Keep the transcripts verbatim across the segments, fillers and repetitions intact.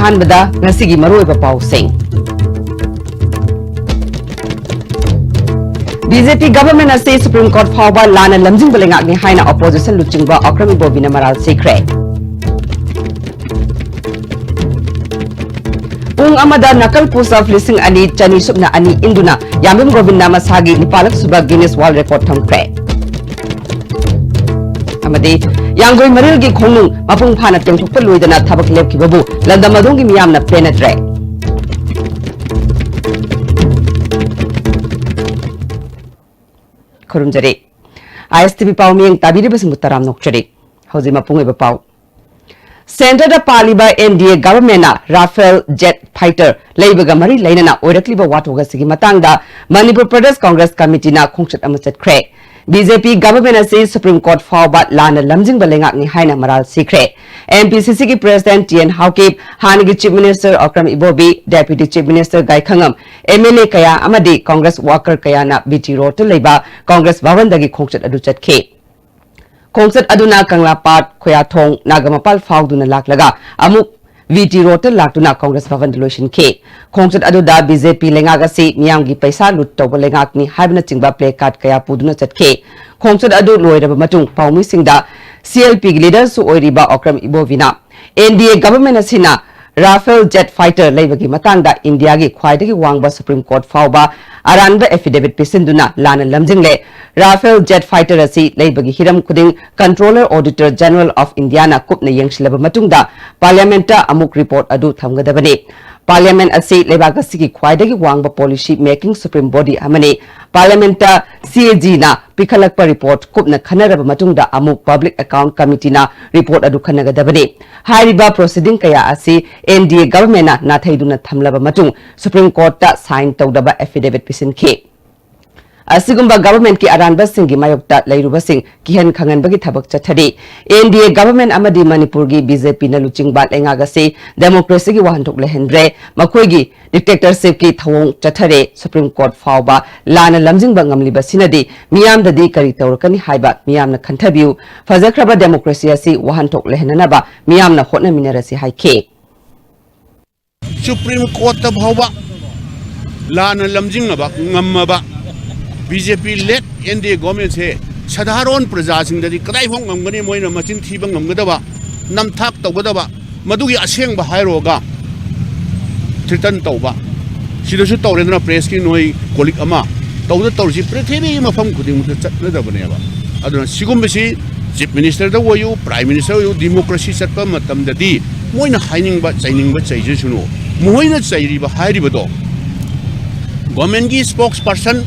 ꯑꯍꯥꯟꯕꯗ ꯉꯁꯤꯒꯤ ꯃꯔꯨꯑꯣꯏꯕ ꯄꯥꯎꯁꯤꯡ꯫ ꯕꯤ ꯖꯦ ꯄꯤ government ꯑꯁꯤ Supreme Court ꯐꯥꯎꯕ ꯂꯥꯟꯅ ꯂꯝꯖꯤꯡꯕ ꯂꯩꯉꯥꯛꯅꯤ ꯍꯥꯏꯅ opposition ꯂꯨꯆꯤꯡꯕ ꯑꯣꯀ꯭ꯔꯝ ꯏꯕꯣꯕꯤꯅ ꯃꯔꯥꯜ ꯁꯤꯈ꯭ꯔꯦ꯫ ꯄꯨꯡ ꯑꯃꯗ ꯅꯥꯀꯜ push-up ꯂꯤꯁꯤꯡ ꯑꯅꯤ ꯆꯅꯤ ꯁꯨꯞꯅ ꯑꯅꯤ ꯏꯟꯗꯨꯅ ꯌꯥꯝꯕꯦꯝ ꯒꯣꯕꯤꯟꯗ ꯃꯁꯥꯒꯤ ꯅꯤꯄꯥꯜꯂꯛ ꯁꯨꯕ Guinness World Record ꯊꯝꯈ꯭ꯔꯦ꯫ ꯑꯃꯗꯤ ꯌꯥꯡꯒꯣꯏ ꯃꯔꯤꯜꯒꯤ ꯈꯣꯡꯅꯨꯡ ꯃꯄꯨꯡ ꯐꯥꯅ ꯇꯦꯡꯊꯣꯛꯄ ꯂꯣꯏꯗꯅ ꯊꯕꯛ ꯂꯦꯞꯈꯤꯕꯕꯨ ꯂꯝꯗꯝ ꯑꯗꯣꯝꯒꯤ ꯃꯤꯌꯥꯝꯅ ꯄꯦꯟꯅꯗ꯭ꯔꯦ꯫ ꯈꯨꯔꯨꯝꯖꯔꯤ꯫ ꯑꯥꯏ ꯑꯦꯁ ꯇꯤ ꯚꯤ ꯄꯥꯎ ꯃꯤꯌꯦꯡ ꯇꯥꯕꯤꯔꯤꯕꯁꯤꯡꯕꯨ ꯇꯔꯥꯝꯅ ꯑꯣꯛꯆꯔꯤ꯫ ꯍꯧꯖꯤꯛ ꯃꯄꯨꯡ ꯑꯣꯏꯕ ꯄꯥꯎ꯫ Centre-ꯗ ꯄꯥꯜꯂꯤꯕ N D A government-ꯅ Rafale jet fighter ꯂꯩꯕꯒ ꯃꯔꯤ ꯂꯩꯅꯅ ꯑꯣꯏꯔꯛꯂꯤꯕ ꯋꯥꯊꯣꯛ ꯑꯁꯤꯒꯤ ꯃꯇꯥꯡꯗ ꯃꯅꯤꯄꯨꯔ ꯄ꯭ꯔꯗꯦꯁ ꯀꯪꯒ꯭ꯔꯦꯁ ꯀꯃꯤꯇꯤꯅ ꯈꯣꯡꯆꯠ ꯑꯃ ꯆꯠꯈ꯭ꯔꯦ꯫ B J P government ꯑꯁꯤ Supreme Court ꯐꯥꯎꯕ ꯂꯥꯟꯅ ꯂꯝꯖꯤꯡꯕ ꯂꯩꯉꯥꯛꯅꯤ ꯍꯥꯏꯅ ꯃꯔꯥꯜ ꯁꯤꯈ꯭ꯔꯦ꯫ M P C C-ꯒꯤ president T N Haokip, ꯍꯥꯟꯅꯒꯤ chief minister Okram Ibobi, deputy chief minister ꯒꯥꯏꯈꯉꯝ, M L A ꯀꯌꯥ ꯑꯃꯗꯤ ꯀꯪꯒ꯭ꯔꯦꯁ worker ꯀꯌꯥꯅ B T Road-ꯇ ꯂꯩꯕ ꯀꯪꯒ꯭ꯔꯦꯁ ꯚꯕꯟꯗꯒꯤ ꯈꯣꯡꯆꯠ ꯑꯗꯨ ꯆꯠꯈꯤ꯫ ꯈꯣꯡꯆꯠ ꯑꯗꯨꯅ ꯀꯪꯂꯥꯄꯥꯠ, ꯈꯣꯌꯥꯊꯣꯡ, ꯅꯥꯒꯥꯃꯄꯥꯜ ꯐꯥꯎꯗꯨꯅ ꯂꯥꯛꯂꯒ ꯑꯃꯨꯛ V T Road-ꯇ ꯂꯥꯛꯇꯨꯅ ꯀꯪꯒ꯭ꯔꯦꯁ ꯚꯕꯟꯗ ꯂꯣꯏꯁꯤꯟꯈꯤ꯫ ꯈꯣꯡꯆꯠ ꯑꯗꯨꯗ B J P ꯂꯩꯉꯥꯛ ꯑꯁꯤ ꯃꯤꯌꯥꯝꯒꯤ ꯄꯩꯁꯥ ꯂꯨꯠ ꯇꯧꯕ ꯂꯩꯉꯥꯛꯅꯤ ꯍꯥꯏꯕꯅꯆꯤꯡꯕ placard ꯀꯌꯥ ꯄꯨꯗꯨꯅ ꯆꯠꯈꯤ꯫ ꯈꯣꯡꯆꯠ ꯑꯗꯨ ꯂꯣꯏꯔꯕ ꯃꯇꯨꯡ ꯄꯥꯎꯃꯤꯁꯤꯡꯗ C L P-ꯒꯤ leader-ꯁꯨ ꯑꯣꯏꯔꯤꯕ Okram ꯏꯕꯣꯕꯤꯅ N D A government ꯑꯁꯤꯅ Rafale jet fighter ꯂꯩꯕꯒꯤ ꯃꯇꯥꯡꯗ ꯏꯟꯗꯤꯌꯥꯒꯤ ꯈ꯭ꯋꯥꯏꯗꯒꯤ ꯋꯥꯡꯕ Supreme Court ꯐꯥꯎꯕ ꯑꯔꯥꯟꯕ affidavit ꯄꯤꯁꯤꯟꯗꯨꯅ ꯂꯥꯟꯅ ꯂꯝꯖꯤꯡꯂꯦ꯫ Rafale jet fighter ꯑꯁꯤ ꯂꯩꯕꯒꯤ ꯍꯤꯔꯝ ꯈꯨꯗꯤꯡ Controller Auditor General of India-ꯅ ꯀꯨꯞꯅ ꯌꯦꯡꯁꯤꯜꯂꯕ ꯃꯇꯨꯡꯗ Parliament-ꯇ ꯑꯃꯨꯛ report ꯑꯗꯨ ꯊꯝꯒꯗꯕꯅꯤ꯫ Parliament ꯑꯁꯤ ꯂꯩꯕꯥꯛ ꯑꯁꯤꯒꯤ ꯈ꯭ꯋꯥꯏꯗꯒꯤ ꯋꯥꯡꯕ policy making supreme body ꯑꯃꯅꯤ꯫ Parliament-ꯇ C A G-ꯅ ꯄꯤꯈꯠꯂꯛꯄ report ꯀꯨꯞꯅ ꯈꯟꯅꯔꯕ ꯃꯇꯨꯡꯗ ꯑꯃꯨꯛ Public Account Committee-ꯅ report ꯑꯗꯨ ꯈꯟꯅꯒꯗꯕꯅꯤ꯫ ꯍꯥꯏꯔꯤꯕ proceeding ꯀꯌꯥ ꯑꯁꯤ N D A government-ꯅ ꯅꯥꯊꯩꯗꯨꯅ ꯊꯝꯂꯕ ꯃꯇꯨꯡ Supreme Court-ꯇ sign ꯇꯧꯗꯕ affidavit ꯄꯤꯁꯤꯟꯈꯤ꯫ ꯑꯁꯤꯒꯨꯝꯕ government-ꯀꯤ ꯑꯔꯥꯟꯕꯁꯤꯡꯒꯤ ꯃꯥꯌꯣꯛꯇ ꯂꯩꯔꯨꯕꯁꯤꯡ ꯀꯤꯍꯟ ꯈꯪꯍꯟꯕꯒꯤ ꯊꯕꯛ ꯆꯠꯊꯔꯤ꯫ N D A government ꯑꯃꯗꯤ ꯃꯅꯤꯄꯨꯔꯒꯤ B J P-ꯅ ꯂꯨꯆꯤꯡꯕ ꯂꯩꯉꯥꯛ ꯑꯁꯤ democracy-ꯒꯤ ꯋꯥꯍꯟꯊꯣꯛ ꯂꯩꯍꯟꯗ꯭ꯔꯦ꯫ ꯃꯈꯣꯏꯒꯤ dictatorship-ꯀꯤ ꯊꯧꯑꯣꯡ ꯆꯠꯊꯔꯦ꯫ Supreme Court ꯐꯥꯎꯕ ꯂꯥꯟꯅ ꯂꯝꯖꯤꯡꯕ ꯉꯝꯂꯤꯕꯁꯤꯅꯗꯤ ꯃꯤꯌꯥꯝꯗꯗꯤ ꯀꯔꯤ ꯇꯧꯔꯛꯀꯅꯤ ꯍꯥꯏꯕ ꯃꯤꯌꯥꯝꯅ ꯈꯟꯊꯕꯤꯌꯨ꯫ ꯐꯖꯈ꯭ꯔꯕ democracy ꯑꯁꯤ ꯋꯥꯍꯟꯊꯣꯛ ꯂꯩꯍꯟꯅꯅꯕ ꯃꯤꯌꯥꯝꯅ ꯍꯣꯠꯅꯃꯤꯟꯅꯔꯁꯤ ꯍꯥꯏꯈꯤ꯫ ꯁꯨꯄ꯭ꯔꯤꯝ ꯀꯣꯔꯠꯇ ꯐꯥꯎꯕ ꯂꯥꯟꯅ ꯂꯝꯖꯤꯡꯅꯕ ꯉꯝꯃꯕ ꯕꯤ ꯖꯦ ꯄꯤ ꯂꯦꯗ ꯑꯦꯟ ꯗꯤ ꯑꯦ ꯒꯣꯔꯃꯦꯟꯁꯦ ꯁꯥꯙꯥꯔꯣꯟ ꯄ꯭ꯔꯖꯥꯁꯤꯡꯗꯗꯤ ꯀꯗꯥꯏꯐꯥꯎ ꯉꯝꯒꯅꯤ? ꯃꯣꯏꯅ ꯃꯆꯤꯟ ꯊꯤꯕ ꯉꯝꯒꯗꯕ, ꯅꯝꯊꯥꯛ ꯇꯧꯒꯗꯕ, ꯃꯗꯨꯒꯤ ꯑꯁꯦꯡꯕ ꯍꯥꯏꯔꯨꯔꯒ ꯊ꯭ꯔꯤꯇꯟ ꯇꯧꯕ, ꯁꯤꯗꯁꯨ ꯇꯧꯔꯦꯗꯅ ꯄ꯭ꯔꯦꯁꯀꯤ ꯅꯣꯏ ꯀꯣꯂꯤꯛ ꯑꯃ ꯇꯧꯗ ꯇꯧꯔꯤꯁꯤ ꯄ꯭ꯔꯤꯊꯤꯕꯤꯒꯤ ꯃꯐꯝ ꯈꯨꯗꯤꯡꯃꯛꯇ ꯆꯠꯅꯗꯕꯅꯦꯕ꯫ ꯑꯗꯨꯅ ꯁꯤꯒꯨꯝꯕꯁꯤ ꯆꯤꯐ ꯃꯤꯅꯤꯁꯇꯔꯗ ꯑꯣꯏꯌꯨ, ꯄ꯭ꯔꯥꯏꯝ ꯃꯤꯅꯤꯁꯇꯔ ꯑꯣꯏꯌꯨ, ꯗꯤꯃꯣꯀ꯭ꯔꯦꯁꯤ ꯆꯠꯄ ꯃꯇꯝꯗꯗꯤ ꯃꯣꯏꯅ ꯍꯥꯏꯅꯤꯡꯕ ꯆꯩꯅꯤꯡꯕ ꯆꯩꯖꯁꯅꯨ꯫ ꯃꯈꯣꯏꯅ ꯆꯩꯔꯤꯕ ꯍꯥꯏꯔꯤꯕꯗꯣ ꯒꯣꯔꯃꯦꯟꯒꯤ ꯁ꯭ꯄꯣꯛꯁ ꯄꯔꯁꯟ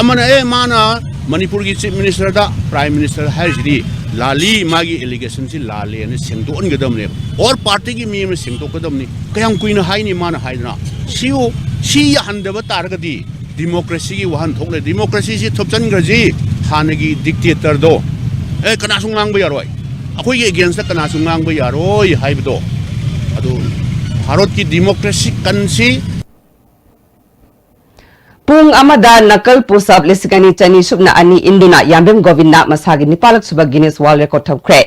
ꯑꯃꯅ, "ꯑꯦ, ꯃꯥꯅ ꯃꯅꯤꯄꯨꯔꯒꯤ ꯆꯤꯐ ꯃꯤꯅꯤꯁꯇꯔꯗ ꯄ꯭ꯔꯥꯏꯝ ꯃꯤꯅꯤꯁꯇꯔ ꯍꯥꯏꯔꯤꯁꯤꯗꯤ ꯂꯥꯜꯂꯤ, ꯃꯥꯒꯤ ꯑꯦꯂꯤꯒꯦꯁꯟꯁꯤ ꯂꯥꯜꯂꯦꯅ ꯁꯦꯡꯗꯣꯛꯍꯟꯒꯗꯕꯅꯦꯕ, ꯑꯣꯔ ꯄꯥꯔꯇꯤꯒꯤ ꯃꯤ ꯑꯃꯅ ꯁꯦꯡꯗꯣꯛꯀꯗꯕꯅꯤ꯫ ꯀꯌꯥꯝ ꯀꯨꯏꯅ ꯍꯥꯏꯅꯤ ꯃꯥꯅ ꯍꯥꯏꯗꯅ? ꯁꯤꯌꯨ, ꯁꯤ ꯌꯥꯍꯟꯗꯕ ꯇꯥꯔꯒꯗꯤ ꯗꯤꯃꯣꯀ꯭ꯔꯦꯁꯤꯒꯤ ꯋꯥꯍꯟꯊꯣꯛ ꯂꯩ꯫ ꯗꯤꯃꯣꯀ꯭ꯔꯦꯁꯤꯁꯤ ꯊꯨꯞꯆꯟꯈ꯭ꯔꯁꯤ, ꯍꯥꯟꯅꯒꯤ ꯗꯤꯛꯇꯦꯇꯔꯗꯣ, ꯑꯦ, ꯀꯅꯥꯁꯨ ꯉꯥꯡꯕ ꯌꯥꯔꯣꯏ, ꯑꯩꯈꯣꯏꯒꯤ ꯑꯦꯒꯦꯟꯁꯇ ꯀꯅꯥꯁꯨ ꯉꯥꯡꯕ ꯌꯥꯔꯣꯏ ꯍꯥꯏꯕꯗꯣ, ꯑꯗꯨ ꯚꯥꯔꯠꯀꯤ ꯗꯤꯃꯣꯀ꯭ꯔꯦꯁꯤ ꯀꯟꯁꯤ ꯄꯨꯡ ꯑꯃꯗ ꯅꯀꯜ ꯄꯨꯁ ꯑꯞ ꯂꯤꯁꯤꯡ ꯑꯅꯤ ꯆꯅꯤ ꯁꯨꯞꯅ ꯑꯅꯤ ꯏꯟꯗꯨꯅ ꯌꯥꯝꯕꯦꯝ ꯒꯣꯕꯤꯟꯗ ꯃꯁꯥꯒꯤ ꯅꯤꯄꯥꯜꯂꯛ ꯁꯨꯕ ꯒꯤꯅꯤꯁ ꯋꯥꯔꯜ ꯔꯦꯀꯣꯔꯗ ꯊꯝꯈ꯭ꯔꯦ꯫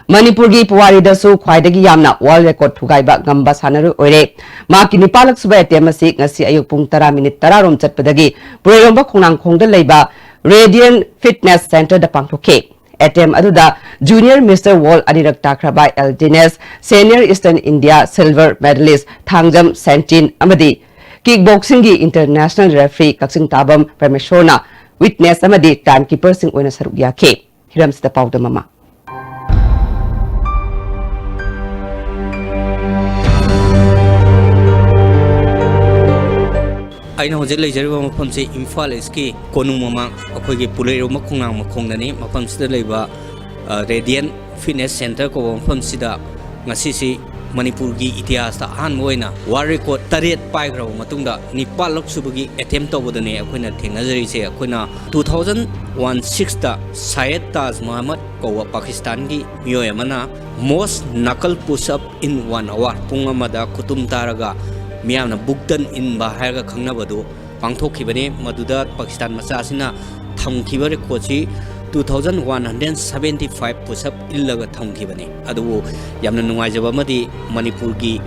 ꯃꯅꯤꯄꯨꯔꯒꯤ ꯄꯨꯋꯥꯔꯤꯗꯁꯨ ꯈ꯭ꯋꯥꯏꯗꯒꯤ ꯌꯥꯝꯅ ꯋꯥꯔꯜ ꯔꯦꯀꯣꯔꯗ ꯊꯨꯒꯥꯏꯕ ꯉꯝꯕ ꯁꯥꯟꯅꯔꯣꯏ ꯑꯣꯏꯔꯦ꯫ ꯃꯍꯥꯛꯀꯤ ꯅꯤꯄꯥꯜꯂꯛ ꯁꯨꯕ ꯑꯦꯇꯦꯝ ꯑꯁꯤ ꯉꯁꯤ ꯑꯌꯨꯛ ꯄꯨꯡ ꯇꯔꯥ ꯃꯤꯅꯤꯠ ꯇꯔꯥ ꯔꯣꯝ ꯆꯠꯄꯗꯒꯤ ꯄꯨꯔꯩꯔꯣꯝꯕ ꯈꯣꯡꯅꯥꯡꯈꯣꯡꯗ ꯂꯩꯕ ꯔꯦꯗꯤꯌꯟ ꯐꯤꯠꯅꯦꯁ ꯁꯦꯟꯇꯔꯗ ꯄꯥꯡꯊꯣꯛꯈꯤ꯫ ꯑꯦꯇꯦꯝ ꯑꯗꯨꯗ ꯖꯨꯅꯤꯌꯔ ꯃꯤꯁꯇꯔ ꯋꯥꯔꯜꯗ ꯑꯅꯤꯔꯛ ꯇꯥꯈ꯭ꯔꯕ L Dinesh, senior eastern India silver medallist Thangjam Senchin ꯑꯃꯗꯤ ꯀꯤꯛ ꯕꯣꯛꯁꯤꯡꯒꯤ ꯏꯟꯇꯔꯅꯦꯁꯅꯦꯜ ꯔꯦꯐ꯭ꯔꯤ ꯀꯛꯆꯤꯡ ꯇꯥꯕꯝ ꯄ꯭ꯔꯃꯦꯁꯣꯔꯅ ꯋꯤꯠꯅꯦꯁ ꯑꯃꯗꯤ ꯇꯥꯏꯝ ꯀꯤꯄꯔꯁꯤꯡ ꯑꯣꯏꯅ ꯁꯔꯨꯛ ꯌꯥꯈꯤ꯫ ꯍꯤꯔꯝꯁꯤꯗ ꯄꯥꯎꯗꯝ ꯑꯃ꯫ ꯑꯩꯅ ꯍꯧꯖꯤꯛ ꯂꯩꯖꯔꯤꯕ ꯃꯐꯝꯁꯤ ꯏꯝꯐꯥꯜ ꯏꯁꯀꯤ ꯀꯣꯅꯨꯡ ꯃꯃꯥꯡ, ꯑꯩꯈꯣꯏꯒꯤ ꯄꯨꯂꯩꯔꯣꯝꯕ ꯈꯣꯡꯅꯥꯡ ꯃꯈꯣꯡꯗꯅꯤ꯫ ꯃꯐꯝꯁꯤꯗ ꯂꯩꯕ, ꯑ, ꯔꯦꯗꯤꯌꯟ ꯐꯤꯠꯅꯦꯁ ꯁꯦꯟꯇꯔ ꯀꯧꯕ ꯃꯐꯝꯁꯤꯗ ꯉꯁꯤꯁꯤ ꯃꯅꯤꯄꯨꯔꯒꯤ ꯏꯇꯤꯍꯥꯁꯇ ꯑꯍꯥꯟꯕ ꯑꯣꯏꯅ ꯋꯥꯔꯜ ꯔꯦꯀꯣꯔꯗ ꯇꯔꯦꯠ ꯄꯥꯏꯈ꯭ꯔꯕ ꯃꯇꯨꯡꯗ ꯅꯤꯄꯥꯜꯂꯛ ꯁꯨꯕꯒꯤ ꯑꯦꯇꯦꯝ ꯇꯧꯕꯗꯅꯦ ꯑꯩꯈꯣꯏꯅ ꯊꯦꯡꯅꯖꯔꯤꯁꯦ꯫ ꯑꯩꯈꯣꯏꯅ two thousand one sixꯇ ꯁꯥꯌꯦꯗ ꯇꯥꯖ ꯃꯍꯃꯗ ꯀꯧꯕ ꯄꯥꯀꯤꯁꯇꯥꯟꯒꯤ ꯃꯤꯑꯣꯏ ꯑꯃꯅ most knuckle push up in one hour, ꯄꯨꯡ ꯑꯃꯗ ꯈꯨꯇꯨꯝ ꯇꯥꯔꯒ ꯃꯤꯌꯥꯝꯅ ꯕꯨꯛꯇꯟ ꯏꯟꯕ ꯍꯥꯏꯔꯒ ꯈꯪꯅꯕꯗꯨ ꯄꯥꯡꯊꯣꯛꯈꯤꯕꯅꯤ꯫ ꯃꯗꯨꯗ ꯄꯥꯀꯤꯁꯇꯥꯟ ꯃꯆꯥ ꯑꯁꯤꯅ ꯊꯝꯈꯤꯕ ꯔꯦꯀꯣꯔꯗꯁꯤ two thousand one hundred seventy five push up ꯏꯜꯂꯒ ꯊꯝꯈꯤꯕꯅꯤ꯫ ꯑꯗꯨꯕꯨ ꯌꯥꯝꯅ ꯅꯨꯡꯉꯥꯏꯖꯕ ꯑꯃꯗꯤ ꯃꯅꯤꯄꯨꯔꯒꯤ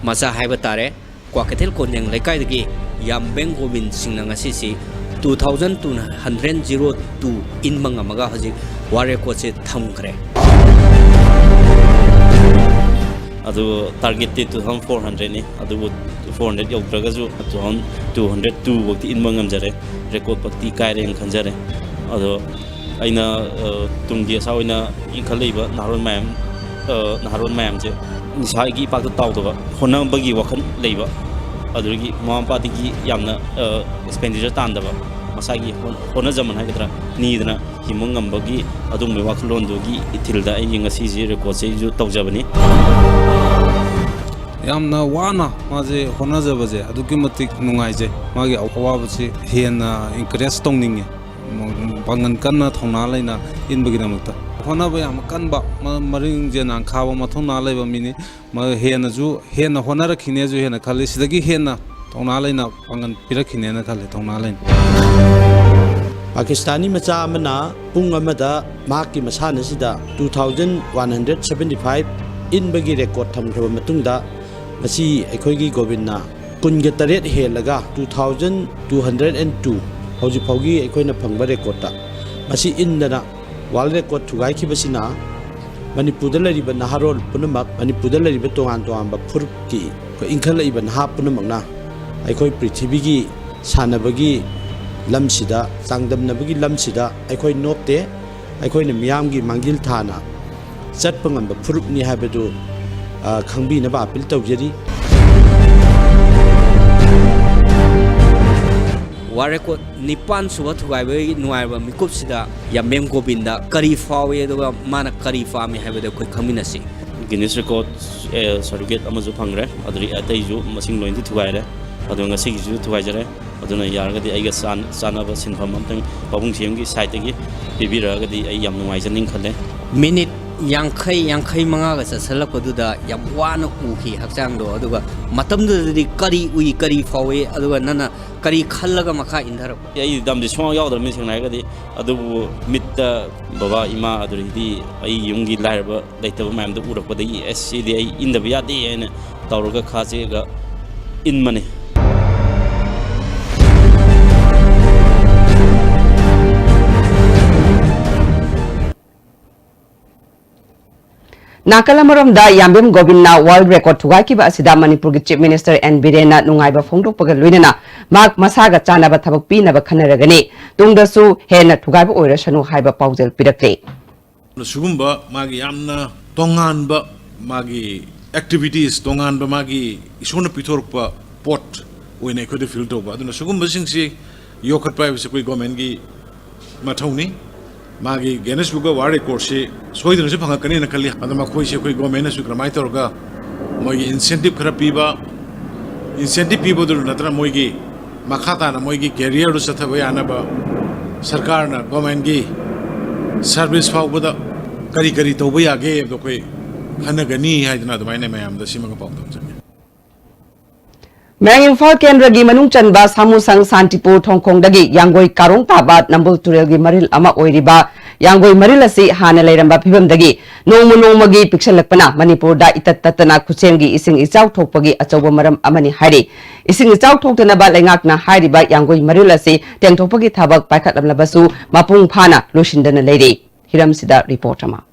ꯃꯆꯥ ꯍꯥꯏꯕ ꯇꯥꯔꯦ, ꯀ꯭ꯋꯥꯀꯩꯊꯦꯜ ꯀꯣꯟꯖꯦꯡ ꯂꯩꯀꯥꯏꯗꯒꯤ ꯌꯥꯝꯕꯦꯝ ꯒꯣꯕꯤꯟ ꯁꯤꯡꯅ ꯉꯁꯤꯁꯤ two thousand two hundred zero two ꯏꯟꯕ ꯉꯝꯃꯒ ꯍꯧꯖꯤꯛ ꯋꯥꯔꯜ ꯔꯦꯀꯣꯔꯠꯁꯦ ꯊꯝꯈ꯭ꯔꯦ꯫ ꯑꯗꯨ ꯇꯥꯔꯒꯦꯠꯇꯤ two thousand four hundredꯅꯤ, ꯑꯗꯨꯕꯨ four hundred ꯌꯧꯗ꯭ꯔꯒꯁꯨ two thousand two hundred two ꯐꯧꯗꯤ ꯏꯟꯕ ꯉꯝꯖꯔꯦ, ꯔꯦꯀꯣꯔꯠ ꯐꯛꯇꯤ ꯀꯥꯏꯔꯦꯅ ꯈꯟꯖꯔꯦ꯫ ꯑꯗꯣ ꯑꯩꯅ, ꯑ, ꯇꯨꯡꯒꯤ ꯑꯁꯥ ꯑꯣꯏꯅ ꯏꯟꯈꯠꯂꯛꯏꯕ ꯅꯍꯥꯔꯣꯜ ꯃꯌꯥꯝ, ꯑ, ꯅꯍꯥꯔꯣꯜ ꯃꯌꯥꯝꯁꯦ ꯅꯤꯁꯥꯒꯤ ꯏꯄꯥꯛꯇ ꯇꯥꯎꯗꯕ, ꯍꯣꯠꯅꯕꯒꯤ ꯋꯥꯈꯜ ꯂꯩꯕ, ꯑꯗꯨꯗꯒꯤ ꯃꯃꯥ ꯃꯄꯥꯗꯒꯤ ꯌꯥꯝꯅ, ꯑ, ꯑꯦꯛꯁꯄꯦꯟꯗꯤꯆꯔ ꯇꯥꯟꯗꯕ, ꯃꯁꯥꯒꯤ ꯍꯣꯠ-, ꯍꯣꯠꯅꯖꯃꯟ ꯍꯥꯏꯒꯗ꯭ꯔꯥ, ꯅꯤꯗꯅ ꯍꯤꯡꯕ ꯉꯝꯕꯒꯤ ꯑꯗꯨꯒꯨꯝꯕ ꯋꯥꯈꯜꯂꯣꯟꯗꯨꯒꯤ ꯏꯊꯤꯜꯗ ꯑꯩꯒꯤ ꯉꯁꯤꯁꯤ ꯔꯦꯀꯣꯔꯠꯁꯦ ꯑꯩꯁꯨ ꯇꯧꯖꯕꯅꯤ꯫ ꯌꯥꯝꯅ ꯋꯥꯅ ꯃꯥꯁꯦ ꯍꯣꯠꯅꯖꯕꯁꯦ ꯑꯗꯨꯛꯀꯤ ꯃꯇꯤꯛ ꯅꯨꯡꯉꯥꯏꯖꯩ꯫ ꯃꯥꯒꯤ ꯑꯋꯥꯕꯁꯤ ꯍꯦꯟꯅ ꯏꯟꯀꯔꯦꯖ ꯇꯧꯅꯤꯡꯉꯤ꯫ ꯄꯥꯡꯒꯜ ꯀꯟꯅ ꯊꯧꯅꯥ ꯂꯩꯅ ꯏꯟꯕꯒꯤꯗꯃꯛꯇ ꯍꯣꯠꯅꯕ ꯌꯥꯝ ꯀꯟꯕ, ꯃ-, ꯃꯔꯤꯡ ꯖꯦꯟꯅꯥꯡ ꯈꯥꯕ ꯃꯊꯧꯅꯥ ꯂꯩꯕ ꯃꯤꯅꯤ꯫ ꯃ-, ꯍꯦꯟꯅꯁꯨ, ꯍꯦꯟꯅ ꯍꯣꯠꯅꯔꯛꯈꯤꯅꯦꯁꯨ ꯍꯦꯟꯅ ꯈꯜꯂꯤ꯫ ꯁꯤꯗꯒꯤ ꯍꯦꯟꯅ ꯊꯧꯅꯥ ꯂꯩꯅ ꯄꯥꯡꯒꯜ ꯄꯤꯔꯛꯈꯤꯅꯦꯅ ꯈꯜꯂꯤ, ꯊꯧꯅꯥ ꯂꯩꯅ꯫ ꯄꯥꯀꯤꯁꯇꯥꯅꯤ ꯃꯆꯥ ꯑꯃꯅ ꯄꯨꯡ ꯑꯃꯗ ꯃꯍꯥꯛꯀꯤ ꯃꯁꯥꯟꯅꯁꯤꯗ two thousand one hundred seventy five ꯏꯟꯕꯒꯤ ꯔꯦꯀꯣꯔꯠ ꯊꯝꯈ꯭ꯔꯕ ꯃꯇꯨꯡꯗ, ꯉꯁꯤ ꯑꯩꯈꯣꯏꯒꯤ ꯒꯣꯕꯤꯟꯅ ꯀꯨꯟꯒ ꯇꯔꯦꯠ ꯍꯦꯜꯂꯒ two thousand two hundred and two ꯍꯧꯖꯤꯛ ꯐꯥꯎꯒꯤ ꯑꯩꯈꯣꯏꯅ ꯐꯪꯕ ꯔꯦꯀꯣꯔꯠꯇ ꯃꯁꯤ ꯏꯟꯗꯅ ꯋꯥꯔꯜ ꯔꯦꯀꯣꯔꯠ ꯊꯨꯒꯥꯏꯈꯤꯕꯁꯤꯅ ꯃꯅꯤꯄꯨꯔꯗ ꯂꯩꯔꯤꯕ ꯅꯍꯥꯔꯣꯜ ꯄꯨꯝꯅꯃꯛ, ꯃꯅꯤꯄꯨꯔꯗ ꯂꯩꯔꯤꯕ ꯇꯣꯉꯥꯟ ꯇꯣꯉꯥꯟꯕ ꯐꯨꯔꯨꯞꯀꯤ ꯑꯩꯈꯣꯏ ꯏꯟꯈꯠꯂꯛꯏꯕ ꯅꯍꯥ ꯄꯨꯝꯅꯃꯛꯅ ꯑꯩꯈꯣꯏ ꯄ꯭ꯔꯤꯊꯤꯕꯤꯒꯤ ꯁꯥꯟꯅꯕꯒꯤ ꯂꯝꯁꯤꯗ, ꯆꯥꯡꯗꯝꯅꯕꯒꯤ ꯂꯝꯁꯤꯗ ꯑꯩꯈꯣꯏ ꯅꯣꯞꯇꯦ꯫ ꯑꯩꯈꯣꯏꯅ ꯃꯤꯌꯥꯝꯒꯤ ꯃꯥꯡꯖꯤꯜ ꯊꯥꯅ ꯆꯠꯄ ꯉꯝꯕ ꯐꯨꯔꯨꯞꯅꯤ ꯍꯥꯏꯕꯗꯨ, ꯑ, ꯈꯪꯕꯤꯅꯕ ꯑꯥꯄꯤꯜ ꯇꯧꯖꯔꯤ꯫ ꯋꯥꯔꯜ ꯔꯦꯀꯣꯔꯠ ꯅꯤꯄꯥꯟ ꯁꯨꯕ ꯊꯨꯒꯥꯏꯕꯒꯤ ꯅꯨꯡꯉꯥꯏꯔꯕ ꯃꯤꯀꯨꯞꯁꯤꯗ ꯌꯥꯝꯕꯦꯝ ꯒꯣꯕꯤꯟꯗ ꯀꯔꯤ ꯐꯥꯎꯏ, ꯑꯗꯨꯒ ꯃꯥꯅ ꯀꯔꯤ ꯄꯥꯝꯃꯤ ꯍꯥꯏꯕꯗꯨ ꯑꯩꯈꯣꯏ ꯈꯪꯃꯤꯟꯅꯁꯤ꯫ ꯒꯤꯅꯤꯁ ꯔꯦꯀꯣꯔꯠ, ꯑꯦ, ꯁꯥꯔꯇꯤꯐꯤꯀꯦꯠ ꯑꯃꯁꯨ ꯐꯪꯈ꯭ꯔꯦ, ꯑꯗꯨꯗꯒꯤ ꯑꯇꯩꯁꯨ ꯃꯁꯤꯡ ꯂꯣꯏꯅꯗꯤ ꯊꯨꯒꯥꯏꯔꯦ, ꯑꯗꯣ ꯉꯁꯤꯒꯤꯁꯨ ꯊꯨꯒꯥꯏꯖꯔꯦ꯫ ꯑꯗꯨꯅ ꯌꯥꯔꯒꯗꯤ ꯑꯩꯒ ꯆꯥꯟ-, ꯆꯥꯟꯅꯕ ꯁꯤꯟꯐꯝ ꯑꯝꯇꯪ ꯄꯥꯕꯨꯡ ꯁꯤ ꯑꯦꯝꯒꯤ ꯁꯥꯏꯠꯇꯒꯤ ꯄꯤꯕꯤꯔꯛꯑꯒꯗꯤ ꯑꯩ ꯌꯥꯝ ꯅꯨꯡꯉꯥꯏꯖꯅꯤ ꯈꯜꯂꯦ꯫ ꯃꯤꯅꯤꯠ ꯌꯥꯡꯈꯩ, ꯌꯥꯡꯈꯩ ꯃꯉꯥꯒ ꯆꯠꯁꯜꯂꯛꯄꯗꯨꯗ ꯌꯥꯝ ꯋꯥꯅ ꯎꯈꯤ ꯍꯛꯆꯥꯡꯗꯣ꯫ ꯑꯗꯨꯒ ꯃꯇꯝꯗꯨꯗꯗꯤ ꯀꯔꯤ ꯎꯏ, ꯀꯔꯤ ꯐꯥꯎꯏ, ꯑꯗꯨꯒ ꯅꯪꯅ ꯀꯔꯤ ꯈꯜꯂꯒ ꯃꯈꯥ ꯏꯟꯊꯔꯛꯄ? ꯑꯩ ꯗꯝꯗꯤ ꯁꯨꯡꯌꯥꯎ ꯌꯥꯎꯗ꯭ꯔꯕꯅꯤ, ꯁꯦꯡꯅ ꯍꯥꯏꯔꯒꯗꯤ꯫ ꯑꯗꯨꯕꯨ ꯃꯤꯠꯇ ꯕꯕꯥ, ꯏꯃꯥ, ꯑꯗꯨꯗꯒꯤꯗꯤ ꯑꯩ ꯌꯨꯝꯒꯤ ꯂꯥꯏꯔꯕ ꯂꯩꯇꯕ ꯃꯌꯥꯝꯗꯣ ꯎꯔꯛꯄꯗꯒꯤ, "ꯑꯁ, ꯁꯤꯗꯤ ꯑꯩ ꯏꯟꯗꯕ ꯌꯥꯗꯦ" ꯍꯥꯏꯅ ꯇꯧꯔꯒ ꯈꯥ ꯆꯦꯛꯑꯒ ꯏꯟꯕꯅꯤ꯫ ꯅꯥꯀꯜ ꯑꯃꯔꯣꯝꯗ, ꯌꯥꯝꯕꯦꯝ ꯒꯣꯕꯤꯟꯅ world record ꯊꯨꯒꯥꯏꯈꯤꯕ ꯑꯁꯤꯗ ꯃꯅꯤꯄꯨꯔꯒꯤ Chief Minister ꯑꯦꯟ ꯕꯤꯔꯦꯟꯅ ꯅꯨꯡꯉꯥꯏꯕ ꯐꯣꯡꯗꯣꯛꯄꯒ ꯂꯣꯏꯅꯅ ꯃꯍꯥꯛ ꯃꯁꯥꯒ ꯆꯥꯟꯅꯕ ꯊꯕꯛ ꯄꯤꯅꯕ ꯈꯟꯅꯔꯒꯅꯤ, ꯇꯨꯡꯗꯁꯨ ꯍꯦꯟꯅ ꯊꯨꯒꯥꯏꯕ ꯑꯣꯏꯔꯁꯅꯨ ꯍꯥꯏꯕ ꯄꯥꯎꯖꯦꯜ ꯄꯤꯔꯛꯂꯤ꯫ ꯁꯤꯒꯨꯝꯕ ꯃꯥꯒꯤ ꯌꯥꯝꯅ ꯇꯣꯉꯥꯟꯕ ꯃꯥꯒꯤ activities, ꯇꯣꯉꯥꯟꯕ ꯃꯥꯒꯤ ꯏꯁꯣꯔꯅ ꯄꯤꯊꯣꯔꯛꯄ ꯄꯣꯠ ꯑꯣꯏꯅ ꯑꯩꯈꯣꯏꯗ feel ꯇꯧꯕ꯫ ꯑꯗꯨꯅ ꯁꯤꯒꯨꯝꯕꯁꯤꯡꯁꯤ ꯌꯣꯛꯈꯠꯄ ꯍꯥꯏꯕꯁꯤ ꯑꯩꯈꯣꯏ governmentꯀꯤ ꯃꯊꯧꯅꯤ꯫ ꯃꯥꯒꯤ Guinness Book of World Recordꯁꯤ ꯁꯣꯏꯗꯅꯁꯨ ꯐꯪꯉꯛꯀꯅꯤꯅ ꯈꯜꯂꯤ꯫ ꯑꯗꯣ ꯃꯈꯣꯏꯁꯦ ꯑꯩꯈꯣꯏ governmentꯅꯁꯨ ꯀꯔꯝꯍꯥꯏꯅ ꯇꯧꯔꯒ ꯃꯣꯏꯒꯤ incentive ꯈꯔ ꯄꯤꯕ, incentive ꯄꯤꯕꯗꯨ ꯅꯠꯇꯅ ꯃꯣꯏꯒꯤ ꯃꯈꯥ ꯇꯥꯅ ꯃꯣꯏꯒꯤ careerꯗꯨ ꯆꯠꯊꯕ ꯌꯥꯅꯕ ꯁꯔꯀꯥꯔꯅ governmentꯀꯤ service ꯐꯥꯎꯕꯗ ꯀꯔꯤ ꯀꯔꯤ ꯇꯧꯕ ꯌꯥꯒꯦ ꯍꯥꯏꯕꯗꯣ ꯑꯩꯈꯣꯏ ꯈꯟꯅꯒꯅꯤ ꯍꯥꯏꯗꯅ ꯑꯗꯨꯃꯥꯏꯅ ꯃꯌꯥꯝꯗ ꯁꯤꯃꯒ ꯄꯥꯎ ꯇꯝꯖꯒꯦ꯫ ꯃꯌꯥꯡ ꯏꯝꯐꯥꯜ ꯀꯦꯟꯗ꯭ꯔꯒꯤ ꯃꯅꯨꯡ ꯆꯟꯕ ꯁꯥꯃꯨꯁꯪ ꯁꯥꯟꯇꯤꯄꯨꯔ ꯊꯣꯡꯈꯣꯡꯗꯒꯤ ꯌꯥꯡꯒꯣꯏ ꯀꯥꯔꯣꯡ ꯇꯥꯕ ꯅꯝꯕꯨꯜ ꯇꯨꯔꯦꯜꯒꯤ ꯃꯔꯤꯜ ꯑꯃ ꯑꯣꯏꯔꯤꯕ ꯌꯥꯡꯒꯣꯏ ꯃꯔꯤꯜ ꯑꯁꯤ ꯍꯥꯟꯅ ꯂꯩꯔꯝꯕ ꯐꯤꯕꯝꯗꯒꯤ ꯅꯣꯡꯃ ꯅꯣꯡꯃꯒꯤ ꯄꯤꯛꯁꯜꯂꯛꯄꯅ ꯃꯅꯤꯄꯨꯔꯗ ꯏꯇꯠ ꯇꯠꯇꯅ ꯈꯨꯠꯁꯦꯝꯒꯤ ꯏꯁꯤꯡ ꯏꯆꯥꯎ ꯊꯣꯛꯄꯒꯤ ꯑꯆꯧꯕ ꯃꯔꯝ ꯑꯃꯅꯤ ꯍꯥꯏꯔꯤ꯫ ꯏꯁꯤꯡ ꯏꯆꯥꯎ ꯊꯣꯛꯇꯅꯕ ꯂꯩꯉꯥꯛꯅ ꯍꯥꯏꯔꯤꯕ ꯌꯥꯡꯒꯣꯏ ꯃꯔꯤꯜ ꯑꯁꯤ ꯇꯦꯡꯊꯣꯛꯄꯒꯤ ꯊꯕꯛ ꯄꯥꯏꯈꯠꯂꯝꯂꯕꯁꯨ ꯃꯄꯨꯡ ꯐꯥꯅ ꯂꯣꯏꯁꯤꯟꯗꯅ ꯂꯩꯔꯤ꯫ ꯍꯤꯔꯝꯁꯤꯗ report ꯑꯃ꯫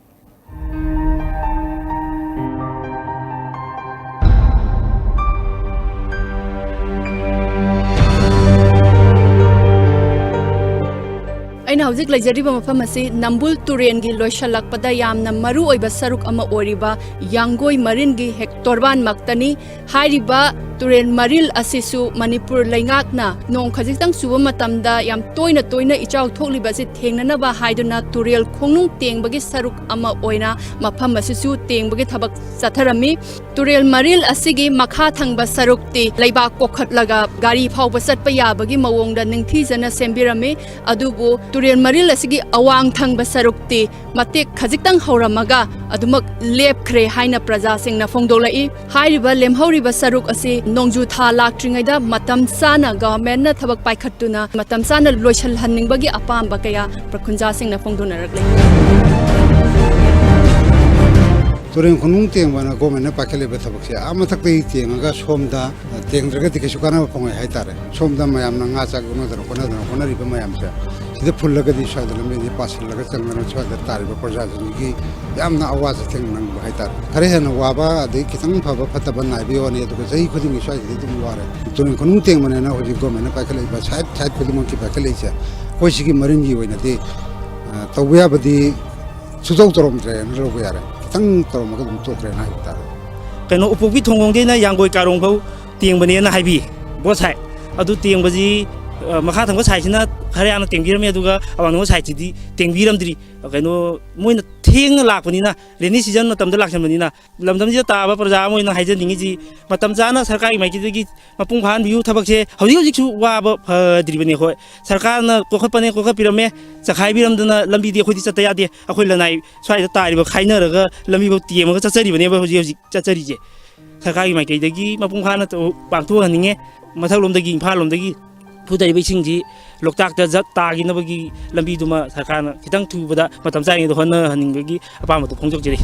ꯑꯩꯅ ꯍꯧꯖꯤꯛ ꯂꯩꯖꯔꯤꯕ ꯃꯐꯝ ꯑꯁꯤ ꯅꯝꯕꯨꯜ ꯇꯨꯔꯦꯟꯒꯤ ꯂꯣꯏꯁꯤꯜꯂꯛꯄꯗ ꯌꯥꯝꯅ ꯃꯔꯨ ꯑꯣꯏꯕ ꯁꯔꯨꯛ ꯑꯃ ꯑꯣꯏꯔꯤꯕ ꯌꯥꯡꯒꯣꯏ ꯃꯔꯤꯜꯒꯤ ꯍꯦꯛ ꯇꯣꯔꯕꯥꯟꯃꯛꯇꯅꯤ꯫ ꯍꯥꯏꯔꯤꯕ ꯇꯨꯔꯦꯜ ꯃꯔꯤꯜ ꯑꯁꯤꯁꯨ ꯃꯅꯤꯄꯨꯔ ꯂꯩꯉꯥꯛꯅ ꯅꯣꯡ ꯈꯖꯤꯛꯇꯪ ꯆꯨꯕ ꯃꯇꯝꯗ ꯌꯥꯝ ꯇꯣꯏꯅ ꯇꯣꯏꯅ ꯏꯆꯥꯎ ꯊꯣꯛꯂꯤꯕ ꯑꯁꯤ ꯊꯦꯡꯅꯅꯕ ꯍꯥꯏꯗꯨꯅ ꯇꯨꯔꯦꯜ ꯈꯣꯡꯅꯨꯡ ꯇꯦꯡꯕꯒꯤ ꯁꯔꯨꯛ ꯑꯃ ꯑꯣꯏꯅ ꯃꯐꯝ ꯑꯁꯤꯁꯨ ꯇꯦꯡꯕꯒꯤ ꯊꯕꯛ ꯆꯠꯊꯔꯝꯃꯤ꯫ ꯇꯨꯔꯦꯜ ꯃꯔꯤꯜ ꯑꯁꯤꯒꯤ ꯃꯈꯥ ꯊꯪꯕ ꯁꯔꯨꯛꯇꯤ ꯂꯩꯕꯥꯛ ꯀꯣꯛꯈꯠꯂꯒ ꯒꯥꯔꯤ ꯐꯥꯎꯕ ꯆꯠꯄ ꯌꯥꯕꯒꯤ ꯃꯑꯣꯡꯗ ꯅꯤꯡꯊꯤꯖꯅ ꯁꯦꯝꯕꯤꯔꯝꯃꯤ꯫ ꯑꯗꯨꯕꯨ ꯇꯨꯔꯦꯜ ꯃꯔꯤꯜ ꯑꯁꯤꯒꯤ ꯑꯋꯥꯡ ꯊꯪꯕ ꯁꯔꯨꯛꯇꯤ ꯃꯇꯦꯛ ꯈꯖꯤꯛꯇꯪ ꯍꯧꯔꯝꯃꯒ ꯑꯗꯨꯃꯛ ꯂꯦꯞꯈ꯭ꯔꯦ ꯍꯥꯏꯅ ꯄ꯭ꯔꯖꯥꯁꯤꯡꯅ ꯐꯣꯡꯗꯣꯛꯂꯛꯏ꯫ ꯍꯥꯏꯔꯤꯕ ꯂꯦꯝꯍꯧꯔꯤꯕ ꯁꯔꯨꯛ ꯑꯁꯤ ꯅꯣꯡꯖꯨ ꯊꯥ ꯂꯥꯛꯇ꯭ꯔꯤꯉꯩꯗ ꯃꯇꯝ ꯆꯥꯅ ꯒꯚꯔꯟꯃꯦꯟꯠꯅ ꯊꯕꯛ ꯄꯥꯏꯈꯠꯇꯨꯅ ꯃꯇꯝ ꯆꯥꯅ ꯂꯣꯏꯁꯤꯜꯍꯟꯅꯤꯡꯕꯒꯤ ꯑꯄꯥꯝꯕ ꯀꯌꯥ ꯈꯨꯟꯖꯥꯁꯤꯡꯅ ꯐꯣꯡꯗꯣꯛꯅꯔꯛꯂꯤ꯫ ꯇꯨꯔꯦꯜ ꯈꯣꯡꯅꯨꯡ ꯇꯦꯡꯕꯅ ꯒꯣꯔꯃꯦꯟꯅ ꯄꯥꯏꯈꯠꯂꯤꯕ ꯊꯕꯛꯁꯦ ꯑꯥ ꯃꯊꯛꯇꯒꯤ ꯇꯦꯡꯉꯒ ꯁꯣꯝꯗ, ꯑ, ꯇꯦꯡꯗ꯭ꯔꯒꯗꯤ ꯀꯩꯁꯨ ꯀꯥꯟꯅꯕ ꯐꯪꯉꯣꯏ ꯍꯥꯏꯇꯥꯔꯦ꯫ ꯁꯣꯝꯗ ꯃꯌꯥꯝꯅ ꯉꯥ ꯆꯥꯛ ꯌꯣꯛꯅꯗꯅ ꯈꯣꯠꯅꯗꯅ ꯍꯣꯠꯅꯔꯤꯕ ꯃꯌꯥꯝꯁꯦ ꯁꯤꯗ ꯐꯨꯜꯂꯒꯗꯤ ꯁ꯭ꯋꯥꯏꯗ ꯂꯝꯕꯤꯁꯦ ꯄꯥꯁꯤꯜꯂꯒ ꯆꯪꯗꯅ ꯁ꯭ꯋꯥꯏꯗ ꯇꯥꯔꯤꯕ ꯄ꯭ꯔꯖꯥꯁꯤꯡꯁꯤꯒꯤ ꯌꯥꯝꯅ ꯑꯋꯥ ꯆꯩꯊꯦꯡ ꯅꯪꯕ ꯍꯥꯏꯇꯥꯔꯦ꯫ ꯈꯔ ꯍꯦꯟꯅ ꯋꯥꯕ ꯑꯗꯩ ꯈꯤꯇꯪ ꯐꯕ ꯐꯠꯇꯕ ꯅꯥꯏꯕꯒꯤ ꯋꯥꯅꯤ, ꯑꯗꯨꯒ ꯆꯍꯤ ꯈꯨꯗꯤꯡꯒꯤ ꯁ꯭ꯋꯥꯏꯁꯤꯗ ꯑꯗꯨꯝ ꯋꯥꯔꯦ꯫ ꯇꯨꯔꯦꯜ ꯈꯣꯡꯅꯨꯡ ꯇꯦꯡꯕꯅꯦꯅ ꯍꯧꯖꯤꯛ ꯒꯣꯔꯃꯦꯟꯅ ꯄꯥꯏꯈꯠꯂꯛꯏꯕ ꯁꯥꯏꯠ ꯁꯥꯏꯠ ꯈꯨꯗꯤꯡꯃꯛꯀꯤ ꯄꯥꯏꯈꯠꯂꯛꯏꯁꯦ ꯑꯩꯈꯣꯏ ꯁꯤꯒꯤ ꯃꯔꯤꯟꯒꯤ ꯑꯣꯏꯅꯗꯤ, ꯑ, ꯇꯧꯕ ꯌꯥꯕꯗꯤ ꯁꯨꯡꯇꯧ ꯇꯧꯔꯝꯗ꯭ꯔꯦꯅ ꯂꯧꯕ ꯌꯥꯔꯦ꯫ ꯈꯤꯇꯪ ꯇꯧꯔꯝꯃꯒ ꯑꯗꯨꯝ ꯇꯣꯛꯈ꯭ꯔꯦꯅ ꯍꯥꯏꯕ ꯇꯥꯔꯦ꯫ ꯀꯩꯅꯣ, ꯎꯄꯣꯛꯄꯤ ꯊꯣꯡꯈꯣꯡꯗꯩꯅ ꯌꯥꯡꯒꯣꯏ ꯀꯥꯔꯣꯡ ꯐꯥꯎ ꯇꯦꯡꯕꯅꯦꯅ ꯍꯥꯏꯕꯤ, ꯕꯣꯠ ꯁꯥꯏꯠ꯫ ꯑꯗꯨ ꯇꯦꯡꯕꯁꯤ, ꯑ, ꯃꯈꯥ ꯊꯪꯕ ꯁꯥꯏꯠꯁꯤꯅ ꯈꯔ ꯌꯥꯝꯅ ꯇꯦꯡꯕꯤꯔꯝꯃꯦ, ꯑꯗꯨꯒ ꯑꯋꯥꯡ ꯊꯪꯕ ꯁꯥꯏꯠꯁꯤꯗꯤ ꯇꯦꯡꯕꯤꯔꯝꯗ꯭ꯔꯤ꯫ ꯀꯩꯅꯣ, ꯃꯣꯏꯅ ꯊꯦꯡꯅ ꯂꯥꯛꯄꯅꯤꯅ, ꯔꯦꯅꯤ ꯁꯤꯖꯟ ꯃꯇꯝꯗ ꯂꯥꯛꯁꯟꯕꯅꯤꯅ, ꯂꯝꯗꯝꯁꯤꯗ ꯇꯥꯕ ꯄ꯭ꯔꯖꯥ ꯑꯃ ꯑꯣꯏꯅ ꯍꯥꯏꯖꯅꯤꯡꯉꯤꯁꯤ, ꯃꯇꯝ ꯆꯥꯅ ꯁꯔꯀꯥꯔꯒꯤ ꯃꯥꯏꯀꯩꯗꯒꯤ ꯃꯄꯨꯡ ꯐꯥꯍꯟꯕꯤꯌꯨ꯫ ꯊꯕꯛꯁꯦ ꯍꯧꯖꯤꯛ ꯍꯧꯖꯤꯛꯁꯨ ꯋꯥꯕ ꯐꯗ꯭ꯔꯤꯕꯅꯤ꯫ ꯍꯣꯏ, ꯁꯔꯀꯥꯔꯅ ꯀꯣꯛꯈꯠꯄꯅꯦ, ꯀꯣꯛꯈꯠꯄꯤꯔꯝꯃꯦ, ꯆꯈꯥꯏꯕꯤꯔꯝꯗꯅ ꯂꯝꯕꯤꯗꯤ ꯑꯩꯈꯣꯏꯗꯤ ꯆꯠꯇ ꯌꯥꯗꯦ꯫ ꯑꯩꯈꯣꯏ ꯂꯅꯥꯏ ꯁ꯭ꯋꯥꯏꯗ ꯇꯥꯔꯤꯕ ꯈꯥꯏꯅꯔꯒ ꯂꯝꯕꯤꯐꯥꯎ ꯇꯦꯝꯃꯒ ꯆꯠꯆꯔꯤꯕꯅꯦꯕ ꯍꯧꯖꯤꯛ ꯍꯧꯖꯤꯛ ꯆꯠꯆꯔꯤꯁꯦ꯫ ꯁꯔꯀꯥꯔꯒꯤ ꯃꯥꯏꯀꯩꯗꯒꯤ ꯃꯄꯨꯡ ꯐꯥꯅ ꯇꯧ-, ꯄꯥꯡꯊꯣꯛꯍꯟꯅꯤꯡꯉꯦ꯫ ꯃꯊꯛꯂꯣꯝꯗꯒꯤ, ꯏꯝꯐꯥꯜ ꯂꯣꯝꯗꯒꯤ ꯐꯨꯗꯔꯤꯕ ꯏꯁꯤꯡꯁꯤ ꯂꯣꯛꯇꯥꯛꯇ ꯖꯠ ꯇꯥꯈꯤꯅꯕꯒꯤ ꯂꯝꯕꯤꯗꯨꯃ ꯁꯔꯀꯥꯔꯅ ꯈꯤꯇꯪ ꯊꯨꯕꯗ ꯃꯇꯝ ꯆꯥꯔꯤꯉꯩꯗ ꯍꯣꯠꯅꯍꯟꯅꯤꯡꯕꯒꯤ ꯑꯄꯥꯝꯕꯗꯨ ꯐꯣꯡꯗꯣꯛꯆꯔꯤ꯫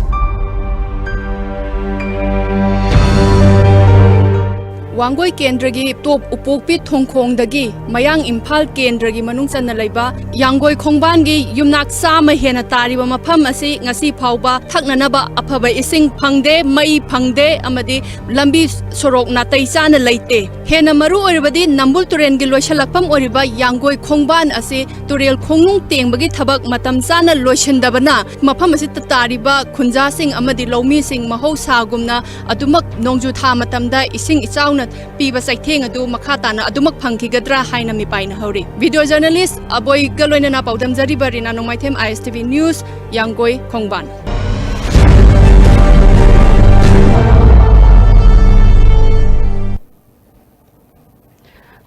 ꯋꯥꯡꯒꯣꯏ ꯀꯦꯟꯗ꯭ꯔꯒꯤ ꯇꯣꯞ ꯎꯄꯣꯛꯄꯤ ꯊꯣꯡꯈꯣꯡꯗꯒꯤ ꯃꯌꯥꯡ ꯏꯝꯐꯥꯜ ꯀꯦꯟꯗ꯭ꯔꯒꯤ ꯃꯅꯨꯡ ꯆꯟꯅ ꯂꯩꯕ ꯌꯥꯡꯒꯣꯏ ꯈꯣꯡꯕꯥꯟꯒꯤ ꯌꯨꯝꯅꯥꯛ ꯆꯥꯝꯃ ꯍꯦꯟꯅ ꯇꯥꯔꯤꯕ ꯃꯐꯝ ꯑꯁꯤ ꯉꯁꯤ ꯐꯥꯎꯕ ꯊꯛꯅꯅꯕ ꯑꯐꯕ ꯏꯁꯤꯡ ꯐꯪꯗꯦ, ꯃꯩ ꯐꯪꯗꯦ ꯑꯃꯗꯤ ꯂꯝꯕꯤ ꯁꯣꯔꯣꯛ ꯅꯥꯇꯩ ꯆꯥꯅ ꯂꯩꯇꯦ꯫ ꯍꯦꯟꯅ ꯃꯔꯨ ꯑꯣꯏꯔꯕꯗꯤ ꯅꯝꯕꯨꯜ ꯇꯨꯔꯦꯜꯒꯤ ꯂꯣꯏꯁꯤꯜꯂꯛꯐꯝ ꯑꯣꯏꯔꯤꯕ ꯌꯥꯡꯒꯣꯏ ꯈꯣꯡꯕꯥꯟ ꯑꯁꯤ ꯇꯨꯔꯦꯜ ꯈꯣꯡꯅꯨꯡ ꯇꯦꯡꯕꯒꯤ ꯊꯕꯛ ꯃꯇꯝ ꯆꯥꯅ ꯂꯣꯏꯁꯤꯟꯗꯕꯅ ꯃꯐꯝ ꯑꯁꯤꯗ ꯇꯥꯔꯤꯕ ꯈꯨꯟꯖꯥꯁꯤꯡ ꯑꯃꯗꯤ ꯂꯧꯃꯤꯁꯤꯡ ꯃꯍꯧꯁꯥꯒꯨꯝꯅ ꯑꯗꯨꯃꯛ ꯅꯣꯡꯖꯨ ꯊꯥ ꯃꯇꯝꯗ ꯏꯁꯤꯡ ꯏꯆꯥꯎꯅ ꯄꯤꯕ ꯆꯩꯊꯦꯡ ꯑꯗꯨ ꯃꯈꯥ ꯇꯥꯅ ꯑꯗꯨꯃꯛ ꯐꯪꯈꯤꯒꯗ꯭ꯔꯥ ꯍꯥꯏꯅ ꯃꯤꯄꯥꯏꯅꯍꯧꯔꯤ꯫ Video journalist ꯑꯕꯣꯏꯒ ꯂꯣꯏꯅꯅ ꯄꯥꯎꯗꯝꯖꯔꯤꯕ ꯔꯤꯅꯥ ꯅꯣꯡꯃꯥꯏꯊꯦꯝ, I S T V News, ꯌꯥꯡꯒꯣꯏ ꯈꯣꯡꯕꯥꯟ꯫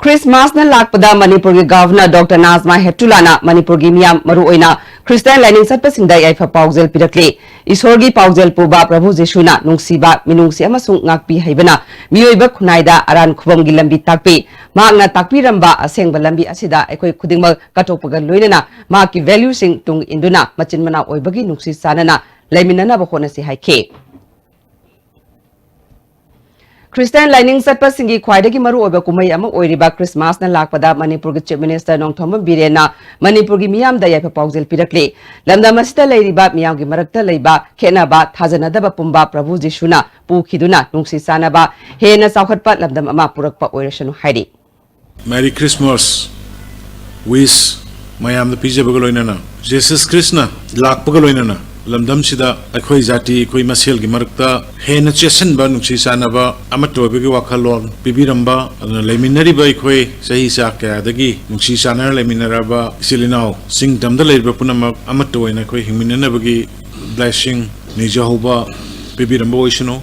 ꯈ꯭ꯔꯤꯁꯃꯥꯁꯅ ꯂꯥꯛꯄꯗ ꯃꯅꯤꯄꯨꯔꯒꯤ ꯒꯚꯔꯅꯔ ꯗꯣꯛꯇꯔ ꯅꯥꯖꯃꯥ ꯍꯦꯞꯇꯨꯂꯥꯅ ꯃꯅꯤꯄꯨꯔꯒꯤ ꯃꯤꯌꯥꯝ, ꯃꯔꯨꯑꯣꯏꯅ ꯈ꯭ꯔꯤꯁꯇꯤꯌꯥꯟ ꯂꯥꯏꯅꯤꯡ ꯆꯠꯄꯁꯤꯡꯗ ꯌꯥꯏꯐ ꯄꯥꯎꯖꯦꯜ ꯄꯤꯔꯛꯂꯤ꯫ ꯏꯁꯣꯔꯒꯤ ꯄꯥꯎꯖꯦꯜ ꯄꯨꯕ ꯄ꯭ꯔꯚꯨ ꯖꯤꯁꯨꯅ ꯅꯨꯡꯁꯤꯕ, ꯃꯤꯅꯨꯡꯁꯤ ꯑꯃꯁꯨꯡ ꯉꯥꯛꯄꯤ ꯍꯩꯕꯅ ꯃꯤꯑꯣꯏꯕ ꯈꯨꯟꯅꯥꯏꯗ ꯑꯔꯥꯟ ꯈꯨꯕꯝꯒꯤ ꯂꯝꯕꯤ ꯇꯥꯛꯄꯤ꯫ ꯃꯍꯥꯛꯅ ꯇꯥꯛꯄꯤꯔꯝꯕ ꯑꯁꯦꯡꯕ ꯂꯝꯕꯤ ꯑꯁꯤꯗ ꯑꯩꯈꯣꯏ ꯈꯨꯗꯤꯡꯃꯛ ꯀꯠꯊꯣꯛꯄꯒ ꯂꯣꯏꯅꯅ ꯃꯍꯥꯛꯀꯤ ꯚꯦꯂ꯭ꯌꯨꯁꯤꯡ ꯇꯨꯡ ꯏꯟꯗꯨꯅ ꯃꯆꯤꯟ ꯃꯅꯥꯎ ꯑꯣꯏꯕꯒꯤ ꯅꯨꯡꯁꯤ ꯆꯥꯟꯅꯅ ꯂꯩꯃꯤꯟꯅꯅꯕ ꯍꯣꯠꯅꯁꯤ ꯍꯥꯏꯈꯤ꯫ ꯈ꯭ꯔꯤꯁꯇꯤꯌꯥꯟ ꯂꯥꯏꯅꯤꯡ ꯆꯠꯄꯁꯤꯡꯒꯤ ꯈ꯭ꯋꯥꯏꯗꯒꯤ ꯃꯔꯨꯑꯣꯏꯕ ꯀꯨꯝꯍꯩ ꯑꯃ ꯑꯣꯏꯔꯤꯕ ꯈ꯭ꯔꯤꯁꯃꯥꯁꯅ ꯂꯥꯛꯄꯗ ꯃꯅꯤꯄꯨꯔꯒꯤ ꯆꯤꯐ ꯃꯤꯅꯤꯁꯇꯔ ꯅꯣꯡꯊꯣꯝꯕꯝ ꯕꯤꯔꯦꯟꯅ ꯃꯅꯤꯄꯨꯔꯒꯤ ꯃꯤꯌꯥꯝꯗ ꯌꯥꯏꯐ ꯄꯥꯎꯖꯦꯜ ꯄꯤꯔꯛꯂꯤ꯫ ꯂꯝꯗꯝ ꯑꯁꯤꯗ ꯂꯩꯔꯤꯕ ꯃꯤꯌꯥꯝꯒꯤ ꯃꯔꯛꯇ ꯂꯩꯕ ꯈꯦꯠꯅꯕ, ꯊꯥꯖꯅꯗꯕ ꯄꯨꯝꯕ ꯄ꯭ꯔꯚꯨ ꯖꯤꯁꯨꯅ ꯄꯨꯈꯤꯗꯨꯅ ꯅꯨꯡꯁꯤ ꯆꯥꯟꯅꯕ, ꯍꯦꯟꯅ ꯆꯥꯎꯈꯠꯄ ꯂꯝꯗꯝ ꯑꯃ ꯄꯨꯔꯛꯄ ꯑꯣꯏꯔꯁꯅꯨ ꯍꯥꯏꯔꯤ꯫ Merry Christmas wish ꯃꯌꯥꯝꯗ ꯄꯤꯖꯕꯒ ꯂꯣꯏꯅꯅ, ꯖꯤꯁꯁ ꯈ꯭ꯔꯤꯁꯅ ꯂꯥꯛꯄꯒ ꯂꯣꯏꯅꯅ ꯂꯝꯗꯝꯁꯤꯗ ꯑꯩꯈꯣꯏ ꯖꯥꯇꯤ, ꯑꯩꯈꯣꯏ ꯃꯁꯦꯜꯒꯤ ꯃꯔꯛꯇ ꯍꯦꯟꯅ ꯆꯦꯠꯁꯤꯟꯕ, ꯅꯨꯡꯁꯤ ꯆꯥꯟꯅꯕ, ꯑꯃꯠꯇ ꯑꯣꯏꯕꯒꯤ ꯋꯥꯈꯜꯂꯣꯟ ꯄꯤꯕꯤꯔꯝꯕ, ꯑꯗꯨꯅ ꯂꯩꯃꯤꯟꯅꯔꯤꯕ ꯑꯩꯈꯣꯏ ꯆꯍꯤ ꯆꯥ ꯀꯌꯥꯗꯒꯤ ꯅꯨꯡꯁꯤ ꯆꯥꯟꯅꯅ ꯂꯩꯃꯤꯟꯅꯔꯕ ꯏꯆꯤꯜ ꯏꯅꯥꯎ ꯆꯤꯡ ꯇꯝꯗ ꯂꯩꯔꯤꯕ ꯄꯨꯝꯅꯃꯛ ꯑꯃꯠꯇ ꯑꯣꯏꯅ ꯑꯩꯈꯣꯏ ꯍꯤꯡꯃꯤꯟꯅꯅꯕꯒꯤ blessing ꯅꯤꯖꯍꯧꯕ ꯄꯤꯕꯤꯔꯝꯕ ꯑꯣꯏꯁꯅꯨ꯫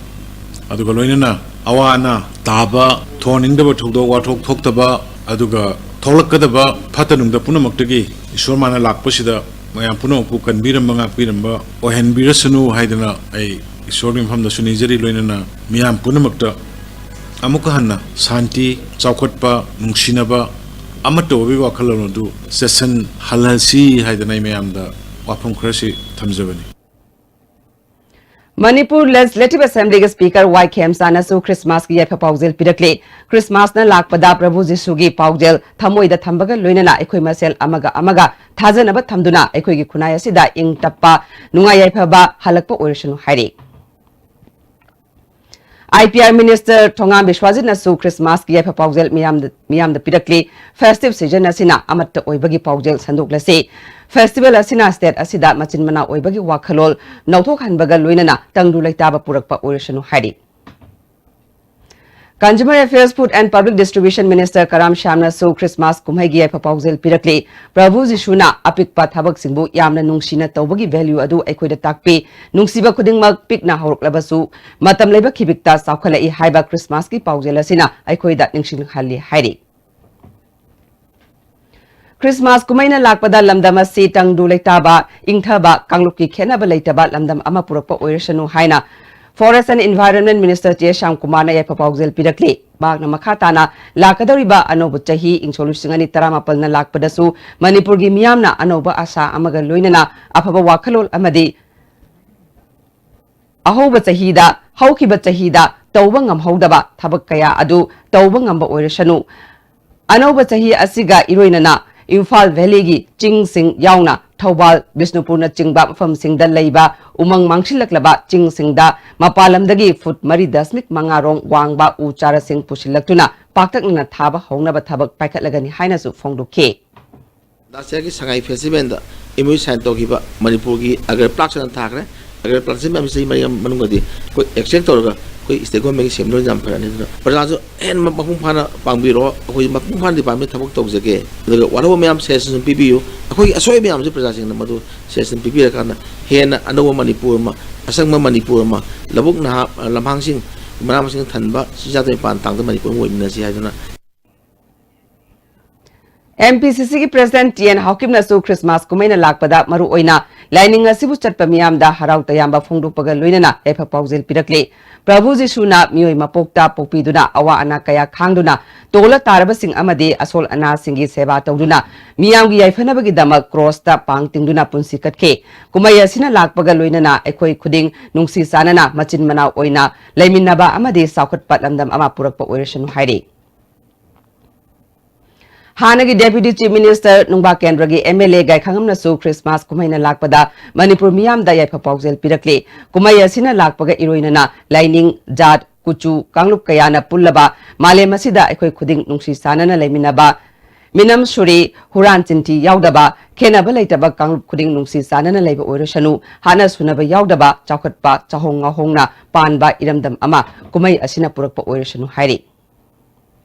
ꯑꯗꯨꯒ ꯂꯣꯏꯅꯅ ꯑꯋꯥ ꯑꯅꯥ ꯇꯥꯕ, ꯊꯣꯛꯍꯟꯅꯤꯡꯗꯕ ꯊꯧꯗꯣꯛ ꯋꯥꯊꯣꯛ ꯊꯣꯛꯇꯕ, ꯑꯗꯨꯒ ꯊꯣꯛꯂꯛꯀꯗꯕ ꯐꯠꯇ ꯅꯨꯡꯗ ꯄꯨꯝꯅꯃꯛꯇꯒꯤ ꯏꯁꯣꯔ ꯃꯥꯅ ꯂꯥꯛꯄꯁꯤꯗ ꯃꯌꯥꯝ ꯄꯨꯝꯅꯃꯛꯄꯨ ꯀꯟꯕꯤꯔꯝꯕ, ꯉꯥꯛꯄꯤꯔꯝꯕ ꯑꯣꯏꯍꯟꯕꯤꯔꯁꯅꯨ ꯍꯥꯏꯗꯅ ꯑꯩ ꯏꯁꯣꯔꯒꯤ ꯃꯐꯝꯗꯁꯨ ꯅꯤꯖꯔꯤ꯫ ꯂꯣꯏꯅꯅ ꯃꯤꯌꯥꯝ ꯄꯨꯝꯅꯃꯛꯇ ꯑꯃꯨꯛꯀ ꯍꯟꯅ ꯁꯥꯟꯇꯤ, ꯆꯥꯎꯈꯠꯄ, ꯅꯨꯡꯁꯤꯅꯕ, ꯑꯃꯠꯇ ꯑꯣꯏꯕꯒꯤ ꯋꯥꯈꯜꯂꯣꯟ ꯑꯗꯨ ꯆꯦꯠꯁꯤꯟꯍꯜꯂꯁꯤ ꯍꯥꯏꯗꯅ ꯑꯩ ꯃꯌꯥꯝꯗ ꯋꯥꯐꯝ ꯈꯔꯁꯤ ꯊꯝꯖꯕꯅꯤ꯫ ꯃꯅꯤꯄꯨꯔ ꯂꯦꯖꯤꯁꯂꯦꯇꯤꯚ ꯑꯦꯁꯦꯝꯕ꯭ꯂꯤꯒꯤ ꯁ꯭ꯄꯤꯀꯔ ꯋꯥꯏ ꯈꯦꯝꯆꯥꯟꯅꯁꯨ ꯈ꯭ꯔꯤꯁꯃꯥꯁꯀꯤ ꯌꯥꯏꯐ ꯄꯥꯎꯖꯦꯜ ꯄꯤꯔꯛꯂꯤ꯫ ꯈ꯭ꯔꯤꯁꯃꯥꯁꯅ ꯂꯥꯛꯄꯗ ꯄ꯭ꯔꯚꯨ ꯖꯤꯁꯨꯒꯤ ꯄꯥꯎꯖꯦꯜ ꯊꯃꯣꯏꯗ ꯊꯝꯕꯒ ꯂꯣꯏꯅꯅ ꯑꯩꯈꯣꯏ ꯃꯁꯦꯜ ꯑꯃꯒ ꯑꯃꯒ ꯊꯥꯖꯅꯕ ꯊꯝꯗꯨꯅ ꯑꯩꯈꯣꯏꯒꯤ ꯈꯨꯟꯅꯥꯏ ꯑꯁꯤꯗ ꯏꯪ ꯇꯞꯄ, ꯅꯨꯡꯉꯥꯏ ꯌꯥꯏꯐꯕ ꯍꯜꯂꯛꯄ ꯑꯣꯏꯔꯁꯅꯨ ꯍꯥꯏꯔꯤ꯫ I P R Minister ꯊꯣꯉꯥꯝ ꯕꯤꯁ꯭ꯋꯥꯖꯤꯠꯅꯁꯨ Christmasꯀꯤ ꯌꯥꯏꯐ ꯄꯥꯎꯖꯦꯜ ꯃꯤꯌꯥꯝꯗ, ꯃꯤꯌꯥꯝꯗ ꯄꯤꯔꯛꯂꯤ꯫ Festive season ꯑꯁꯤꯅ ꯑꯃꯠꯇ ꯑꯣꯏꯕꯒꯤ ꯄꯥꯎꯖꯦꯜ ꯁꯟꯗꯣꯛꯂꯁꯤ꯫ Festival ꯑꯁꯤꯅ state ꯑꯁꯤꯗ ꯃꯆꯤꯟ ꯃꯅꯥꯎ ꯑꯣꯏꯕꯒꯤ ꯋꯥꯈꯜꯂꯣꯟ ꯅꯧꯊꯣꯛꯍꯟꯕꯒ ꯂꯣꯏꯅꯅ ꯇꯪꯗꯨ ꯂꯩꯇꯥꯕ ꯄꯨꯔꯛꯄ ꯑꯣꯏꯔꯁꯅꯨ ꯍꯥꯏꯔꯤ꯫ Consumer Affairs, Food and Public Distribution Minister Karam ꯁ꯭ꯌꯥꯝꯅꯁꯨ Christmas ꯀꯨꯝꯍꯩꯒꯤ ꯌꯥꯏꯐ ꯄꯥꯎꯖꯦꯜ ꯄꯤꯔꯛꯂꯤ꯫ ꯄ꯭ꯔꯚꯨ ꯖꯤꯁꯨꯅ ꯑꯄꯤꯛꯄ ꯊꯕꯛꯁꯤꯡꯕꯨ ꯌꯥꯝꯅ ꯅꯨꯡꯁꯤꯅ ꯇꯧꯕꯒꯤ value ꯑꯗꯨ ꯑꯩꯈꯣꯏꯗ ꯇꯥꯛꯄꯤ꯫ ꯅꯨꯡꯁꯤꯕ ꯈꯨꯗꯤꯡꯃꯛ ꯄꯤꯛꯅ ꯍꯧꯔꯛꯂꯕꯁꯨ, ꯃꯇꯝ ꯂꯩꯕ ꯈꯤꯕꯤꯛꯇ ꯆꯥꯎꯈꯠꯂꯛꯏ ꯍꯥꯏꯕ Christmasꯀꯤ ꯄꯥꯎꯖꯦꯜ ꯑꯁꯤꯅ ꯑꯩꯈꯣꯏꯗ ꯅꯤꯡꯁꯤꯡꯍꯜꯂꯤ ꯍꯥꯏꯔꯤ꯫ Christmas ꯀꯨꯝꯍꯩꯅ ꯂꯥꯛꯄꯗ ꯂꯝꯗꯝ ꯑꯁꯤ ꯇꯪꯗꯨ ꯂꯩꯇꯥꯕ, ꯏꯪꯊꯕ, ꯀꯥꯡꯂꯨꯞꯀꯤ ꯈꯦꯠꯅꯕ ꯂꯩꯇꯕ ꯂꯝꯗꯝ ꯑꯃ ꯄꯨꯔꯛꯄ ꯑꯣꯏꯔꯁꯅꯨ ꯍꯥꯏꯅ Forest and Environment Minister T S ꯁ꯭ꯌꯥꯝꯀꯨꯃꯥꯔꯅ ꯌꯥꯏꯐ ꯄꯥꯎꯖꯦꯜ ꯄꯤꯔꯛꯂꯤ꯫ ꯃꯍꯥꯛꯅ ꯃꯈꯥ ꯇꯥꯅ ꯂꯥꯛꯀꯗꯧꯔꯤꯕ ꯑꯅꯧꯕ ꯆꯍꯤ, ꯏꯪ ꯁꯣꯛ ꯂꯤꯁꯤꯡ ꯑꯅꯤ ꯇꯔꯥꯃꯥꯄꯜꯅ ꯂꯥꯛꯄꯗꯁꯨ ꯃꯅꯤꯄꯨꯔꯒꯤ ꯃꯤꯌꯥꯝꯅ ꯑꯅꯧꯕ ꯑꯥꯁꯥ ꯑꯃꯒ ꯂꯣꯏꯅꯅ ꯑꯐꯕ ꯋꯥꯈꯜꯂꯣꯟ ꯑꯃꯗꯤ ꯑꯍꯧꯕ ꯆꯍꯤꯗ, ꯍꯧꯈꯤꯕ ꯆꯍꯤꯗ ꯇꯧꯕ ꯉꯝꯍꯧꯗꯕ ꯊꯕꯛ ꯀꯌꯥ ꯑꯗꯨ ꯇꯧꯕ ꯉꯝꯕ ꯑꯣꯏꯔꯁꯅꯨ꯫ ꯑꯅꯧꯕ ꯆꯍꯤ ꯑꯁꯤꯒ ꯏꯔꯣꯏꯅꯅ ꯏꯝꯐꯥꯜ ꯚꯦꯂꯤꯒꯤ ꯆꯤꯡꯁꯤꯡ ꯌꯥꯎꯅ ꯊꯧꯕꯥꯜ, ꯕꯤꯁꯅꯨꯄꯨꯔꯅꯆꯤꯡꯕ ꯃꯐꯝꯁꯤꯡꯗ ꯂꯩꯕ ꯎꯃꯪ ꯃꯥꯡꯁꯤꯜꯂꯛꯂꯕ ꯆꯤꯡꯁꯤꯡꯗ ꯃꯄꯥꯟ ꯂꯝꯗꯒꯤ ꯐꯨꯠ ꯃꯔꯤ ꯗꯁꯃꯤꯛ ꯃꯉꯥ ꯔꯣꯝ ꯋꯥꯡꯕ ꯎ ꯆꯥꯔꯥꯁꯤꯡ ꯄꯨꯁꯤꯜꯂꯛꯇꯨꯅ ꯄꯥꯛꯇꯛꯅꯅ ꯊꯥꯕ ꯍꯧꯅꯕ ꯊꯕꯛ ꯄꯥꯏꯈꯠꯂꯒꯅꯤ ꯍꯥꯏꯅꯁꯨ ꯐꯣꯡꯗꯣꯛꯈꯤ꯫ Last yearꯒꯤ ꯁꯉꯥꯏ festivalꯗ M O U sign ꯇꯧꯈꯤꯕ ꯃꯅꯤꯄꯨꯔꯒꯤ ꯑꯒ꯭ꯔ ꯄ꯭ꯂꯥꯛꯁ ꯑꯅ ꯊꯥꯈ꯭ꯔꯦ꯫ ꯑꯒ꯭ꯔ ꯄ꯭ꯂꯥꯛꯁ ꯃꯌꯥꯝꯁꯤ ꯆꯍꯤ ꯃꯔꯤ ꯃꯅꯨꯡꯗꯗꯤ ꯑꯩꯈꯣꯏ extract ꯇꯧꯔꯒ ꯑꯩꯈꯣꯏ state governmentꯒꯤ ꯁꯦꯝꯗꯣꯏ ꯌꯥꯝ ꯐꯔꯅꯤ꯫ ꯑꯗꯨꯅ ꯄ꯭ꯔꯖꯥꯁꯨ ꯍꯦꯟꯅ ꯃꯄꯨꯡ ꯐꯥꯅ ꯄꯥꯡꯕꯤꯔꯣ꯫ ꯑꯩꯈꯣꯏ ꯃꯄꯨꯡ ꯐꯥꯅ department ꯊꯕꯛ ꯇꯧꯖꯒꯦ꯫ ꯑꯗꯨꯒ ꯋꯥꯠꯍꯧꯕ ꯃꯌꯥꯝ suggestion ꯄꯤꯕꯤꯌꯨ꯫ ꯑꯩꯈꯣꯏꯒꯤ ꯑꯁꯣꯏꯕ ꯃꯌꯥꯝꯁꯤ ꯄ꯭ꯔꯖꯥꯁꯤꯡꯅ ꯃꯗꯨ suggestion ꯄꯤꯕꯤꯔꯀꯥꯟꯗ ꯍꯦꯟꯅ ꯑꯅꯧꯕ ꯃꯅꯤꯄꯨꯔ ꯑꯃ, ꯑꯁꯪꯕ ꯃꯅꯤꯄꯨꯔ ꯑꯃ, ꯂꯧꯕꯨꯛ ꯅꯍꯥ, ꯂꯝꯍꯥꯡꯁꯤꯡ, ꯃꯅꯥ ꯃꯁꯤꯡ ꯊꯟꯕ, ꯆꯤꯟꯖꯥꯛꯇ ꯃꯄꯥꯟ ꯇꯥꯡꯗ ꯃꯅꯤꯄꯨꯔ ꯑꯃ ꯑꯣꯏꯃꯤꯟꯅꯁꯤ ꯍꯥꯏꯗꯨꯅ M P C Cꯒꯤ President ꯇꯤ ꯑꯦꯟ ꯍꯥꯎꯀꯤꯞꯅꯁꯨ Christmas ꯀꯨꯝꯍꯩꯅ ꯂꯥꯛꯄꯗ ꯃꯔꯨ ꯑꯣꯏꯅ ꯂꯥꯏꯅꯤꯡ ꯑꯁꯤꯕꯨ ꯆꯠꯄ ꯃꯤꯌꯥꯝꯗ ꯍꯔꯥꯎ ꯇꯌꯥꯝꯕ ꯐꯣꯡꯗꯣꯛꯄꯒ ꯂꯣꯏꯅꯅ ꯌꯥꯏꯐ ꯄꯥꯎꯖꯦꯜ ꯄꯤꯔꯛꯂꯤ꯫ ꯄ꯭ꯔꯚꯨ ꯖꯤꯁꯨꯅ ꯃꯤꯑꯣꯏ ꯃꯄꯣꯛꯇ ꯄꯣꯛꯄꯤꯗꯨꯅ ꯑꯋꯥ ꯑꯅꯥ ꯀꯌꯥ ꯈꯥꯡꯗꯨꯅ ꯇꯣꯜꯂ ꯇꯥꯔꯕꯁꯤꯡ ꯑꯃꯗꯤ ꯑꯁꯣꯜ ꯑꯅꯥꯁꯤꯡꯒꯤ ꯁꯦꯕꯥ ꯇꯧꯗꯨꯅ ꯃꯤꯌꯥꯝꯒꯤ ꯌꯥꯏꯐꯅꯕꯒꯤꯗꯃꯛ crossꯇ ꯄꯥꯡ ꯇꯤꯡꯗꯨꯅ ꯄꯨꯟꯁꯤ ꯀꯠꯈꯤ꯫ ꯀꯨꯝꯍꯩ ꯑꯁꯤꯅ ꯂꯥꯛꯄꯒ ꯂꯣꯏꯅꯅ ꯑꯩꯈꯣꯏ ꯈꯨꯗꯤꯡ ꯅꯨꯡꯁꯤ ꯆꯥꯟꯅꯅ ꯃꯆꯤꯟ ꯃꯅꯥꯎ ꯑꯣꯏꯅ ꯂꯩꯃꯤꯟꯅꯕ ꯑꯃꯗꯤ ꯆꯥꯎꯈꯠꯄ ꯂꯝꯗꯝ ꯑꯃ ꯄꯨꯔꯛꯄ ꯑꯣꯏꯔꯁꯅꯨ ꯍꯥꯏꯔꯤ꯫ ꯍꯥꯟꯅꯒꯤ Deputy Chief Minister ꯅꯨꯡꯕꯥ ꯀꯦꯟꯗ꯭ꯔꯒꯤ M L A ꯒꯥꯏꯈꯥꯉꯝꯅꯁꯨ Christmas ꯀꯨꯝꯍꯩꯅ ꯂꯥꯛꯄꯗ ꯃꯅꯤꯄꯨꯔ ꯃꯤꯌꯥꯝꯗ ꯌꯥꯏꯐ ꯄꯥꯎꯖꯦꯜ ꯄꯤꯔꯛꯂꯤ꯫ ꯀꯨꯝꯍꯩ ꯑꯁꯤꯅ ꯂꯥꯛꯄꯒ ꯏꯔꯣꯏꯅꯅ ꯂꯥꯏꯅꯤꯡ, ꯖꯥꯠ, ꯀꯨꯆꯨ ꯀꯥꯡꯂꯨꯞ ꯀꯌꯥꯅ ꯄꯨꯜꯂꯕ ꯃꯥꯂꯦꯝ ꯑꯁꯤꯗ ꯑꯩꯈꯣꯏ ꯈꯨꯗꯤꯡ ꯅꯨꯡꯁꯤ ꯆꯥꯟꯅꯅ ꯂꯩꯃꯤꯟꯅꯕ, ꯃꯤꯅꯝ ꯁꯨꯔꯤ, ꯍꯨꯔꯥꯟ ꯆꯤꯟꯊꯤ ꯌꯥꯎꯗꯕ, ꯈꯦꯟꯅꯕ ꯂꯩꯇꯕ ꯀꯥꯡꯂꯨꯞ ꯈꯨꯗꯤꯡ ꯅꯨꯡꯁꯤ ꯆꯥꯟꯅꯅ ꯂꯩꯕ ꯑꯣꯏꯔꯁꯅꯨ, ꯍꯥꯠꯅ ꯁꯨꯅꯕ ꯌꯥꯎꯗꯕ, ꯆꯥꯎꯈꯠꯄ ꯆꯥꯍꯣꯡ ꯉꯥꯍꯣꯡꯅ ꯄꯥꯟꯕ ꯏꯔꯝꯗꯝ ꯑꯃ ꯀꯨꯝꯍꯩ ꯑꯁꯤꯅ ꯄꯨꯔꯛꯄ ꯑꯣꯏꯔꯁꯅꯨ ꯍꯥꯏꯔꯤ꯫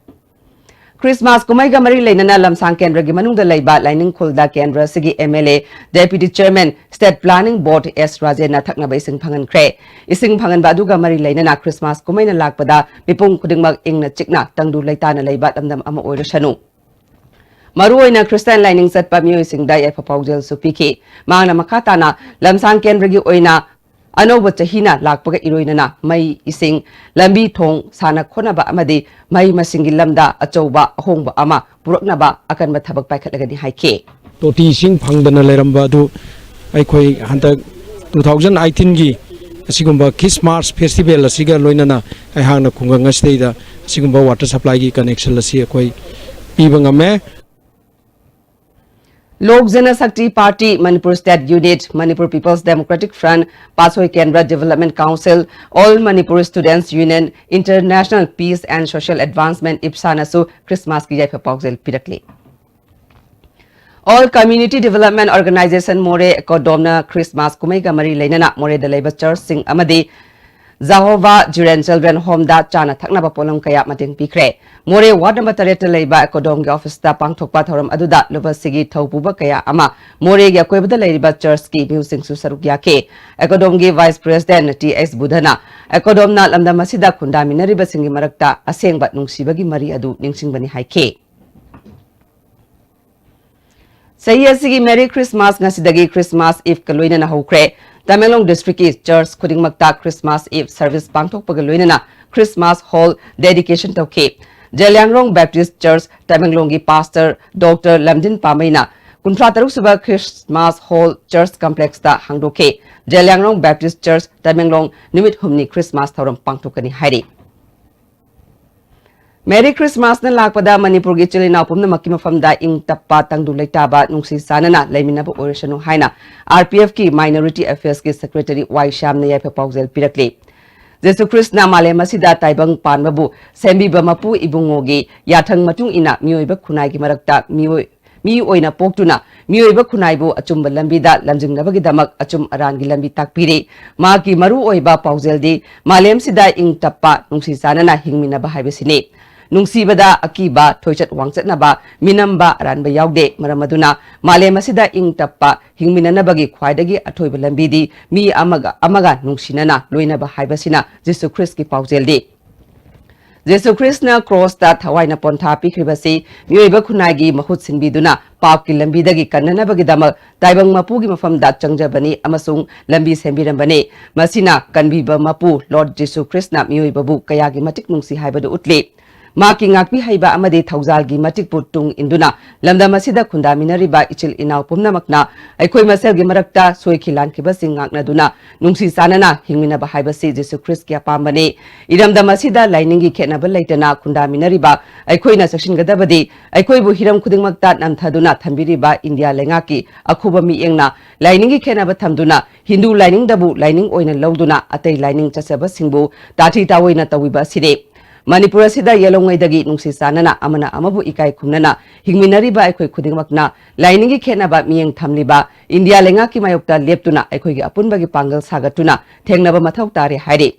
ꯈ꯭ꯔꯤꯁꯃꯥꯁ ꯀꯨꯝꯍꯩꯒ ꯃꯔꯤ ꯂꯩꯅꯅ ꯂꯝꯁꯥꯡ ꯀꯦꯟꯗ꯭ꯔꯒꯤ ꯃꯅꯨꯡꯗ ꯂꯩꯕ ꯂꯥꯏꯅꯤꯡꯈꯣꯜꯗ ꯀꯦꯟꯗ꯭ꯔ ꯑꯁꯤꯒꯤ M L A, Deputy Chairman, State Planning Board S ꯔꯥꯖꯦꯟꯅ ꯊꯛꯅꯕ ꯏꯁꯤꯡ ꯐꯪꯍꯟꯈ꯭ꯔꯦ꯫ ꯏꯁꯤꯡ ꯐꯪꯍꯟꯕ ꯑꯗꯨꯒ ꯃꯔꯤ ꯂꯩꯅꯅ ꯈ꯭ꯔꯤꯁꯃꯥꯁ ꯀꯨꯝꯍꯩꯅ ꯂꯥꯛꯄꯗ ꯃꯤꯄꯨꯝ ꯈꯨꯗꯤꯡꯃꯛ ꯏꯪꯅ ꯆꯤꯛꯅ ꯇꯪꯗꯨ ꯂꯩꯇꯥꯅ ꯂꯩꯕ ꯂꯝꯗꯝ ꯑꯃ ꯑꯣꯏꯔꯁꯅꯨ꯫ ꯃꯔꯨꯑꯣꯏꯅ ꯈ꯭ꯔꯤꯁꯇꯥꯟ ꯂꯥꯏꯅꯤꯡ ꯆꯠꯄ ꯃꯤꯑꯣꯏꯁꯤꯡꯗ ꯌꯥꯏꯐ ꯄꯥꯎꯖꯦꯜꯁꯨ ꯄꯤꯈꯤ꯫ ꯃꯍꯥꯛꯅ ꯃꯈꯥ ꯇꯥꯅ ꯂꯝꯁꯥꯡ ꯀꯦꯟꯗ꯭ꯔꯒꯤ ꯑꯣꯏꯅ ꯑꯅꯧꯕ ꯆꯍꯤꯅ ꯂꯥꯛꯄꯒ ꯏꯔꯣꯏꯅꯅ ꯃꯩ, ꯏꯁꯤꯡ, ꯂꯝꯕꯤ ꯊꯣꯡ, ꯁꯥꯟꯅ ꯈꯣꯠꯅꯕ ꯑꯃꯗꯤ ꯃꯍꯩ ꯃꯁꯤꯡꯒꯤ ꯂꯝꯗ ꯑꯆꯧꯕ ꯑꯍꯣꯡꯕ ꯑꯃ ꯄꯨꯔꯛꯅꯕ ꯑꯀꯟꯕ ꯊꯕꯛ ꯄꯥꯏꯈꯠꯂꯒꯅꯤ ꯍꯥꯏꯈꯤ꯫ ꯇꯣꯇꯤ ꯏꯁꯤꯡ ꯐꯪꯗꯅ ꯂꯩꯔꯝꯕ ꯑꯗꯨ ꯑꯩꯈꯣꯏ ꯍꯟꯗꯛ two thousand eighteenꯒꯤ ꯑꯁꯤꯒꯨꯝꯕ ꯈ꯭ꯔꯤꯁꯃꯥꯁ ꯐꯦꯁꯇꯤꯚꯦꯜ ꯑꯁꯤꯒ ꯂꯣꯏꯅꯅ ꯑꯩꯍꯥꯛꯅ ꯈꯨꯡꯒꯪ ꯑꯁꯤꯗꯩꯗ ꯑꯁꯤꯒꯨꯝꯕ ꯋꯥꯇꯔ ꯁꯄ꯭ꯂꯥꯏꯒꯤ ꯀꯅꯦꯛꯁꯟ ꯑꯁꯤ ꯑꯩꯈꯣꯏ ꯄꯤꯕ ꯉꯝꯃꯦ꯫ Lok Jana Shakti party, Manipur state unit, Manipur people's democratic front, Patsoi Kendra development council, all Manipur students union, international peace and social advancement, ꯏꯞꯁꯥꯅꯁꯨ ꯈ꯭ꯔꯤꯁꯃꯥꯁꯀꯤ ꯌꯥꯏꯐ ꯄꯥꯎꯖꯦꯜ ꯄꯤꯔꯛꯂꯤ꯫ All community development organisation Moreh, ꯑꯦꯀꯣꯗꯣꯝꯅ ꯈ꯭ꯔꯤꯁꯃꯥꯁ ꯀꯨꯝꯍꯩꯒ ꯃꯔꯤ ꯂꯩꯅꯅ ꯃꯣꯔꯦꯗ ꯂꯩꯕ ꯆꯔꯆꯁꯤꯡ ꯑꯃꯗꯤ ꯖꯍꯣꯚꯥ ꯖꯤꯔꯦꯟ ꯆꯤꯜꯗ꯭ꯔꯦꯟ ꯍꯣꯝꯗ ꯆꯥꯅ ꯊꯛꯅꯕ ꯄꯣꯠꯂꯝ ꯀꯌꯥ ꯃꯇꯦꯡ ꯄꯤꯈ꯭ꯔꯦ꯫ ꯃꯣꯔꯦ ꯋꯥꯔꯗ ꯅꯝꯕꯔ ꯇꯔꯦꯠꯇ ꯂꯩꯕ ꯑꯦꯀꯣꯗꯣꯝꯒꯤ ꯑꯣꯐꯤꯁꯇ ꯄꯥꯡꯊꯣꯛꯄ ꯊꯧꯔꯝ ꯑꯗꯨꯗ ꯂꯨꯄꯥ ꯁꯤꯒꯤ ꯊꯧꯄꯨꯕ ꯀꯌꯥ ꯑꯃ ꯃꯣꯔꯦꯒꯤ ꯑꯀꯣꯏꯕꯗ ꯂꯩꯔꯤꯕ ꯆꯔꯆꯀꯤ ꯃꯤꯍꯨꯠꯁꯤꯡꯁꯨ ꯁꯔꯨꯛ ꯌꯥꯈꯤ꯫ ꯑꯦꯀꯣꯗꯣꯝꯒꯤ ꯚꯥꯏꯁ ꯄ꯭ꯔꯦꯁꯤꯗꯦꯟꯠ ꯇꯤ ꯑꯩꯆ ꯕꯨꯙꯅ ꯑꯦꯀꯣꯗꯣꯝꯅ ꯂꯝꯗꯝ ꯑꯁꯤꯗ ꯈꯨꯟꯗꯥꯃꯤꯟꯅꯔꯤꯕꯁꯤꯡꯒꯤ ꯃꯔꯛꯇ ꯑꯁꯦꯡꯕ ꯅꯨꯡꯁꯤꯕꯒꯤ ꯃꯔꯤ ꯑꯗꯨ ꯅꯤꯡꯁꯤꯡꯕꯅꯤ ꯍꯥꯏꯈꯤ꯫ ꯆꯍꯤ ꯑꯁꯤꯒꯤ ꯃꯦꯔꯤ ꯈ꯭ꯔꯤꯁꯃꯥꯁ ꯉꯁꯤꯗꯒꯤ ꯈ꯭ꯔꯤꯁꯃꯥꯁ ꯏꯚꯀ ꯂꯣꯏꯅꯅ ꯍꯧꯈ꯭ꯔꯦ꯫ ꯇꯃꯦꯡꯂꯣꯡ ꯗꯤꯁꯇ꯭ꯔꯤꯛꯀꯤ ꯆꯔꯆ ꯈꯨꯗꯤꯡꯃꯛꯇ ꯈ꯭ꯔꯤꯁꯃꯥꯁ ꯏꯚ ꯁꯔꯚꯤꯁ ꯄꯥꯡꯊꯣꯛꯄꯒ ꯂꯣꯏꯅꯅ ꯈ꯭ꯔꯤꯁꯃꯥꯁ ꯍꯣꯜ ꯗꯦꯗꯤꯀꯦꯁꯟ ꯇꯧꯈꯤ꯫ ꯖꯦꯂꯤꯌꯥꯡꯔꯣꯡ ꯕꯦꯞꯇꯤꯁ ꯆꯔꯆ ꯇꯃꯦꯡꯂꯣꯡꯒꯤ ꯄꯥꯁꯇꯔ ꯗꯣꯛꯇꯔ ꯂꯝꯖꯤꯟ ꯄꯥꯝꯕꯩꯅ ꯀꯨꯟꯊ꯭ꯔꯥ ꯇꯔꯨꯛ ꯁꯨꯕ ꯈ꯭ꯔꯤꯁꯃꯥꯁ ꯍꯣꯜ ꯆꯔꯆ ꯀꯝꯄ꯭ꯂꯦꯛꯁꯇ ꯍꯥꯡꯗꯣꯛꯈꯤ꯫ ꯖꯦꯂꯤꯌꯥꯡꯔꯣꯡ ꯕꯦꯞꯇꯤꯁ ꯆꯔꯆ ꯇꯃꯦꯡꯂꯣꯡ ꯅꯨꯃꯤꯠ ꯍꯨꯝꯅꯤ ꯈ꯭ꯔꯤꯁꯃꯥꯁ ꯊꯧꯔꯝ ꯄꯥꯡꯊꯣꯛꯀꯅꯤ ꯍꯥꯏꯔꯤ꯫ ꯃꯦꯔꯤ ꯈ꯭ꯔꯤꯁꯃꯥꯁꯅ ꯂꯥꯛꯄꯗ ꯃꯅꯤꯄꯨꯔꯒꯤ ꯏꯆꯤꯜ ꯏꯅꯥꯎ ꯄꯨꯝꯅꯃꯛꯀꯤ ꯃꯐꯝꯗ ꯏꯪ ꯇꯞꯄ, ꯇꯪꯗꯨ ꯂꯩꯇꯥꯕ, ꯅꯨꯡꯁꯤ ꯆꯥꯟꯅꯅ ꯂꯩꯃꯤꯟꯅꯕ ꯑꯣꯏꯔꯁꯅꯨ ꯍꯥꯏꯅ ꯑꯥꯔ ꯄꯤ ꯑꯦꯐꯀꯤ ꯃꯥꯏꯅꯣꯔꯤꯇꯤ ꯑꯦꯐꯤꯌꯔꯁꯀꯤ ꯁꯦꯀ꯭ꯔꯦꯇꯔꯤ ꯋꯥꯏ ꯁ꯭ꯌꯥꯝꯅ ꯌꯥꯏꯐ ꯄꯥꯎꯖꯦꯜ ꯄꯤꯔꯛꯂꯤ꯫ ꯖꯤꯁꯨ ꯈ꯭ꯔꯤꯁꯅ ꯃꯥꯂꯦꯝ ꯑꯁꯤꯗ ꯇꯥꯏꯕꯪ ꯄꯥꯟꯕꯕꯨ ꯁꯦꯝꯕꯤꯕ ꯃꯄꯨ ꯏꯕꯨꯡꯉꯣꯒꯤ ꯌꯥꯊꯪ ꯃꯇꯨꯡ ꯏꯟꯅ ꯃꯤꯑꯣꯏꯕ ꯈꯨꯟꯅꯥꯏꯒꯤ ꯃꯔꯛꯇ ꯃꯤꯑꯣꯏ, ꯃꯤ ꯑꯣꯏꯅ ꯄꯣꯛꯇꯨꯅ ꯃꯤꯑꯣꯏꯕ ꯈꯨꯟꯅꯥꯏꯕꯨ ꯑꯆꯨꯝꯕ ꯂꯝꯕꯤꯗ ꯂꯝꯖꯤꯡꯅꯕꯒꯤꯗꯃꯛ ꯑꯆꯨꯝ ꯑꯔꯥꯟꯒꯤ ꯂꯝꯕꯤ ꯇꯥꯛꯄꯤꯔꯤ꯫ ꯃꯍꯥꯛꯀꯤ ꯃꯔꯨ ꯑꯣꯏꯕ ꯄꯥꯎꯖꯦꯜꯗꯤ ꯃꯥꯂꯦꯝꯁꯤꯗ ꯏꯪ ꯇꯞꯄ, ꯅꯨꯡꯁꯤ ꯆꯥꯟꯅꯅ ꯍꯤꯡꯃꯤꯟꯅꯕ ꯍꯥꯏꯕꯁꯤꯅꯤ꯫ ꯅꯨꯡꯁꯤꯕꯗ ꯑꯀꯤꯕ, ꯊꯣꯏꯆꯠ ꯋꯥꯡꯆꯠꯅꯕ, ꯃꯤꯅꯝꯕ, ꯑꯔꯥꯟꯕ ꯌꯥꯎꯗꯦ꯫ ꯃꯔꯝ ꯑꯗꯨꯅ ꯃꯥꯂꯦꯝ ꯑꯁꯤꯗ ꯏꯪ ꯇꯞꯄ ꯍꯤꯡꯃꯤꯟꯅꯅꯕꯒꯤ ꯈ꯭ꯋꯥꯏꯗꯒꯤ ꯑꯊꯣꯏꯕ ꯂꯝꯕꯤꯗꯤ ꯃꯤ ꯑꯃꯒ ꯑꯃꯒ ꯅꯨꯡꯁꯤꯅꯅ ꯂꯣꯏꯅꯕ ꯍꯥꯏꯕꯁꯤꯅ ꯖꯤꯁꯨ ꯈ꯭ꯔꯤꯁꯀꯤ ꯄꯥꯎꯖꯦꯜꯗꯤ꯫ ꯖꯤꯁꯨ ꯈ꯭ꯔꯤꯁꯅ ꯀ꯭ꯔꯣꯁꯇ ꯊꯋꯥꯏꯅ ꯄꯣꯟꯊꯥ ꯄꯤꯈ꯭ꯔꯤꯕꯁꯤ ꯃꯤꯑꯣꯏꯕ ꯈꯨꯟꯅꯥꯏꯒꯤ ꯃꯍꯨꯠ ꯁꯤꯟꯕꯤꯗꯨꯅ ꯄꯥꯞꯀꯤ ꯂꯝꯕꯤꯗꯒꯤ ꯀꯟꯅꯅꯕꯒꯤꯗꯃꯛ ꯇꯥꯏꯕꯪ ꯃꯄꯨꯒꯤ ꯃꯐꯝꯗ ꯆꯪꯖꯕꯅꯤ ꯑꯃꯁꯨꯡ ꯂꯝꯕꯤ ꯁꯦꯝꯕꯤꯔꯝꯕꯅꯤ꯫ ꯃꯁꯤꯅ ꯀꯟꯕꯤꯕ ꯃꯄꯨ ꯂꯣꯔꯗ ꯖꯤꯁꯨ ꯈ꯭ꯔꯤꯁꯅ ꯃꯤꯑꯣꯏꯕꯕꯨ ꯀꯌꯥꯒꯤ ꯃꯇꯤꯛ ꯅꯨꯡꯁꯤ ꯍꯥꯏꯕꯗꯨ ꯎꯠꯂꯤ꯫ ꯃꯍꯥꯛꯀꯤ ꯉꯥꯛꯄꯤ ꯍꯩꯕ ꯑꯃꯗꯤ ꯊꯧꯖꯥꯜꯒꯤ ꯃꯇꯤꯛꯄꯨ ꯇꯨꯡ ꯏꯟꯗꯨꯅ ꯂꯝꯗꯝ ꯑꯁꯤꯗ ꯈꯨꯟꯗꯥꯃꯤꯟꯅꯔꯤꯕ ꯏꯆꯤꯜ ꯏꯅꯥꯎ ꯄꯨꯝꯅꯃꯛꯅ ꯑꯩꯈꯣꯏ ꯃꯁꯦꯜꯒꯤ ꯃꯔꯛꯇ ꯁꯣꯏꯈꯤ ꯂꯥꯟꯈꯤꯕꯁꯤꯡ ꯉꯥꯛꯅꯗꯨꯅ ꯅꯨꯡꯁꯤ ꯆꯥꯟꯅꯅ ꯍꯤꯡꯃꯤꯟꯅꯕ ꯍꯥꯏꯕꯁꯤ ꯖꯤꯁꯨ ꯈ꯭ꯔꯤꯁꯀꯤ ꯑꯄꯥꯝꯕꯅꯤ꯫ ꯏꯔꯝꯗꯝ ꯑꯁꯤꯗ ꯂꯥꯏꯅꯤꯡꯒꯤ ꯈꯦꯠꯅꯕ ꯂꯩꯇꯅ ꯈꯨꯟꯗꯥꯃꯤꯟꯅꯔꯤꯕ ꯑꯩꯈꯣꯏꯅ ꯆꯦꯛꯁꯤꯟꯒꯗꯕꯗꯤ ꯑꯩꯈꯣꯏꯕꯨ ꯍꯤꯔꯝ ꯈꯨꯗꯤꯡꯃꯛꯇ ꯅꯝꯊꯗꯨꯅ ꯊꯝꯕꯤꯔꯤꯕ ꯏꯟꯗꯤꯌꯥ ꯂꯩꯉꯥꯛꯀꯤ ꯑꯈꯨꯕ ꯃꯤꯠꯌꯦꯡꯅ ꯂꯥꯏꯅꯤꯡꯒꯤ ꯈꯦꯠꯅꯕ ꯊꯝꯗꯨꯅ ꯍꯤꯟꯗꯨ ꯂꯥꯏꯅꯤꯡꯗꯕꯨ ꯂꯥꯏꯅꯤꯡ ꯑꯣꯏꯅ ꯂꯧꯗꯨꯅ ꯑꯇꯩ ꯂꯥꯏꯅꯤꯡ ꯆꯠꯆꯕꯁꯤꯡꯕꯨ ꯇꯥꯊꯤ ꯇꯥꯑꯣꯏꯅ ꯇꯧꯕꯤꯕ ꯑꯁꯤꯅꯤ꯫ ꯃꯅꯤꯄꯨꯔ ꯑꯁꯤꯗ ꯌꯦꯜꯍꯧꯉꯩꯗꯒꯤ ꯅꯨꯡꯁꯤ ꯆꯥꯟꯅꯅ ꯑꯃꯅ ꯑꯃꯕꯨ ꯏꯀꯥꯏ ꯈꯨꯝꯅꯅ ꯍꯤꯡꯃꯤꯟꯅꯔꯤꯕ ꯑꯩꯈꯣꯏ ꯈꯨꯗꯤꯡꯃꯛꯅ ꯂꯥꯏꯅꯤꯡꯒꯤ ꯈꯦꯠꯅꯕ ꯃꯤꯠꯌꯦꯡ ꯊꯝꯂꯤꯕ ꯏꯟꯗꯤꯌꯥ ꯂꯩꯉꯥꯛꯀꯤ ꯃꯥꯌꯣꯛꯇ ꯂꯦꯞꯇꯨꯅ ꯑꯩꯈꯣꯏꯒꯤ ꯑꯄꯨꯟꯕꯒꯤ ꯄꯥꯡꯒꯜ ꯁꯥꯒꯠꯇꯨꯅ ꯊꯦꯡꯅꯕ ꯃꯊꯧ ꯇꯥꯔꯦ ꯍꯥꯏꯔꯤ꯫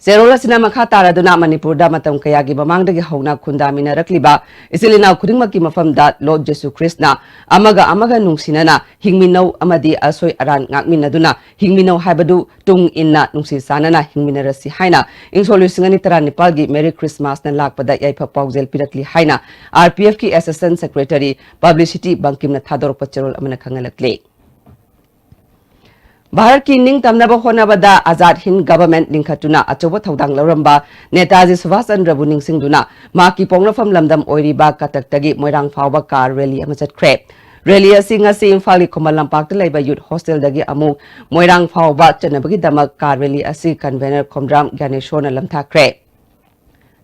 ꯆꯦꯔꯣꯜ ꯑꯁꯤꯅ ꯃꯈꯥ ꯇꯥꯔꯗꯨꯅ ꯃꯅꯤꯄꯨꯔꯗ ꯃꯇꯝ ꯀꯌꯥꯒꯤ ꯃꯃꯥꯡꯗꯒꯤ ꯍꯧꯅ ꯈꯨꯟꯗꯥꯃꯤꯟꯅꯔꯛꯂꯤꯕ ꯏꯆꯤꯜ ꯏꯅꯥꯎ ꯈꯨꯗꯤꯡꯃꯛꯀꯤ ꯃꯐꯝꯗ ꯂꯣꯔꯗ ꯖꯤꯁꯨ ꯈ꯭ꯔꯤꯁꯅ ꯑꯃꯒ ꯑꯃꯒ ꯅꯨꯡꯁꯤꯅꯅ ꯍꯤꯡꯃꯤꯟꯅꯧ ꯑꯃꯗꯤ ꯑꯁꯣꯏ ꯑꯔꯥꯟ ꯉꯥꯛꯃꯤꯟꯅꯗꯨꯅ ꯍꯤꯡꯃꯤꯟꯅꯧ ꯍꯥꯏꯕꯗꯨ ꯇꯨꯡ ꯏꯟꯅ ꯅꯨꯡꯁꯤ ꯆꯥꯟꯅꯅ ꯍꯤꯡꯃꯤꯟꯅꯔꯁꯤ ꯍꯥꯏꯅ ꯏꯪ ꯁꯣꯛ ꯂꯤꯁꯤꯡ ꯑꯅꯤ ꯇꯔꯥꯅꯤꯄꯥꯜꯒꯤ ꯃꯦꯔꯤ ꯈ꯭ꯔꯤꯁꯃꯥꯁꯅ ꯂꯥꯛꯄꯗ ꯌꯥꯏꯐ ꯄꯥꯎꯖꯦꯜ ꯄꯤꯔꯛꯂꯤ ꯍꯥꯏꯅ ꯑꯥꯔ ꯄꯤ ꯑꯦꯐꯀꯤ ꯑꯦꯁꯤꯁꯇꯦꯟ ꯁꯦꯀ꯭ꯔꯦꯇꯔꯤ ꯄꯕ꯭ꯂꯤꯁꯤꯇꯤ ꯕꯪꯀꯤꯝꯅ ꯊꯥꯗꯣꯔꯛꯄ ꯆꯦꯔꯣꯜ ꯑꯃꯅ ꯈꯪꯍꯜꯂꯛꯂꯤ꯫ ꯚꯥꯔꯠꯀꯤ ꯅꯤꯡꯇꯝꯅꯕ ꯍꯣꯠꯅꯕꯗ ꯑꯖꯥꯗ ꯍꯤꯟꯗ ꯒꯚꯔꯟꯃꯦꯟꯠ ꯂꯤꯡꯈꯠꯇꯨꯅ ꯑꯆꯧꯕ ꯊꯧꯗꯥꯡ ꯂꯧꯔꯝꯕ ꯅꯦꯇꯥꯖꯤ ꯁꯨꯚꯥꯁ ꯆꯟꯗ꯭ꯔꯕꯨ ꯅꯤꯡꯁꯤꯡꯗꯨꯅ ꯃꯍꯥꯛꯀꯤ ꯄꯣꯛꯅꯐꯝ ꯂꯝꯗꯝ ꯑꯣꯏꯔꯤꯕ ꯀꯇꯛꯇꯒꯤ ꯃꯣꯏꯔꯥꯡ ꯐꯥꯎꯕ ꯀꯥꯔ ꯔꯦꯂꯤ ꯑꯃ ꯆꯠꯈ꯭ꯔꯦ꯫ ꯔꯦꯂꯤ ꯑꯁꯤ ꯉꯁꯤ ꯏꯝꯐꯥꯜꯒꯤ ꯈꯨꯃꯟ ꯂꯝꯄꯥꯛꯇ ꯂꯩꯕ ꯌꯨꯠ ꯍꯣꯁꯇꯦꯜꯗꯒꯤ ꯑꯃꯨꯛ ꯃꯣꯏꯔꯥꯡ ꯐꯥꯎꯕ ꯆꯠꯅꯕꯒꯤꯗꯃꯛ ꯀꯥꯔ ꯔꯦꯂꯤ ꯑꯁꯤ ꯀꯟꯚꯦꯅꯔ ꯈꯣꯝꯗ꯭ꯔꯥꯝ ꯒ꯭ꯌꯥꯅꯦꯁꯣꯔꯅ ꯂꯝꯊꯥꯈ꯭ꯔꯦ꯫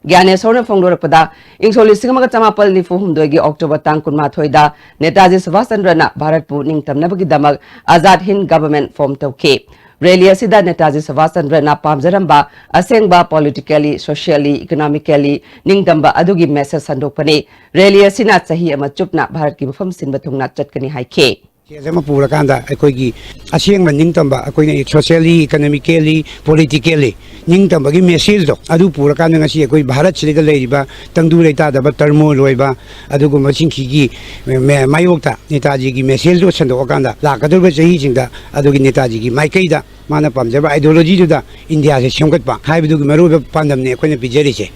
ꯒ꯭ꯌꯥꯅꯦꯁꯣꯔꯅ ꯐꯣꯡꯗꯣꯔꯛꯄꯗ, ꯏꯪ ꯁꯣꯛ ꯂꯤꯁꯤꯡ ꯑꯃꯒ ꯆꯃꯥꯄꯜ ꯅꯤꯐꯨ ꯍꯨꯝꯗꯣꯏꯒꯤ ꯑꯣꯛꯇꯣꯕꯔ ꯇꯥꯡ ꯀꯨꯟꯃꯥꯊꯣꯏꯗ ꯅꯦꯇꯥꯖꯤ ꯁꯨꯚꯥꯁ ꯆꯟꯗ꯭ꯔꯅ ꯚꯥꯔꯠꯄꯨ ꯅꯤꯡꯇꯝꯅꯕꯒꯤꯗꯃꯛ ꯑꯖꯥꯗ ꯍꯤꯟꯗ ꯒꯚꯔꯟꯃꯦꯟꯠ ꯐꯣꯔꯝ ꯇꯧꯈꯤ꯫ ꯔꯦꯂꯤ ꯑꯁꯤꯗ ꯅꯦꯇꯥꯖꯤ ꯁꯨꯚꯥꯁ ꯆꯟꯗ꯭ꯔꯅ ꯄꯥꯝꯖꯔꯝꯕ ꯑꯁꯦꯡꯕ politically, socially, economically ꯅꯤꯡꯇꯝꯕ ꯑꯗꯨꯒꯤ message ꯁꯟꯗꯣꯛꯄꯅꯤ꯫ ꯔꯦꯂꯤ ꯑꯁꯤꯅ ꯆꯍꯤ ꯑꯃ ꯆꯨꯞꯅ ꯚꯥꯔꯠꯀꯤ ꯃꯐꯝ ꯁꯤꯟꯕ ꯊꯨꯡꯅ ꯆꯠꯀꯅꯤ ꯍꯥꯏꯈꯤ꯫ Message ꯑꯃ ꯄꯨꯔꯀꯥꯟꯗ ꯑꯩꯈꯣꯏꯒꯤ ꯑꯁꯦꯡꯕ ꯅꯤꯡꯇꯝꯕ, ꯑꯩꯈꯣꯏꯅ socially, economically, politically ꯅꯤꯡꯇꯝꯕꯒꯤ message ꯗꯣ ꯑꯗꯨ ꯄꯨꯔꯀꯥꯟꯗ ꯉꯁꯤ ꯑꯩꯈꯣꯏ ꯚꯥꯔꯠꯁꯤꯗ ꯂꯩꯔꯤꯕ ꯇꯪꯗꯨ ꯂꯩꯇꯥꯗꯕ, turmoil ꯑꯣꯏꯕ ꯑꯗꯨꯒꯨꯝꯕꯁꯤꯡꯁꯤꯒꯤ ꯃ-, ꯃꯥꯌꯣꯛꯇ ꯅꯦꯇꯥꯖꯤꯒꯤ message ꯗꯣ ꯁꯟꯗꯣꯛꯑꯀꯥꯟꯗ ꯂꯥꯛꯀꯗꯧꯔꯤꯕ ꯆꯍꯤꯁꯤꯡꯗ ꯑꯗꯨꯒꯤ ꯅꯦꯇꯥꯖꯤꯒꯤ ꯃꯥꯏꯀꯩꯗ ꯃꯥꯅ ꯄꯥꯝꯖꯕ ideology ꯗꯨꯗ ꯏꯟꯗꯤꯌꯥꯁꯦ ꯁꯦꯝꯒꯠꯄ ꯍꯥꯏꯕꯗꯨꯒꯤ ꯃꯔꯨꯑꯣꯏꯕ ꯄꯥꯟꯗꯝꯅꯤ ꯑꯩꯈꯣꯏꯅ ꯄꯤꯖꯔꯤꯁꯦ꯫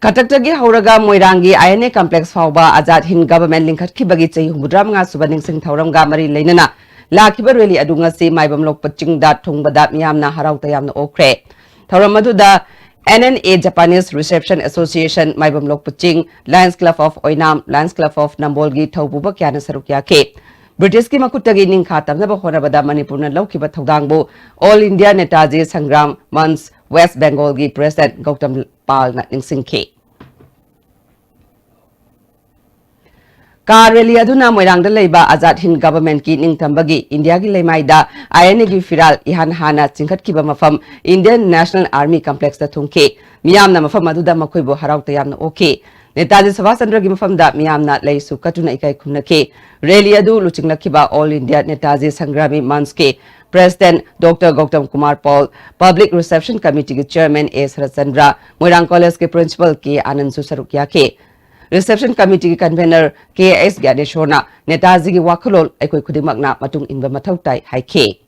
ꯀꯇꯛꯇꯒꯤ ꯍꯧꯔꯒ ꯃꯣꯏꯔꯥꯡꯒꯤ I N A complex ꯐꯥꯎꯕ ꯑꯖꯥꯗ ꯍꯤꯟꯗ ꯒꯚꯔꯟꯃꯦꯟꯠ ꯂꯤꯡꯈꯠꯈꯤꯕꯒꯤ ꯆꯍꯤ ꯍꯨꯝꯐꯨꯇꯔꯥ ꯃꯉꯥ ꯁꯨꯕ ꯅꯤꯡꯁꯤꯡ ꯊꯧꯔꯝꯒ ꯃꯔꯤ ꯂꯩꯅꯅ ꯂꯥꯛꯈꯤꯕ ꯔꯦꯂꯤ ꯑꯗꯨ ꯉꯁꯤ ꯃꯥꯏꯕꯝ ꯂꯣꯛꯄ ꯆꯤꯡꯗ ꯊꯨꯡꯕꯗ ꯃꯤꯌꯥꯝꯅ ꯍꯔꯥꯎ ꯇꯌꯥꯝꯅ ꯑꯣꯛꯈ꯭ꯔꯦ꯫ ꯊꯧꯔꯝ ꯑꯗꯨꯗ N N A Japanese Reception Association, ꯃꯥꯏꯕꯝ ꯂꯣꯛꯄ ꯆꯤꯡ, Lions Club of Oinam, Lions Club of ꯅꯝꯕꯣꯜꯒꯤ ꯊꯧꯄꯨꯕ ꯀꯌꯥꯅ ꯁꯔꯨꯛ ꯌꯥꯈꯤ꯫ ꯕ꯭ꯔꯤꯇꯤꯁꯀꯤ ꯃꯈꯨꯠꯇꯒꯤ ꯅꯤꯡꯈꯥ ꯇꯝꯅꯕ ꯍꯣꯠꯅꯕꯗ ꯃꯅꯤꯄꯨꯔꯅ ꯂꯧꯈꯤꯕ ꯊꯧꯗꯥꯡꯕꯨ All India Netaji Sangram Manch West Bengalꯒꯤ president ꯒꯧꯇꯝ ꯄꯥꯜꯅ ꯅꯤꯡꯁꯤꯡꯈꯤ꯫ ꯀꯥꯔ ꯔꯦꯂꯤ ꯑꯗꯨꯅ ꯃꯣꯏꯔꯥꯡꯗ ꯂꯩꯕ ꯑꯖꯥꯗ ꯍꯤꯟꯗ ꯒꯚꯔꯟꯃꯦꯟꯠꯀꯤ ꯅꯤꯡꯇꯝꯕꯒꯤ ꯏꯟꯗꯤꯌꯥꯒꯤ ꯂꯩꯃꯥꯏꯗ I N Aꯒꯤ ꯐꯤꯔꯥꯜ ꯏꯍꯥꯟ ꯍꯥꯟꯅ ꯆꯤꯡꯈꯠꯈꯤꯕ ꯃꯐꯝ Indian National Army Complexꯇ ꯊꯨꯡꯈꯤ꯫ ꯃꯤꯌꯥꯝꯅ ꯃꯐꯝ ꯑꯗꯨꯗ ꯃꯈꯣꯏꯕꯨ ꯍꯔꯥꯎ ꯇꯌꯥꯝꯅ ꯑꯣꯛꯈꯤ꯫ ꯅꯦꯇꯥꯖꯤ ꯁꯨꯚꯥꯁ ꯆꯟꯗ꯭ꯔꯒꯤ ꯃꯐꯝꯗ ꯃꯤꯌꯥꯝꯅ ꯂꯩꯁꯨ ꯀꯠꯇꯨꯅ ꯏꯀꯥꯏ ꯈꯨꯝꯅꯈꯤ꯫ ꯔꯦꯂꯤ ꯑꯗꯨ ꯂꯨꯆꯤꯡꯂꯛꯈꯤꯕ All India Netaji Sangrami Manchꯀꯤ president Doctor Gautam Kumar Paul, Public Reception Committeeꯒꯤ chairman A Saratchandra, ꯃꯣꯏꯔꯥꯡ ꯀꯣꯂꯦꯖꯀꯤ principal ꯀꯦ ꯑꯥꯅꯟꯗꯁꯨ ꯁꯔꯨꯛ ꯌꯥꯈꯤ꯫ Reception Committeeꯒꯤ convener ꯀꯦ ꯑꯦꯁ ꯒ꯭ꯌꯥꯅꯦꯁꯣꯔꯅ ꯅꯦꯇꯥꯖꯤꯒꯤ ꯋꯥꯈꯜꯂꯣꯟ ꯑꯩꯈꯣꯏ ꯈꯨꯗꯤꯡꯃꯛꯅ ꯃꯇꯨꯡ ꯏꯟꯕ ꯃꯊꯧ ꯇꯥꯏ ꯍꯥꯏꯈꯤ꯫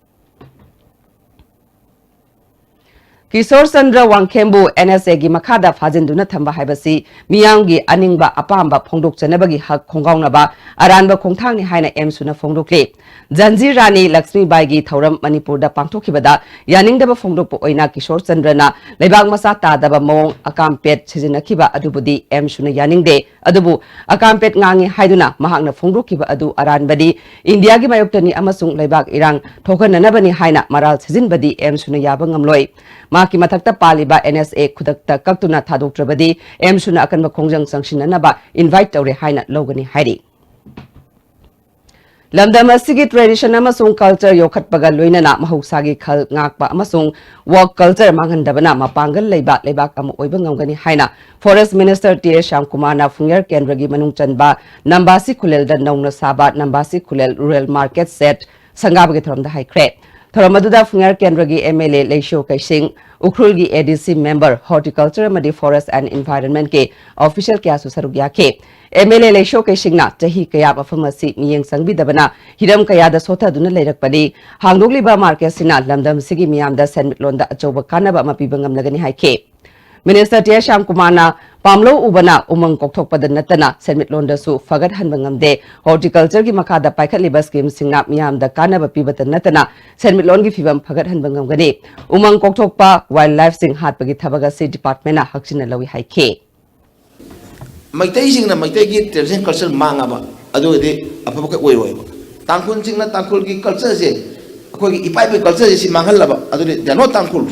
ꯀꯤꯁꯣꯔ ꯆꯟꯗ꯭ꯔ ꯋꯥꯡꯈꯦꯝꯕꯨ N S Aꯒꯤ ꯃꯈꯥꯗ ꯐꯥꯖꯤꯟꯗꯨꯅ ꯊꯝꯕ ꯍꯥꯏꯕꯁꯤ ꯃꯤꯌꯥꯝꯒꯤ ꯑꯅꯤꯡꯕ ꯑꯄꯥꯝꯕ ꯐꯣꯡꯗꯣꯛꯆꯅꯕꯒꯤ ꯍꯛ ꯈꯣꯡꯒꯥꯎꯅꯕ ꯑꯔꯥꯟꯕ ꯈꯣꯡꯊꯥꯡꯅꯤ ꯍꯥꯏꯅ ꯑꯦꯝꯁꯨꯅ ꯐꯣꯡꯗꯣꯛꯂꯤ꯫ ꯖꯟꯖꯤ ꯔꯥꯅꯤ ꯂꯛꯁꯃꯤꯕꯥꯏꯒꯤ ꯊꯧꯔꯝ ꯃꯅꯤꯄꯨꯔꯗ ꯄꯥꯡꯊꯣꯛꯈꯤꯕꯗ ꯌꯥꯅꯤꯡꯗꯕ ꯐꯣꯡꯗꯣꯛꯄ ꯑꯣꯏꯅ ꯀꯤꯁꯣꯔ ꯆꯟꯗ꯭ꯔꯅ ꯂꯩꯕꯥꯛ ꯃꯆꯥ ꯇꯥꯗꯕ ꯃꯑꯣꯡ ꯑꯀꯥꯝ ꯄꯦꯠ ꯁꯤꯖꯤꯟꯅꯈꯤꯕ ꯑꯗꯨꯕꯨꯗꯤ ꯑꯦꯝꯁꯨꯅ ꯌꯥꯅꯤꯡꯗꯦ꯫ ꯑꯗꯨꯕꯨ ꯑꯀꯥꯝ ꯄꯦꯠ ꯉꯥꯡꯉꯤ ꯍꯥꯏꯗꯨꯅ ꯃꯍꯥꯛꯅ ꯐꯣꯡꯗꯣꯛꯈꯤꯕ ꯑꯗꯨ ꯑꯔꯥꯟꯕꯅꯤ, ꯏꯟꯗꯤꯌꯥꯒꯤ ꯃꯥꯌꯣꯛꯇꯅꯤ ꯑꯃꯁꯨꯡ ꯂꯩꯕꯥꯛ ꯏꯔꯥꯡ ꯊꯣꯛꯍꯟꯅꯅꯕꯅꯤ ꯍꯥꯏꯅ ꯃꯔꯥꯜ ꯁꯤꯖꯤꯟꯕꯗꯤ ꯑꯦꯝꯁꯨꯅ ꯌꯥꯕ ꯉꯝꯂꯣꯏ꯫ ꯃꯍꯥꯛꯀꯤ ꯃꯊꯛꯇ ꯄꯥꯜꯂꯤꯕ N S A ꯈꯨꯗꯛꯇ ꯀꯛꯇꯨꯅ ꯊꯥꯗꯣꯛꯇ꯭ꯔꯕꯗꯤ ꯑꯦꯝꯁꯨꯅ ꯑꯀꯟꯕ ꯈꯣꯡꯖꯪ ꯆꯪꯁꯤꯟꯅꯅꯕ invite ꯇꯧꯔꯦ ꯍꯥꯏꯅ ꯂꯧꯒꯅꯤ ꯍꯥꯏꯔꯤ꯫ ꯂꯝꯗꯝ ꯑꯁꯤꯒꯤ tradition ꯑꯃꯁꯨꯡ culture ꯌꯣꯛꯈꯠꯄꯒ ꯂꯣꯏꯅꯅ ꯃꯍꯧꯁꯥꯒꯤ ꯈꯜ ꯉꯥꯛꯄ ꯑꯃꯁꯨꯡ work culture ꯃꯥꯡꯍꯟꯗꯕꯅ ꯃꯄꯥꯡꯒꯜ ꯂꯩꯕ ꯂꯩꯕꯥꯛ ꯑꯃ ꯑꯣꯏꯕ ꯉꯝꯒꯅꯤ ꯍꯥꯏꯅ Forest Minister ꯇꯤ ꯑꯦꯁ ꯁ꯭ꯌꯥꯝꯀꯨꯃꯥꯔꯅ ꯐꯨꯡꯌꯥꯔ ꯀꯦꯟꯗ꯭ꯔꯒꯤ ꯃꯅꯨꯡ ꯆꯟꯕ ꯅꯝꯕꯥꯁꯤ ꯈꯨꯂꯦꯜꯗ ꯅꯧꯅ ꯁꯥꯕ ꯅꯝꯕꯥꯁꯤ ꯈꯨꯂꯦꯜ Rural Market Shed ꯁꯪꯒꯥꯕꯒꯤ ꯊꯧꯔꯝꯗ ꯍꯥꯏꯈ꯭ꯔꯦ꯫ ꯊꯧꯔꯝ ꯑꯗꯨꯗ ꯐꯨꯡꯌꯥꯔ ꯀꯦꯟꯗ꯭ꯔꯒꯤ ꯑꯦꯝ ꯑꯦꯜ ꯑꯦ ꯂꯩꯁꯤꯌꯣ ꯀꯩꯁꯤꯡ, ꯎꯈ꯭ꯔꯨꯜꯒꯤ ꯑꯦ ꯗꯤ ꯁꯤ member, Horticulture ꯑꯃꯗꯤ Forest and Environment ꯀꯤ official ꯀꯌꯥꯁꯨ ꯁꯔꯨꯛ ꯌꯥꯈꯤ꯫ ꯑꯦꯝ ꯑꯦꯜ ꯑꯦ ꯂꯩꯁꯤꯌꯣ ꯀꯩꯁꯤꯡꯅ ꯆꯍꯤ ꯀꯌꯥ ꯃꯐꯝ ꯑꯁꯤ ꯃꯤꯠꯌꯦꯡ ꯆꯪꯕꯤꯗꯕꯅ ꯍꯤꯔꯝ ꯀꯌꯥꯗ ꯁꯣꯊꯗꯨꯅ ꯂꯩꯔꯛꯄꯅꯤ꯫ ꯍꯥꯡꯗꯣꯛꯂꯤꯕ market ꯁꯤꯅ ꯂꯝꯗꯝꯁꯤꯒꯤ ꯃꯤꯌꯥꯝꯗ ꯁꯦꯟꯃꯤꯠꯂꯣꯟꯗ ꯑꯆꯧꯕ ꯀꯥꯟꯅꯕ ꯑꯃ ꯄꯤꯕ ꯉꯝꯂꯒꯅꯤ ꯍꯥꯏꯈꯤ꯫ Minister ꯇꯤ ꯑꯦꯁ ꯁ꯭ꯌꯥꯝꯀꯨꯃꯥꯔꯅ ꯄꯥꯝꯂꯧ ꯎꯕꯅ ꯎꯃꯪ ꯀꯣꯛꯊꯣꯛꯄꯗ ꯅꯠꯇꯅ ꯁꯦꯟꯃꯤꯠꯂꯣꯟꯗꯁꯨ ꯐꯒꯠꯍꯟꯕ ꯉꯝꯗꯦ꯫ Horticulture ꯒꯤ ꯃꯈꯥꯗ ꯄꯥꯏꯈꯠꯂꯤꯕ scheme ꯁꯤꯡꯅ ꯃꯤꯌꯥꯝꯗ ꯀꯥꯟꯅꯕ ꯄꯤꯕꯇ ꯅꯠꯇꯅ ꯁꯦꯟꯃꯤꯠꯂꯣꯟꯒꯤ ꯐꯤꯕꯝ ꯐꯒꯠꯍꯟꯕ ꯉꯝꯒꯅꯤ꯫ ꯎꯃꯪ ꯀꯣꯛꯊꯣꯛꯄ, wildlife ꯁꯤꯡ ꯍꯥꯠꯄꯒꯤ ꯊꯕꯛ ꯑꯁꯤ department ꯅ ꯍꯛꯆꯤꯟꯅ ꯂꯧꯏ ꯍꯥꯏꯈꯤ꯫ ꯃꯩꯇꯩꯁꯤꯡꯅ ꯃꯩꯇꯩꯒꯤ tradition culture ꯃꯥꯡꯉꯕ ꯑꯗꯨ ꯑꯣꯏꯔꯗꯤ ꯑꯐꯕ ꯈꯛ ꯑꯣꯏꯔꯣꯏꯕ꯫ ꯇꯥꯡꯈꯨꯜꯁꯤꯡꯅ ꯇꯥꯡꯈꯨꯜꯒꯤ culture ꯁꯦ, ꯑꯩꯈꯣꯏꯒꯤ ꯏꯄꯥ ꯏꯄꯨꯒꯤ culture ꯁꯦ ꯁꯤ ꯃꯥꯡꯍꯜꯂꯕ ꯑꯗꯨꯗꯤ they are not Tangkhul꯫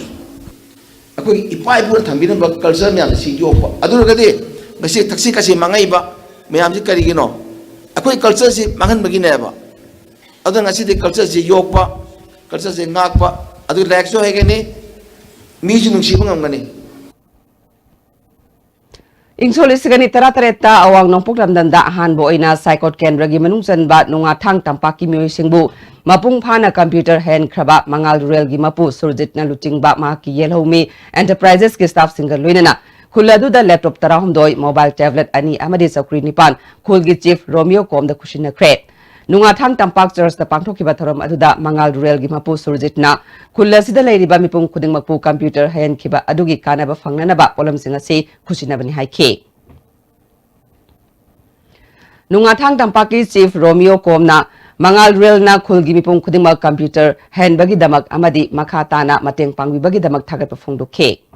ꯑꯩꯈꯣꯏꯒꯤ ꯏꯄꯥ ꯏꯄꯨꯅ ꯊꯝꯕꯤꯔꯝꯕ culture ꯃꯌꯥꯝꯁꯦ ꯁꯤ ꯌꯣꯛꯄ ꯑꯗꯨ ꯑꯣꯏꯔꯒꯗꯤ ꯉꯁꯤ ꯊꯛꯁꯤ ꯈꯥꯁꯤ ꯃꯥꯡꯉꯛꯏꯕ ꯃꯌꯥꯝꯁꯤ ꯀꯔꯤꯒꯤꯅꯣ? ꯑꯩꯈꯣꯏ culture ꯁꯤ ꯃꯥꯡꯍꯟꯕꯒꯤꯅꯦꯕ꯫ ꯑꯗꯨꯅ ꯉꯁꯤꯗꯤ culture ꯁꯤ ꯌꯣꯛꯄ, culture ꯁꯤ ꯉꯥꯛꯄ, ꯑꯗꯨ ꯂꯥꯏꯔꯤꯛꯁꯨ ꯍꯩꯒꯅꯤ, ꯃꯤꯁꯨ ꯅꯨꯡꯁꯤꯕ ꯉꯝꯒꯅꯤ꯫ ꯏꯪ ꯁꯣꯛ ꯂꯤꯁꯤꯡ ꯑꯅꯤ ꯇꯔꯥꯇꯔꯦꯠꯇ ꯑꯋꯥꯡ ꯅꯣꯡꯄꯣꯛ ꯂꯝꯗꯝꯗ ꯑꯍꯥꯟꯕ ꯑꯣꯏꯅ ꯁꯥꯏꯀꯣꯠ ꯀꯦꯟꯗ꯭ꯔꯒꯤ ꯃꯅꯨꯡ ꯆꯟꯕ ꯅꯨꯡꯉꯥꯊꯥꯡ ꯇꯝꯄꯥꯛꯀꯤ ꯃꯤꯑꯣꯏꯁꯤꯡꯕꯨ ꯃꯄꯨꯡ ꯐꯥꯅ computer ꯍꯩꯍꯟꯈ꯭ꯔꯕ ꯃꯉꯥꯜ ꯔꯨꯔꯦꯜꯒꯤ ꯃꯄꯨ ꯁꯨꯔꯖꯤꯠꯅ ꯂꯨꯆꯤꯡꯕ ꯃꯍꯥꯛꯀꯤ ꯌꯦꯜꯍꯧꯃꯤ enterprises ꯀꯤ staff ꯁꯤꯡꯒ ꯂꯣꯏꯅꯅ ꯈꯨꯜ ꯑꯗꯨꯗ laptop ꯇꯔꯥꯍꯨꯝꯗꯣꯏ, mobile tablet ꯑꯅꯤ ꯑꯃꯗꯤ ꯆꯧꯀ꯭ꯔꯤ ꯅꯤꯄꯥꯟ ꯈꯨꯜꯒꯤ chief ꯔꯣꯃꯤꯌꯣ ꯀꯣꯝꯗ ꯈꯨꯠꯁꯤꯟꯅꯈ꯭ꯔꯦ꯫ ꯅꯨꯡꯉꯥꯊꯥꯡ ꯇꯝꯄꯥꯛ church ꯇ ꯄꯥꯡꯊꯣꯛꯈꯤꯕ ꯊꯧꯔꯝ ꯑꯗꯨꯗ ꯃꯉꯥꯜ ꯔꯨꯔꯦꯜꯒꯤ ꯃꯄꯨ ꯁꯨꯔꯖꯤꯠꯅ ꯈꯨꯜ ꯑꯁꯤꯗ ꯂꯩꯔꯤꯕ ꯃꯤꯄꯨꯝ ꯈꯨꯗꯤꯡꯃꯛꯄꯨ computer ꯍꯩꯍꯟꯈꯤꯕ ꯑꯗꯨꯒꯤ ꯀꯥꯟꯅꯕ ꯐꯪꯅꯅꯕ ꯄꯣꯠꯂꯝꯁꯤꯡ ꯑꯁꯤ ꯈꯨꯠꯁꯤꯟꯅꯕꯅꯤ ꯍꯥꯏꯈꯤ꯫ ꯅꯨꯡꯉꯥꯊꯥꯡ ꯇꯝꯄꯥꯛꯀꯤ chief ꯔꯣꯃꯤꯌꯣ ꯀꯣꯝꯅ ꯃꯉꯥꯜ ꯔꯨꯔꯦꯜꯅ ꯈꯨꯜꯒꯤ ꯃꯤꯄꯨꯝ ꯈꯨꯗꯤꯡꯃꯛ computer ꯍꯩꯍꯟꯕꯒꯤꯗꯃꯛ ꯑꯃꯗꯤ ꯃꯈꯥ ꯇꯥꯅ ꯃꯇꯦꯡ ꯄꯥꯡꯕꯤꯕꯒꯤꯗꯃꯛ ꯊꯥꯒꯠꯄ ꯐꯣꯡꯗꯣꯛꯈꯤ꯫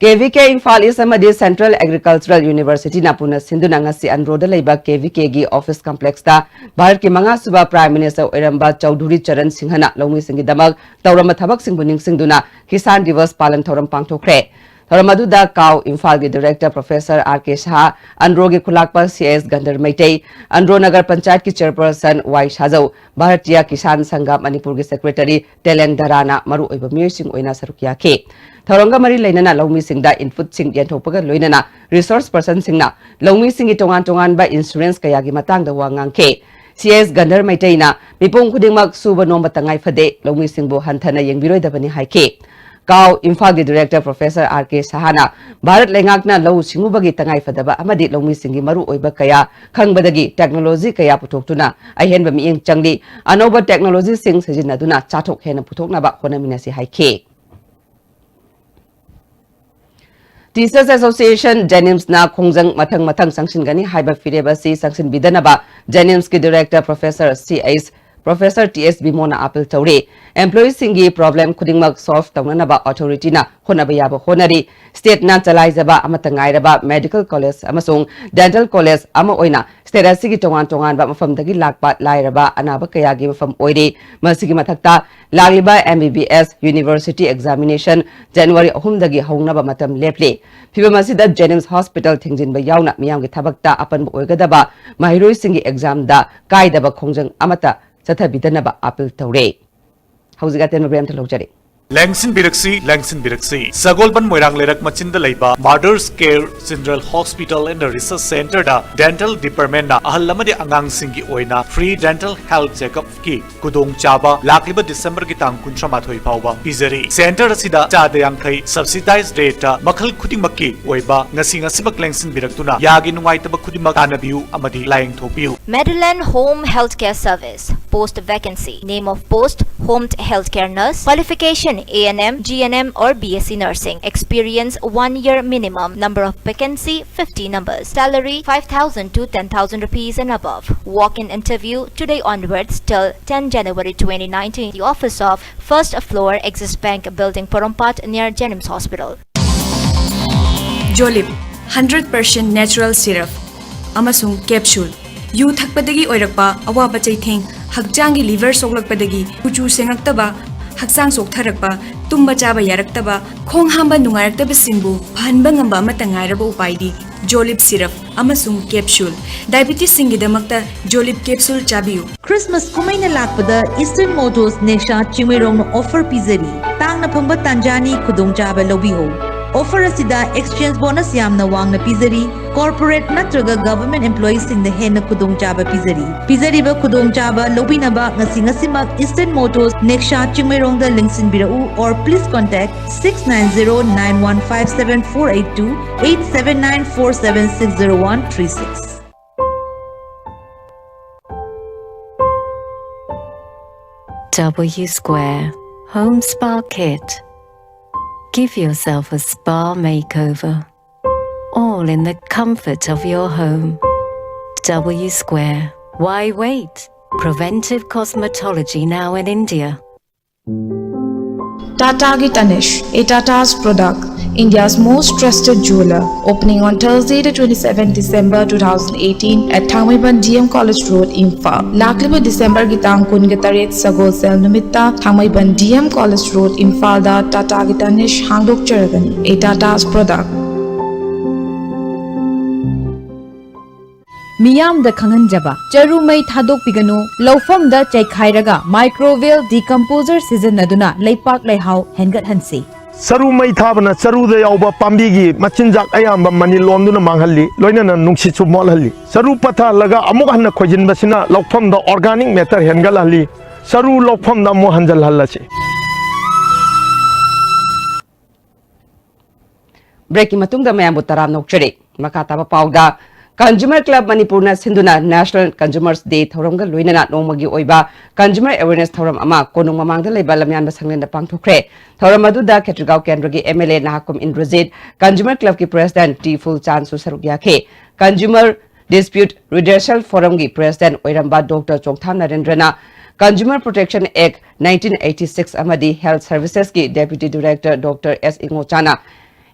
ꯀꯦ ꯚꯤ ꯀꯦ ꯏꯝꯐꯥꯜ ꯏꯁ ꯑꯃꯗꯤ Central Agricultural University ꯅ ꯄꯨꯟꯅ ꯁꯤꯟꯗꯨꯅ ꯉꯁꯤ ꯑꯟꯗ꯭ꯔꯣꯗ ꯂꯩꯕ ꯀꯦ ꯚꯤ ꯀꯦ ꯒꯤ office complex ꯇ ꯚꯥꯔꯠꯀꯤ ꯃꯉꯥ ꯁꯨꯕ Prime Minister ꯑꯣꯏꯔꯝꯕ ꯆꯧꯙꯨꯔꯤ ꯆꯔꯟ ꯁꯤꯡꯍꯅ ꯂꯧꯃꯤꯁꯤꯡꯒꯤꯗꯃꯛ ꯇꯧꯔꯝꯕ ꯊꯕꯛꯁꯤꯡꯕꯨ ꯅꯤꯡꯁꯤꯡꯗꯨꯅ ꯀꯤꯁꯥꯟ ꯗꯤꯋꯁ ꯄꯥꯂꯟ ꯊꯧꯔꯝ ꯄꯥꯡꯊꯣꯛꯈ꯭ꯔꯦ꯫ ꯊꯧꯔꯝ ꯑꯗꯨꯗ ꯀꯥꯎ ꯏꯝꯐꯥꯜꯒꯤ ꯗꯤꯔꯦꯛꯇꯔ ꯄ꯭ꯔꯣꯐꯦꯁꯔ ꯑꯥꯔ ꯀꯦ ꯁꯍꯥ, ꯑꯟꯗ꯭ꯔꯣꯒꯤ ꯈꯨꯂꯥꯛꯄ ꯁꯤ ꯑꯦꯁ ꯒꯟꯙꯔ ꯃꯩꯇꯩ, ꯑꯟꯗ꯭ꯔꯣ ꯅꯒꯔ ꯄꯟꯆꯥꯌꯠꯀꯤ ꯆꯦꯌꯔꯄꯔꯁꯟ ꯋꯥꯏ ꯁꯥꯖꯧ, ꯚꯥꯔꯇꯤꯌꯥ ꯀꯤꯁꯥꯟ ꯁꯪꯘ ꯃꯅꯤꯄꯨꯔꯒꯤ ꯁꯦꯀ꯭ꯔꯦꯇꯔꯤ ꯇꯦꯂꯦꯟ ꯗꯔꯥꯅ ꯃꯔꯨꯑꯣꯏꯕ ꯃꯤꯑꯣꯏꯁꯤꯡ ꯑꯣꯏꯅ ꯁꯔꯨꯛ ꯌꯥꯈꯤ꯫ ꯊꯧꯔꯝꯒ ꯃꯔꯤ ꯂꯩꯅꯅ ꯂꯧꯃꯤꯁꯤꯡꯗ ꯏꯟꯄꯨꯠꯁꯤꯡ ꯌꯦꯟꯊꯣꯛꯄꯒ ꯂꯣꯏꯅꯅ ꯔꯤꯁꯣꯔꯁ ꯄꯔꯁꯟꯁꯤꯡꯅ ꯂꯧꯃꯤꯁꯤꯡꯒꯤ ꯇꯣꯉꯥꯟ ꯇꯣꯉꯥꯟꯕ ꯏꯟꯁꯨꯔꯦꯟꯁ ꯀꯌꯥꯒꯤ ꯃꯇꯥꯡꯗ ꯋꯥ ꯉꯥꯡꯈꯤ꯫ ꯁꯤ ꯑꯦꯁ ꯒꯟꯙꯔ ꯃꯩꯇꯩꯅ ꯃꯤꯄꯨꯝ ꯈꯨꯗꯤꯡꯃꯛ ꯁꯨꯕ ꯅꯣꯝꯕ ꯇꯉꯥꯏ ꯐꯗꯦ, ꯂꯧꯃꯤꯁꯤꯡꯕꯨ ꯍꯟꯊꯅ ꯌꯦꯡꯕꯤꯔꯣꯏꯗꯕꯅꯤ ꯍꯥꯏꯈꯤ꯫ ꯀꯥꯎ ꯏꯝꯐꯥꯜꯒꯤ ꯗꯤꯔꯦꯛꯇꯔ ꯄ꯭ꯔꯣꯐꯦꯁꯔ ꯑꯥꯔ ꯀꯦ ꯁꯍꯥꯅ ꯚꯥꯔꯠ ꯂꯩꯉꯥꯛꯅ ꯂꯧꯎ ꯁꯤꯡꯎꯕꯒꯤ ꯇꯉꯥꯏꯐꯗꯕ ꯑꯃꯗꯤ ꯂꯧꯃꯤꯁꯤꯡꯒꯤ ꯃꯔꯨꯑꯣꯏꯕ ꯀꯌꯥ ꯈꯪꯕꯗꯒꯤ ꯇꯦꯛꯅꯣꯂꯣꯖꯤ ꯀꯌꯥ ꯄꯨꯊꯣꯛꯇꯨꯅ ꯑꯍꯦꯟꯕ ꯃꯤꯠꯌꯦꯡ ꯆꯪꯂꯤ꯫ ꯑꯅꯧꯕ ꯇꯦꯛꯅꯣꯂꯣꯖꯤꯁꯤꯡ ꯁꯤꯖꯤꯟꯅꯗꯨꯅ ꯆꯥꯊꯣꯛ ꯍꯦꯟꯅ ꯄꯨꯊꯣꯛꯅꯕ ꯍꯣꯠꯅꯃꯤꯟꯅꯁꯤ ꯍꯥꯏꯈꯤ꯫ ꯇꯤꯆꯔꯁ ꯑꯦꯁꯣꯁꯤꯌꯦꯁꯟ ꯖꯦꯅꯤꯝꯁꯅ ꯈꯣꯡꯖꯪ ꯃꯊꯪ ꯃꯊꯪ ꯆꯪꯁꯤꯟꯒꯅꯤ ꯍꯥꯏꯕ ꯐꯤꯔꯦꯞ ꯑꯁꯤ ꯆꯪꯁꯤꯟꯕꯤꯗꯅꯕ ꯖꯦꯅꯤꯝꯁꯀꯤ ꯗꯤꯔꯦꯛꯇꯔ ꯄ꯭ꯔꯣꯐꯦꯁꯔ ꯁꯤ ꯑꯩꯆ, ꯄ꯭ꯔꯣꯐꯦꯁꯔ ꯇꯤ ꯑꯦꯁ ꯕꯤꯃꯣꯅ ꯑꯥꯄꯤꯜ ꯇꯧꯔꯤ꯫ ꯑꯦꯝꯄ꯭ꯂꯣꯌꯤꯁꯤꯡꯒꯤ ꯄ꯭ꯔꯣꯕ꯭ꯂꯦꯝ ꯈꯨꯗꯤꯡꯃꯛ ꯁꯣꯜꯚ ꯇꯧꯅꯅꯕ ꯑꯣꯊꯣꯔꯤꯇꯤꯅ ꯍꯣꯠꯅꯕ ꯌꯥꯕ ꯍꯣꯠꯅꯔꯤ꯫ ꯁ꯭ꯇꯦꯠꯅ ꯆꯂꯥꯏꯖꯕ ꯑꯃꯠꯇ ꯉꯥꯏꯔꯕ ꯃꯦꯗꯤꯀꯦꯜ ꯀꯣꯂꯦꯖ ꯑꯃꯁꯨꯡ ꯗꯦꯟꯇꯦꯜ ꯀꯣꯂꯦꯖ ꯑꯃ ꯑꯣꯏꯅ ꯁ꯭ꯇꯦꯠ ꯑꯁꯤꯒꯤ ꯇꯣꯉꯥꯟ ꯇꯣꯉꯥꯟꯕ ꯃꯐꯝꯗꯒꯤ ꯂꯥꯛꯄ ꯂꯥꯏꯔꯕ ꯑꯅꯥꯕ ꯀꯌꯥꯒꯤ ꯃꯐꯝ ꯑꯣꯏꯔꯤ꯫ ꯃꯁꯤꯒꯤ ꯃꯊꯛꯇ, ꯂꯥꯛꯂꯤꯕ ꯑꯦꯝ ꯕꯤ ꯕꯤ ꯑꯦꯁ ꯌꯨꯅꯤꯚꯔꯁꯤꯇꯤ ꯑꯦꯛꯖꯥꯃꯤꯅꯦꯁꯟ ꯖꯅꯋꯥꯔꯤ ꯑꯍꯨꯝꯗꯒꯤ ꯍꯧꯅꯕ ꯃꯇꯝ ꯂꯦꯞꯂꯤ꯫ ꯐꯤꯚꯝ ꯑꯁꯤꯗ ꯖꯦꯅꯤꯝꯁ ꯍꯣꯁꯄꯤꯇꯥꯜ ꯊꯤꯡꯖꯤꯟꯕ ꯌꯥꯎꯅ ꯃꯤꯌꯥꯝꯒꯤ ꯊꯕꯛꯇ ꯑꯄꯟꯕ ꯑꯣꯏꯒꯗꯕ ꯃꯍꯩꯔꯣꯏꯁꯤꯡꯒꯤ ꯑꯦꯛꯖꯥꯝꯗ ꯀꯥꯏꯗꯕ ꯈꯣꯡꯖꯪ ꯑꯃꯠꯇ ꯆꯠꯊꯕꯤꯗꯅꯕ ꯑꯥꯄꯤꯜ ꯇꯧꯔꯦ꯫ ꯍꯧꯖꯤꯛ ꯑꯇꯦꯟꯕ ꯕ꯭ꯔꯦꯛ ꯑꯃꯇ ꯂꯧꯖꯔꯤ꯫ ꯂꯦꯡꯁꯤꯟꯕꯤꯔꯛꯁꯤ, ꯂꯦꯡꯁꯤꯟꯕꯤꯔꯛꯁꯤ꯫ ꯁꯒꯣꯜꯕꯟ ꯃꯣꯏꯔꯥꯡ ꯂꯩꯔꯛ ꯃꯆꯤꯟꯗ ꯂꯩꯕ Mother's Care General Hospital and Research Centerꯗ dental departmentꯅ ꯑꯍꯜ ꯑꯃꯗꯤ ꯑꯉꯥꯡꯁꯤꯡꯒꯤ ꯑꯣꯏꯅ free dental health checkupꯀꯤ ꯈꯨꯗꯣꯡꯆꯥꯕ ꯂꯥꯛꯂꯤꯕ ꯗꯤꯁꯦꯝꯕꯔꯒꯤ ꯇꯥꯡ ꯀꯨꯟꯊ꯭ꯔꯥ ꯃꯥꯊꯣꯏ ꯐꯥꯎꯕ ꯄꯤꯖꯔꯤ꯫ Centre ꯑꯁꯤꯗ ꯆꯥꯗ ꯌꯥꯡꯈꯩ subsidized rateꯇ ꯃꯈꯜ ꯈꯨꯗꯤꯡꯃꯛꯀꯤ ꯑꯣꯏꯕ ꯉꯁꯤ ꯉꯁꯤꯃꯛ ꯂꯦꯡꯁꯤꯟꯕꯤꯔꯛꯇꯨꯅ ꯌꯥꯒꯤ ꯅꯨꯡꯉꯥꯏꯇꯕ ꯈꯨꯗꯤꯡꯃꯛ ꯇꯥꯟꯅꯕꯤꯌꯨ ꯑꯃꯗꯤ ꯂꯥꯌꯦꯡꯊꯣꯛꯄꯤꯌꯨ꯫ Madeline Home Healthcare Service, post vacancy, name of post, Home Healthcare Nurse, qualification A N M, G N M or B S C Nursing, experience one year minimum, number of vacancy fifty numbers, salary five thousand to ten thousand rupees and above. Walk-in interview today onwards till ten January twenty nineteen, the office of first floor Axis Bank Building, Porompat, near Jenims Hospital. Jolib, hundred percent natural syrup ꯑꯃꯁꯨꯡ capsule꯫ U ꯊꯛꯄꯗꯒꯤ ꯑꯣꯏꯔꯛꯄ ꯑꯋꯥꯕ ꯆꯩꯊꯦꯡ, ꯍꯛꯆꯥꯡꯒꯤ liver ꯁꯣꯛꯂꯛꯄꯗꯒꯤ ꯀꯨꯆꯨ ꯁꯦꯡꯉꯛꯇꯕ, ꯍꯛꯆꯥꯡ ꯆꯣꯛꯊꯔꯛꯄ, ꯇꯨꯝꯕ ꯆꯥꯕ ꯌꯥꯔꯛꯇꯕ, ꯈꯣꯡ ꯍꯥꯝꯕ ꯅꯨꯡꯉꯥꯏꯔꯛꯇꯕꯁꯤꯡꯕꯨ ꯐꯍꯟꯕ ꯉꯝꯕ ꯑꯃꯠꯇ ꯉꯥꯏꯔꯕ ꯎꯄꯥꯏꯗꯤ ꯖꯣꯂꯤꯞ ꯁꯤꯔꯞ ꯑꯃꯁꯨꯡ ꯀꯦꯞꯁꯨꯜ꯫ ꯗꯥꯏꯕꯤꯇꯤꯁꯁꯤꯡꯒꯤꯗꯃꯛꯇ ꯖꯣꯂꯤꯞ ꯀꯦꯞꯁꯨꯜ ꯆꯥꯕꯤꯌꯨ꯫ ꯈ꯭ꯔꯤꯁꯃꯥꯁ ꯀꯨꯝꯍꯩꯅ ꯂꯥꯛꯄꯗ ꯏꯁꯇꯔꯟ ꯃꯣꯇꯣꯔꯁ ꯅꯦꯛꯁꯥ ꯆꯤꯡꯃꯩꯔꯣꯡꯅ ꯑꯣꯐꯔ ꯄꯤꯖꯔꯤ꯫ ꯇꯥꯡꯅ ꯐꯪꯕ ꯇꯥꯟꯖꯥꯅꯤ, ꯈꯨꯗꯣꯡꯆꯥꯕ ꯂꯧꯕꯤꯍꯧ꯫ ꯑꯣꯐꯔ ꯑꯁꯤꯗ ꯑꯦꯛꯁꯆꯦꯟꯖ ꯕꯣꯅꯁ ꯌꯥꯝꯅ ꯋꯥꯡꯅ ꯄꯤꯖꯔꯤ꯫ ꯀꯣꯔꯄꯣꯔꯦꯠ ꯅꯠꯇ꯭ꯔꯒ ꯒꯚꯔꯟꯃꯦꯟꯠ ꯑꯦꯝꯄ꯭ꯂꯣꯌꯤꯁꯤꯡꯗ ꯍꯦꯟꯅ ꯈꯨꯗꯣꯡꯆꯥꯕ ꯄꯤꯖꯔꯤ꯫ ꯄꯤꯖꯔꯤꯕ ꯈꯨꯗꯣꯡꯆꯥꯕ ꯂꯧꯕꯤꯅꯕ ꯉꯁꯤ ꯉꯁꯤꯃꯛ ꯏꯁꯇꯔꯟ ꯃꯣꯇꯣꯔꯁ ꯅꯦꯛꯁꯥ ꯆꯤꯡꯃꯩꯔꯣꯡꯗ ꯂꯦꯡꯁꯤꯟꯕꯤꯔꯛꯎ, or please contact six nine zero nine one five seven four eight two, eight seven nine four seven six zero one three six. W Square Home Spa Kit. Give yourself a spa makeover, all in the comfort of your home. W Square. Why wait? Preventive cosmetology now in India. Tata Tanish, a Tata's product, India's most trusted jeweler, opening on Thursday, the twenty-seventh December two thousand eighteen at Thangmeiban D M College Road, Imphal. ꯂꯥꯛꯂꯤꯕ ꯗꯤꯁꯦꯝꯕꯔꯒꯤ ꯇꯥꯡ ꯀꯨꯟꯒ ꯇꯔꯦꯠ, ꯁꯒꯣꯜꯁꯦꯜ ꯅꯨꯃꯤꯠꯇ ꯊꯥꯡꯃꯩꯕꯟ D M College Road, ꯏꯝꯐꯥꯜꯗ Tata Tanish ꯍꯥꯡꯗꯣꯛꯆꯔꯒꯅꯤ, a Tata's product. ꯃꯤꯌꯥꯝꯗ ꯈꯪꯍꯟꯖꯕ, ꯆꯔꯨ ꯃꯩ ꯊꯥꯗꯣꯛꯄꯤꯒꯅꯨ, ꯂꯧꯐꯝꯗ ꯆꯩꯈꯥꯏꯔꯒ microbial decomposer ꯁꯤꯖꯤꯟꯅꯗꯨꯅ ꯂꯩꯄꯥꯛ ꯂꯩꯍꯥꯎ ꯍꯦꯟꯒꯠꯍꯟꯁꯤ꯫ ꯆꯔꯨ ꯃꯩ ꯊꯥꯕꯅ ꯆꯔꯨꯗ ꯌꯥꯎꯕ ꯄꯥꯝꯕꯤꯒꯤ ꯃꯆꯤꯟꯖꯥꯛ ꯑꯌꯥꯝꯕ ꯃꯅꯤꯜ ꯑꯣꯟꯗꯨꯅ ꯃꯥꯡꯍꯜꯂꯤ, ꯂꯣꯏꯅꯅ ꯅꯨꯡꯁꯤꯠꯁꯨ ꯃꯣꯠꯍꯜꯂꯤ꯫ ꯆꯔꯨ ꯄꯠꯊꯍꯜꯂꯒ ꯑꯃꯨꯛ ꯍꯟꯅ ꯈꯣꯏꯖꯤꯟꯕꯁꯤꯅ ꯂꯧꯐꯝꯗ organic matter ꯍꯦꯟꯒꯠꯍꯜꯂꯤ꯫ ꯆꯔꯨ ꯂꯧꯐꯝꯗ ꯑꯃꯨꯛ ꯍꯟꯖꯜꯍꯜꯂꯁꯤ꯫ ꯕ꯭ꯔꯦꯛꯀꯤ ꯃꯇꯨꯡꯗ ꯃꯌꯥꯝꯕꯨ ꯇꯔꯥꯝꯅ ꯑꯣꯛꯆꯔꯤ꯫ ꯃꯈꯥ ꯇꯥꯕ ꯄꯥꯎꯗ, Consumer Club ꯃꯅꯤꯄꯨꯔꯅ ꯁꯤꯟꯗꯨꯅ National Consumers Day ꯊꯧꯔꯝꯒ ꯂꯣꯏꯅꯅ ꯅꯣꯡꯃꯒꯤ ꯑꯣꯏꯕ consumer awareness ꯊꯧꯔꯝ ꯑꯃ ꯀꯣꯅꯨꯡ ꯃꯃꯥꯡꯗ ꯂꯩꯕ ꯂꯝꯌꯥꯟꯕ ꯁꯪꯂꯦꯟꯗ ꯄꯥꯡꯊꯣꯛꯈ꯭ꯔꯦ꯫ ꯊꯧꯔꯝ ꯑꯗꯨꯗ ꯈꯦꯇ꯭ꯔꯤꯒꯥꯎ ꯀꯦꯟꯗ꯭ꯔꯒꯤ M L A ꯅꯍꯥꯀꯨꯝ Indrajit, Consumer Club ꯀꯤ President ꯇꯤ ꯐꯨꯜꯆꯥꯟꯁꯨ ꯁꯔꯨꯛ ꯌꯥꯈꯤ꯫ Consumer Dispute Redressal Forum ꯒꯤ President ꯑꯣꯏꯔꯝꯕ Doctor ꯆꯣꯡꯊꯥꯝ ꯅꯔꯦꯟꯗ꯭ꯔꯅ Consumer Protection Act nineteen eighty six ꯑꯃꯗꯤ Health Services ꯀꯤ Deputy Director Doctor S ꯏꯉꯣꯆꯥꯅ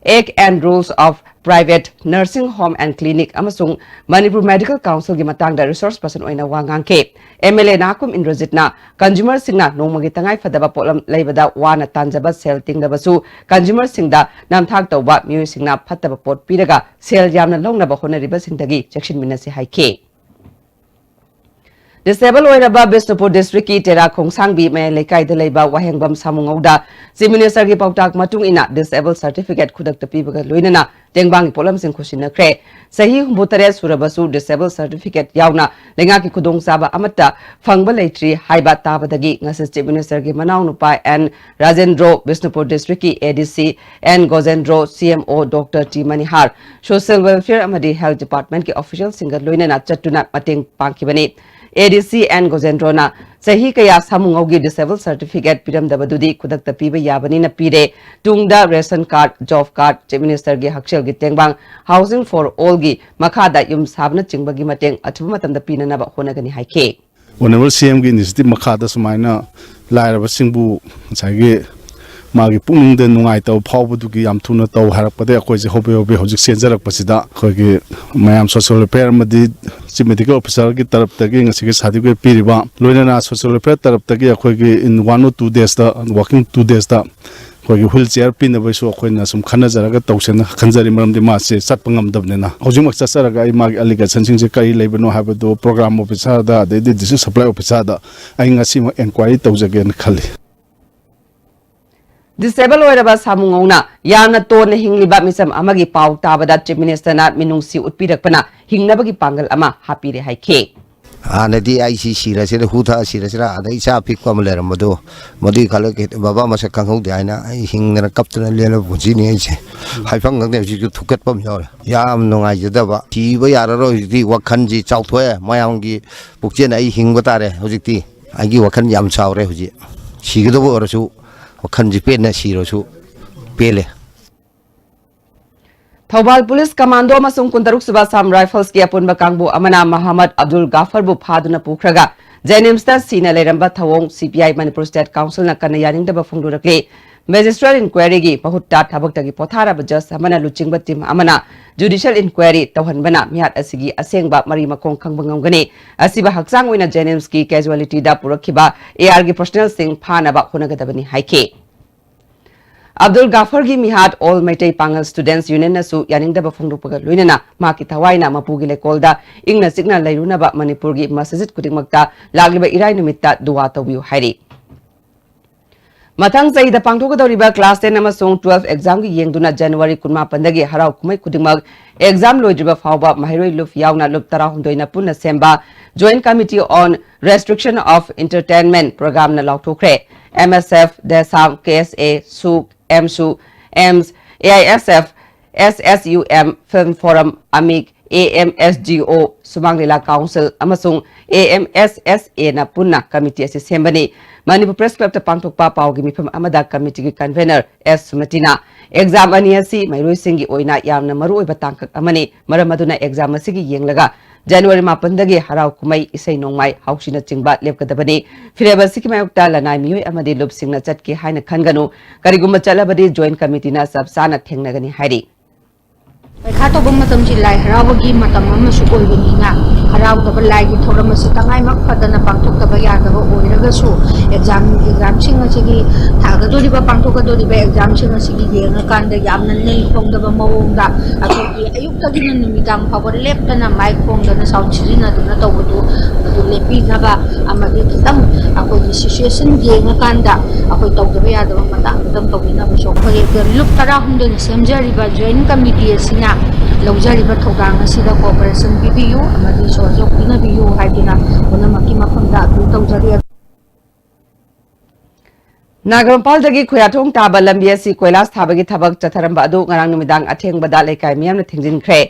Act and Rules of Private Nursing Home and Clinic ꯑꯃꯁꯨꯡ Manipur Medical Councilꯒꯤ ꯃꯇꯥꯡꯗ resource person ꯑꯣꯏꯅ ꯋꯥ ꯉꯥꯡꯈꯤ꯫ MLA ꯅꯥꯀꯨꯝ ꯏꯟꯗ꯭ꯔꯖꯤꯠꯅ consumerꯁꯤꯡꯅ ꯅꯣꯡꯃꯒꯤ ꯇꯉꯥꯏ ꯐꯗꯕ ꯄꯣꯠꯂꯝ ꯂꯩꯕꯗ ꯋꯥꯅ ꯇꯥꯟꯖꯕ ꯁꯦꯜ ꯇꯤꯡꯗꯕꯁꯨ consumerꯁꯤꯡꯗ ꯅꯝꯊꯥꯛ ꯇꯧꯕ ꯃꯤꯑꯣꯏꯁꯤꯡꯅ ꯐꯠꯇꯕ ꯄꯣꯠ ꯄꯤꯔꯒ ꯁꯦꯜ ꯌꯥꯝꯅ ꯂꯧꯅꯕ ꯍꯣꯠꯅꯔꯤꯕꯁꯤꯡꯗꯒꯤ ꯆꯦꯛꯁꯤꯟꯃꯤꯟꯅꯁꯤ ꯍꯥꯏꯈꯤ꯫ Disable ꯑꯣꯏꯔꯕ ꯕꯤꯁꯅꯨꯄꯨꯔ districtꯀꯤ ꯇꯦꯔꯥ ꯈꯣꯡꯁꯥꯡꯕꯤ ꯃꯌꯥꯏ ꯂꯩꯀꯥꯏꯗ ꯂꯩꯕ ꯋꯥꯍꯦꯡꯕꯝ ꯁꯥꯃꯨꯉꯧꯗ Chief Ministerꯒꯤ ꯄꯥꯎꯇꯥꯛ ꯃꯇꯨꯡ ꯏꯟꯅ disable certificate ꯈꯨꯗꯛꯇ ꯄꯤꯕꯒ ꯂꯣꯏꯅꯅ ꯇꯦꯡꯕꯥꯡꯒꯤ ꯄꯣꯠꯂꯝꯁꯤꯡ ꯈꯨꯠꯁꯤꯟꯅꯈ꯭ꯔꯦ꯫ ꯆꯍꯤ ꯍꯨꯝꯐꯨꯇꯔꯦꯠ ꯁꯨꯔꯕꯁꯨ disable certificate ꯌꯥꯎꯅ ꯂꯩꯉꯥꯛꯀꯤ ꯈꯨꯗꯣꯡꯆꯥꯕ ꯑꯃꯠꯇ ꯐꯪꯕ ꯂꯩꯇ꯭ꯔꯤ ꯍꯥꯏꯕ ꯇꯥꯕꯗꯒꯤ ꯉꯁꯤ Chief Ministerꯒꯤ ꯃꯅꯥꯎꯅꯨꯄꯥ ꯑꯦꯟ ꯔꯥꯖꯦꯟꯗ꯭ꯔꯣ, ꯕꯤꯁꯅꯨꯄꯨꯔ districtꯀꯤ ADC N Gojendro, CMO Doctor T Manihar, Social Welfare ꯑꯃꯗꯤ Health Departmentꯀꯤ officialꯁꯤꯡꯒ ꯂꯣꯏꯅꯅ ꯆꯠꯇꯨꯅ ꯃꯇꯦꯡ ꯄꯥꯡꯈꯤꯕꯅꯤ꯫ ADC ꯑꯦꯟ ꯒꯣꯖꯦꯟꯗ꯭ꯔꯣꯅ ꯆꯍꯤ ꯀꯌꯥ ꯁꯥꯃꯨꯉꯧꯒꯤ disable certificate ꯄꯤꯔꯝꯗꯕꯗꯨꯗꯤ ꯈꯨꯗꯛꯇ ꯄꯤꯕ ꯌꯥꯕꯅꯤꯅ ꯄꯤꯔꯦ꯫ ꯇꯨꯡꯗ ration card, job card, Chief Ministerꯒꯤ ꯍꯛꯁꯦꯜꯒꯤ ꯇꯦꯡꯕꯥꯡ, Housing for Allꯒꯤ ꯃꯈꯥꯗ ꯌꯨꯝ ꯁꯥꯕꯅꯆꯤꯡꯕꯒꯤ ꯃꯇꯦꯡ ꯑꯊꯨꯕ ꯃꯇꯝꯗ ꯄꯤꯅꯅꯕ ꯍꯣꯠꯅꯒꯅꯤ ꯍꯥꯏꯈꯤ꯫ Honourable CMꯒꯤ initiative ꯃꯈꯥꯗ ꯁꯨꯃꯥꯏꯅ ꯂꯥꯏꯔꯕꯁꯤꯡꯕꯨ ꯉꯁꯥꯏꯒꯤ ꯃꯥꯒꯤ ꯄꯨꯛꯅꯤꯡꯗ ꯅꯨꯡꯉꯥꯏꯇꯕ ꯐꯥꯎꯕꯗꯨꯒꯤ ꯌꯥꯝ ꯊꯨꯅ ꯇꯧ ꯍꯥꯏꯔꯛꯄꯗꯒꯤ ꯑꯩꯈꯣꯏꯁꯦ ꯍꯣꯕꯦ ꯍꯣꯕꯦ ꯍꯧꯖꯤꯛ ꯆꯦꯟꯖꯔꯛꯄꯁꯤꯗ ꯑꯩꯈꯣꯏꯒꯤ ꯃꯌꯥꯝ social welfare ꯑꯃꯗꯤ Chief Medical Officerꯒꯤ ꯇꯔꯞꯇꯒꯤ ꯉꯁꯤꯒꯤ certificate ꯄꯤꯔꯤꯕ, ꯂꯣꯏꯅꯅ social welfare ꯇꯔꯞꯇꯒꯤ ꯑꯩꯈꯣꯏꯒꯤ in one or two daysꯇ, working two daysꯇ ꯑꯩꯈꯣꯏꯒꯤ wheelchair ꯄꯤꯅꯕꯒꯤꯁꯨ ꯑꯩꯈꯣꯏꯅ ꯁꯨꯝ ꯈꯟꯅꯖꯔꯒ ꯇꯧꯁꯦꯅ ꯈꯟꯖꯔꯤ, ꯃꯔꯝꯗꯤ ꯃꯥꯁꯦ ꯆꯠꯄ ꯉꯝꯗꯕꯅꯤꯅ꯫ ꯍꯧꯖꯤꯛꯃꯛ ꯆꯠꯆꯔꯒ ꯑꯩ ꯃꯥꯒꯤ allegationꯁꯤꯡꯁꯦ ꯀꯔꯤ ꯂꯩꯕꯅꯣ ꯍꯥꯏꯕꯗꯨ program officerꯗ, ꯑꯗꯩꯗꯤ district supply officerꯗ ꯑꯩ ꯉꯁꯤꯃꯛ inquiry ꯇꯧꯖꯒꯦꯅ ꯈꯜꯂꯤ꯫ Disable ꯑꯣꯏꯔꯕ ꯁꯥꯃꯨꯉꯧꯅ ꯌꯥꯝꯅ ꯇꯣꯟꯅ ꯍꯤꯡꯂꯤꯕ ꯃꯤꯁꯝ ꯑꯃꯒꯤ ꯄꯥꯎ ꯇꯥꯕꯗ Chief Ministerꯅ ꯃꯤꯅꯨꯡꯁꯤ ꯎꯠꯄꯤꯔꯛꯄꯅ ꯍꯤꯡꯅꯕꯒꯤ ꯄꯥꯡꯒꯜ ꯑꯃ ꯍꯥꯞꯄꯤꯔꯦ ꯍꯥꯏꯈꯤ꯫ ꯍꯥꯟꯅꯗꯤ ꯑꯩ ꯁꯤ ꯁꯤꯔꯁꯤꯔ, ꯍꯨ ꯊꯛꯑ ꯁꯤꯔꯁꯤꯔ, ꯑꯗꯩ ꯏꯆꯥ ꯑꯄꯤꯛꯄ ꯑꯃ ꯂꯩꯔꯝꯕꯗꯣ, ꯃꯗꯨꯒꯤ ꯈꯜꯂꯒ ꯕꯕꯥ ꯃꯁꯛ ꯈꯪꯍꯧꯗꯦ ꯍꯥꯏꯅ ꯑꯩ ꯍꯤꯡꯗꯅ ꯀꯞꯇꯅ ꯂꯦꯜꯂꯕ ꯄꯨꯟꯁꯤꯅꯤ ꯑꯩꯁꯦ꯫ ꯍꯥꯏꯐꯝ ꯈꯪꯗꯦ, ꯍꯧꯖꯤꯛꯁꯨ ꯊꯨꯛꯀꯠꯄ ꯑꯃ ꯌꯥꯎꯔꯦ꯫ ꯌꯥꯝ ꯅꯨꯡꯉꯥꯏꯖꯗꯕ, ꯁꯤꯕ ꯌꯥꯔꯔꯣꯏ꯫ ꯍꯧꯖꯤꯛꯇꯤ ꯋꯥꯈꯜꯁꯤ ꯆꯥꯎꯊꯣꯛꯑꯦ, ꯃꯌꯥꯝꯒꯤ ꯄꯨꯛꯆꯦꯜ ꯑꯩ ꯍꯤꯡꯕ ꯇꯥꯔꯦ꯫ ꯍꯧꯖꯤꯛꯇꯤ ꯑꯩꯒꯤ ꯋꯥꯈꯜ ꯌꯥꯝ ꯆꯥꯎꯔꯦ꯫ ꯍꯧꯖꯤꯛ ꯁꯤꯒꯗꯕ ꯑꯣꯏꯔꯁꯨ ꯋꯥꯈꯜꯁꯤ ꯄꯦꯟꯅ ꯁꯤꯔꯁꯨ ꯄꯦꯜꯂꯦ꯫ ꯊꯧꯕꯥꯜ ꯄꯨꯂꯤꯁ ꯀꯃꯥꯟꯗꯣ ꯑꯃꯁꯨꯡ ꯀꯨꯟꯇꯔꯨꯛ ꯁꯨꯕ ꯑꯁꯥꯝ ꯔꯥꯏꯐꯜꯁꯀꯤ ꯑꯄꯨꯟꯕ ꯀꯥꯡꯕꯨ ꯑꯃꯅ ꯃꯍꯃꯗ ꯑꯕꯗꯨꯜ ꯒꯥꯐꯔꯕꯨ ꯐꯥꯗꯨꯅ ꯄꯨꯈ꯭ꯔꯒ ꯖꯦꯅꯤꯝꯁꯇ ꯁꯤꯅ ꯂꯩꯔꯝꯕ ꯊꯧꯑꯣꯡ CPI ꯃꯅꯤꯄꯨꯔ ꯁ꯭ꯇꯦꯠ ꯀꯥꯎꯟꯁꯤꯜꯅ ꯀꯟꯅ ꯌꯥꯅꯤꯡꯗꯕ ꯐꯣꯡꯗꯣꯔꯛꯂꯤ꯫ Magistrate inquiryꯒꯤ ꯃꯍꯨꯠꯇ ꯊꯕꯛꯇꯒꯤ ꯄꯣꯊꯥꯔꯕ judge ꯑꯃꯅ ꯂꯨꯆꯤꯡꯕ team ꯑꯃꯅ judicial inquiry ꯇꯧꯍꯟꯕꯅ ꯃꯤꯍꯥꯠ ꯑꯁꯤꯒꯤ ꯑꯁꯦꯡꯕ ꯃꯔꯤ ꯃꯈꯣꯡ ꯈꯪꯕ ꯉꯝꯒꯅꯤ꯫ ꯑꯁꯤꯕ ꯍꯛꯆꯥꯡ ꯑꯣꯏꯅ JNIMSꯀꯤ casualityꯗ ꯄꯨꯔꯛꯈꯤꯕ ARꯒꯤ personnelꯁꯤꯡ ꯐꯥꯅꯕ ꯍꯣꯠꯅꯒꯗꯕꯅꯤ ꯍꯥꯏꯈꯤ꯫ ꯑꯕꯗꯨꯜ ꯒꯥꯐꯔꯒꯤ ꯃꯤꯍꯥꯠ All ꯃꯩꯇꯩ ꯄꯥꯉꯜ Students Unionꯅꯁꯨ ꯌꯥꯅꯤꯡꯗꯕ ꯐꯣꯡꯗꯣꯛꯄꯒ ꯂꯣꯏꯅꯅ ꯃꯍꯥꯛꯀꯤ ꯊꯋꯥꯏꯅ ꯃꯄꯨꯒꯤ ꯂꯩꯀꯣꯜꯗ ꯏꯪꯅ ꯆꯤꯛꯅ ꯂꯩꯔꯨꯅꯕ ꯃꯅꯤꯄꯨꯔꯒꯤ ꯃꯁꯖꯤꯗ ꯈꯨꯗꯤꯡꯃꯛꯇ ꯂꯥꯛꯂꯤꯕ ꯏꯔꯥꯏ ꯅꯨꯃꯤꯠꯇ ꯗꯨꯋꯥ ꯇꯧꯕꯤꯌꯨ ꯍꯥꯏꯔꯤ꯫ ꯃꯊꯪ ꯆꯍꯤꯗ ꯄꯥꯡꯊꯣꯛꯀꯗꯧꯔꯤꯕ class ten ꯑꯃꯁꯨꯡ twelve examꯒꯤ ꯌꯦꯡꯗꯨꯅ January ꯀꯨꯟꯃꯥꯄꯟꯗꯒꯤ ꯍꯔꯥꯎ ꯀꯨꯝꯍꯩ ꯈꯨꯗꯤꯡꯃꯛ exam ꯂꯣꯏꯗ꯭ꯔꯤꯕ ꯐꯥꯎꯕ ꯃꯍꯩꯔꯣꯏ ꯂꯨꯞ ꯌꯥꯎꯅ ꯂꯨꯞ ꯇꯔꯥꯍꯨꯝꯗꯣꯏꯅ ꯄꯨꯟꯅ ꯁꯦꯝꯕ Joint Committee on Restriction of Entertainment Programna ꯂꯥꯎꯊꯣꯛꯈ꯭ꯔꯦ꯫ MSF, DESAM, KSA, SUK, AMSU, AIMS, AISF, SSUM, Film Forum, AMIC, AMSDO, ꯁꯨꯃꯥꯡ ꯂꯤꯂꯥ council ꯑꯃꯁꯨꯡ AMSSAꯅ ꯄꯨꯟꯅ committee ꯑꯁꯤ ꯁꯦꯝꯕꯅꯤ꯫ ꯃꯅꯤꯄꯨꯔ Press Clubꯇ ꯄꯥꯡꯊꯣꯛꯄ ꯄꯥꯎꯒꯤ ꯃꯤꯐꯝ ꯑꯃꯗ committeeꯒꯤ convener S ꯁꯨꯃꯇꯤꯅ exam ꯑꯅꯤ ꯑꯁꯤ ꯃꯍꯩꯔꯣꯏꯁꯤꯡꯒꯤ ꯑꯣꯏꯅ ꯌꯥꯝꯅ ꯃꯔꯨꯑꯣꯏꯕ ꯇꯥꯡꯀꯛ ꯑꯃꯅꯤ꯫ ꯃꯔꯝ ꯑꯗꯨꯅ exam ꯑꯁꯤꯒꯤ ꯌꯦꯡꯂꯒ January ꯃꯥꯄꯟꯗꯒꯤ ꯍꯔꯥꯎ ꯀꯨꯝꯍꯩ, ꯏꯁꯩ ꯅꯣꯡꯃꯥꯏ, ꯍꯥꯎꯁꯤꯅꯆꯤꯡꯕ ꯂꯦꯞꯀꯗꯕꯅꯤ꯫ ꯐꯤꯔꯦꯞ ꯑꯁꯤꯒꯤ ꯃꯥꯌꯣꯛꯇ ꯂꯅꯥꯏ ꯃꯤꯑꯣꯏ ꯑꯃꯗꯤ ꯂꯨꯞꯁꯤꯡꯅ ꯆꯠꯀꯦ ꯍꯥꯏꯅ ꯈꯟꯒꯅꯨ꯫ ꯀꯔꯤꯒꯨꯝꯕ ꯆꯠꯂꯕꯗꯤ Joint Committeeꯅ ꯆꯞ ꯆꯥꯅ ꯊꯦꯡꯅꯒꯅꯤ ꯍꯥꯏꯔꯤ꯫ ꯄꯩꯈꯥ ꯇꯧꯕ ꯃꯇꯝꯁꯤ ꯂꯥꯏ ꯍꯔꯥꯎꯕꯒꯤ ꯃꯇꯝ ꯑꯃꯁꯨ ꯑꯣꯏꯕꯅꯤꯅ, ꯍꯔꯥꯎꯗꯕ ꯂꯥꯏꯒꯤ ꯊꯧꯔꯝ ꯑꯁꯤ ꯇꯉꯥꯏꯃꯛ ꯐꯗꯅ ꯄꯥꯡꯊꯣꯛꯇꯕ ꯌꯥꯗꯕ ꯑꯣꯏꯔꯒꯁꯨ, exam, examꯁꯤꯡ ꯑꯁꯤꯒꯤ ꯊꯥꯒꯗꯧꯔꯤꯕ, ꯄꯥꯡꯊꯣꯛꯀꯗꯧꯔꯤꯕ examꯁꯤꯡ ꯑꯁꯤꯒꯤ ꯌꯦꯡꯉꯀꯥꯟꯗ ꯌꯥꯝꯅ ꯅꯤꯜ ꯈꯣꯡꯗꯕ ꯃꯑꯣꯡꯗ ꯑꯩꯈꯣꯏꯒꯤ ꯑꯌꯨꯛꯇꯒꯤꯅ ꯅꯨꯃꯤꯗꯥꯡ ꯐꯥꯎꯕ ꯂꯦꯞꯇꯅ mic ꯈꯣꯡꯗꯅ sound ꯁꯤꯖꯤꯟꯅꯗꯨꯅ ꯇꯧꯕꯗꯨ, ꯃꯗꯨ ꯂꯦꯞꯄꯤꯅꯕ ꯑꯃꯗꯤ ꯈꯤꯇꯪ ꯑꯩꯈꯣꯏꯒꯤ situation ꯌꯦꯡꯉꯀꯥꯟꯗ ꯑꯩꯈꯣꯏ ꯇꯧꯗꯕ ꯌꯥꯗꯕ ꯃꯇꯥꯡꯗꯨꯗꯪ ꯇꯧꯕꯤꯅꯕꯁꯨ ꯑꯩꯈꯣꯏ ꯂꯨꯞ ꯇꯔꯥꯍꯨꯝꯗꯣꯏꯅ ꯁꯦꯝꯖꯔꯤꯕ Joint Committee ꯑꯁꯤꯅ ꯂꯧꯖꯔꯤꯕ ꯊꯧꯗꯥꯡ ꯑꯁꯤꯗ cooperation ꯄꯤꯕꯤꯌꯨ ꯑꯃꯗꯤ ꯁꯍꯖꯣꯒ ꯄꯤꯅꯕꯤꯌꯨ ꯍꯥꯏꯗꯨꯅ ꯄꯨꯝꯅꯃꯛꯀꯤ ꯃꯐꯝꯗ appeal ꯇꯧꯖꯔꯤ꯫ ꯅꯥꯒꯥꯃꯄꯥꯜꯗꯒꯤ ꯈꯨꯌꯥꯊꯣꯡ ꯇꯥꯕ ꯂꯝꯕꯤ ꯑꯁꯤ ꯀꯣꯏꯂꯥꯁ ꯊꯥꯕꯒꯤ ꯊꯕꯛ ꯆꯠꯊꯔꯝꯕ ꯑꯗꯨ ꯉꯔꯥꯡ ꯅꯨꯃꯤꯗꯥꯡ ꯑꯊꯦꯡꯕꯗ ꯂꯩꯀꯥꯏ ꯃꯤꯌꯥꯝꯅ ꯊꯤꯡꯖꯤꯟꯈ꯭ꯔꯦ꯫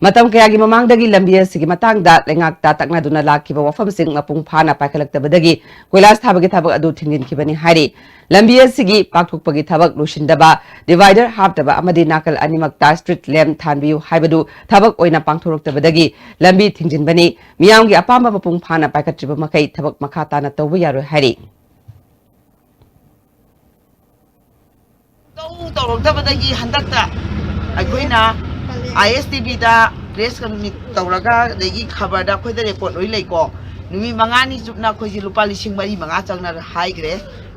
ꯃꯇꯝ ꯀꯌꯥꯒꯤ ꯃꯃꯥꯡꯗꯒꯤ ꯂꯝꯕꯤ ꯑꯁꯤꯒꯤ ꯃꯇꯥꯡꯗ ꯂꯩꯉꯥꯛꯇ ꯇꯛꯅꯗꯨꯅ ꯂꯥꯛꯈꯤꯕ ꯋꯥꯐꯝꯁꯤꯡ ꯃꯄꯨꯡ ꯐꯥꯅ ꯄꯥꯏꯈꯠꯂꯛꯇꯕꯗꯒꯤ ꯀꯣꯏꯂꯥꯁ ꯊꯥꯕꯒꯤ ꯊꯕꯛ ꯑꯗꯨ ꯊꯤꯡꯖꯤꯟꯈꯤꯕꯅꯤ ꯍꯥꯏꯔꯤ꯫ ꯂꯝꯕꯤ ꯑꯁꯤꯒꯤ ꯄꯥꯛꯊꯣꯛꯄꯒꯤ ꯊꯕꯛ ꯂꯣꯏꯁꯤꯟꯗꯕ, divider ꯍꯥꯞꯇꯕ ꯑꯃꯗꯤ ꯅꯥꯀꯜ ꯑꯅꯤꯃꯛꯇ street lamp ꯊꯥꯟꯕꯤꯌꯨ ꯍꯥꯏꯕꯗꯨ ꯊꯕꯛ ꯑꯣꯏꯅ ꯄꯥꯡꯊꯣꯔꯛꯇꯕꯗꯒꯤ ꯂꯝꯕꯤ ꯊꯤꯡꯖꯤꯟꯕꯅꯤ꯫ ꯃꯤꯌꯥꯝꯒꯤ ꯑꯄꯥꯝꯕ ꯃꯄꯨꯡ ꯐꯥꯅ ꯄꯥꯏꯈꯠꯇ꯭ꯔꯤꯕ ꯃꯈꯩ ꯊꯕꯛ ꯃꯈꯥ ꯇꯥꯅ ꯇꯧꯕ ꯌꯥꯔꯣꯏ ꯍꯥꯏꯔꯤ꯫ ꯇꯧꯔꯛꯇꯕꯗꯒꯤ ꯍꯟꯗꯛꯇ ꯑꯩꯈꯣꯏꯅ ꯑꯥꯏ ꯑꯦꯁ ꯇꯤ ꯚꯤꯗ ꯄ꯭ꯔꯦꯁ ꯃꯤꯠ ꯇꯧꯔꯒ, ꯑꯗꯒꯤ ꯈꯕꯔꯗ ꯑꯩꯈꯣꯏꯗ ꯔꯦꯀꯣꯔꯠ ꯂꯣꯏ ꯂꯩꯀꯣ꯫ ꯅꯨꯃꯤꯠ ꯃꯉꯥꯅꯤ ꯆꯨꯞꯅ ꯑꯩꯈꯣꯏꯁꯦ ꯂꯨꯄꯥ ꯂꯤꯁꯤꯡ ꯃꯔꯤ ꯃꯉꯥ ꯆꯪꯅ ꯍꯥꯏꯈ꯭ꯔꯦ꯫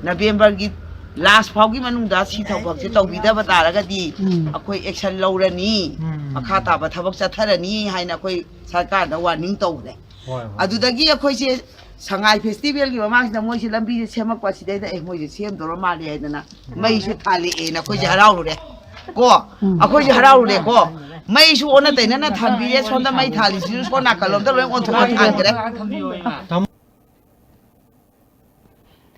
ꯅꯕꯦꯝꯕꯔꯒꯤ ꯂꯥꯁ ꯐꯥꯎꯒꯤ ꯃꯅꯨꯡꯗ ꯁꯤ ꯊꯕꯛꯁꯦ ꯇꯧꯕꯤꯗꯕ ꯇꯥꯔꯒꯗꯤ ꯎꯝ꯫ ꯑꯩꯈꯣꯏ ꯑꯦꯛꯁꯟ ꯂꯧꯔꯅꯤ, ꯎꯝ꯫ ꯃꯈꯥ ꯇꯥꯕ ꯊꯕꯛ ꯆꯠꯊꯔꯅꯤ ꯍꯥꯏꯅ ꯑꯩꯈꯣꯏ ꯁꯔꯀꯥꯔꯗ ꯋꯥꯔꯅꯤꯡ ꯇꯧꯈ꯭ꯔꯦ꯫ ꯍꯣꯏ, ꯍꯣꯏ꯫ ꯑꯗꯨꯗꯒꯤ ꯑꯩꯈꯣꯏꯁꯦ ꯁꯉꯥꯏ ꯐꯦꯁꯇꯤꯚꯦꯜꯒꯤ ꯃꯃꯥꯡꯁꯤꯗ ꯃꯣꯏꯁꯦ ꯂꯝꯕꯤꯁꯦ ꯁꯦꯝꯃꯛꯄ, ꯁꯤꯗꯩꯗ ꯑꯦ, ꯃꯣꯏꯁꯦ ꯁꯦꯝꯗꯧꯔ ꯃꯥꯜꯂꯦ ꯍꯥꯏꯗꯅ ꯃꯩꯁꯨ ꯊꯥꯜꯂꯛꯑꯦꯅ ꯑꯩꯈꯣꯏꯁꯦ ꯍꯔꯥꯎꯔꯨꯔꯦ ꯀꯣ꯫ ꯎꯝ꯫ ꯑꯩꯈꯣꯏꯁꯦ ꯍꯔꯥꯎꯔꯨꯔꯦ ꯀꯣ꯫ ꯃꯩꯁꯨ ꯑꯣꯟꯅ ꯇꯩꯅꯅ ꯊꯥꯟꯕꯤꯔꯦ꯫ ꯁꯣꯝꯗ ꯃꯩ ꯊꯥꯜꯂꯤꯁꯤꯁꯨ ꯁꯣꯝ ꯅꯥꯀꯜꯂꯣꯝꯗ ꯂꯣꯏ ꯑꯣꯟꯊꯣꯛꯑ ꯊꯥꯟꯈ꯭ꯔꯦ꯫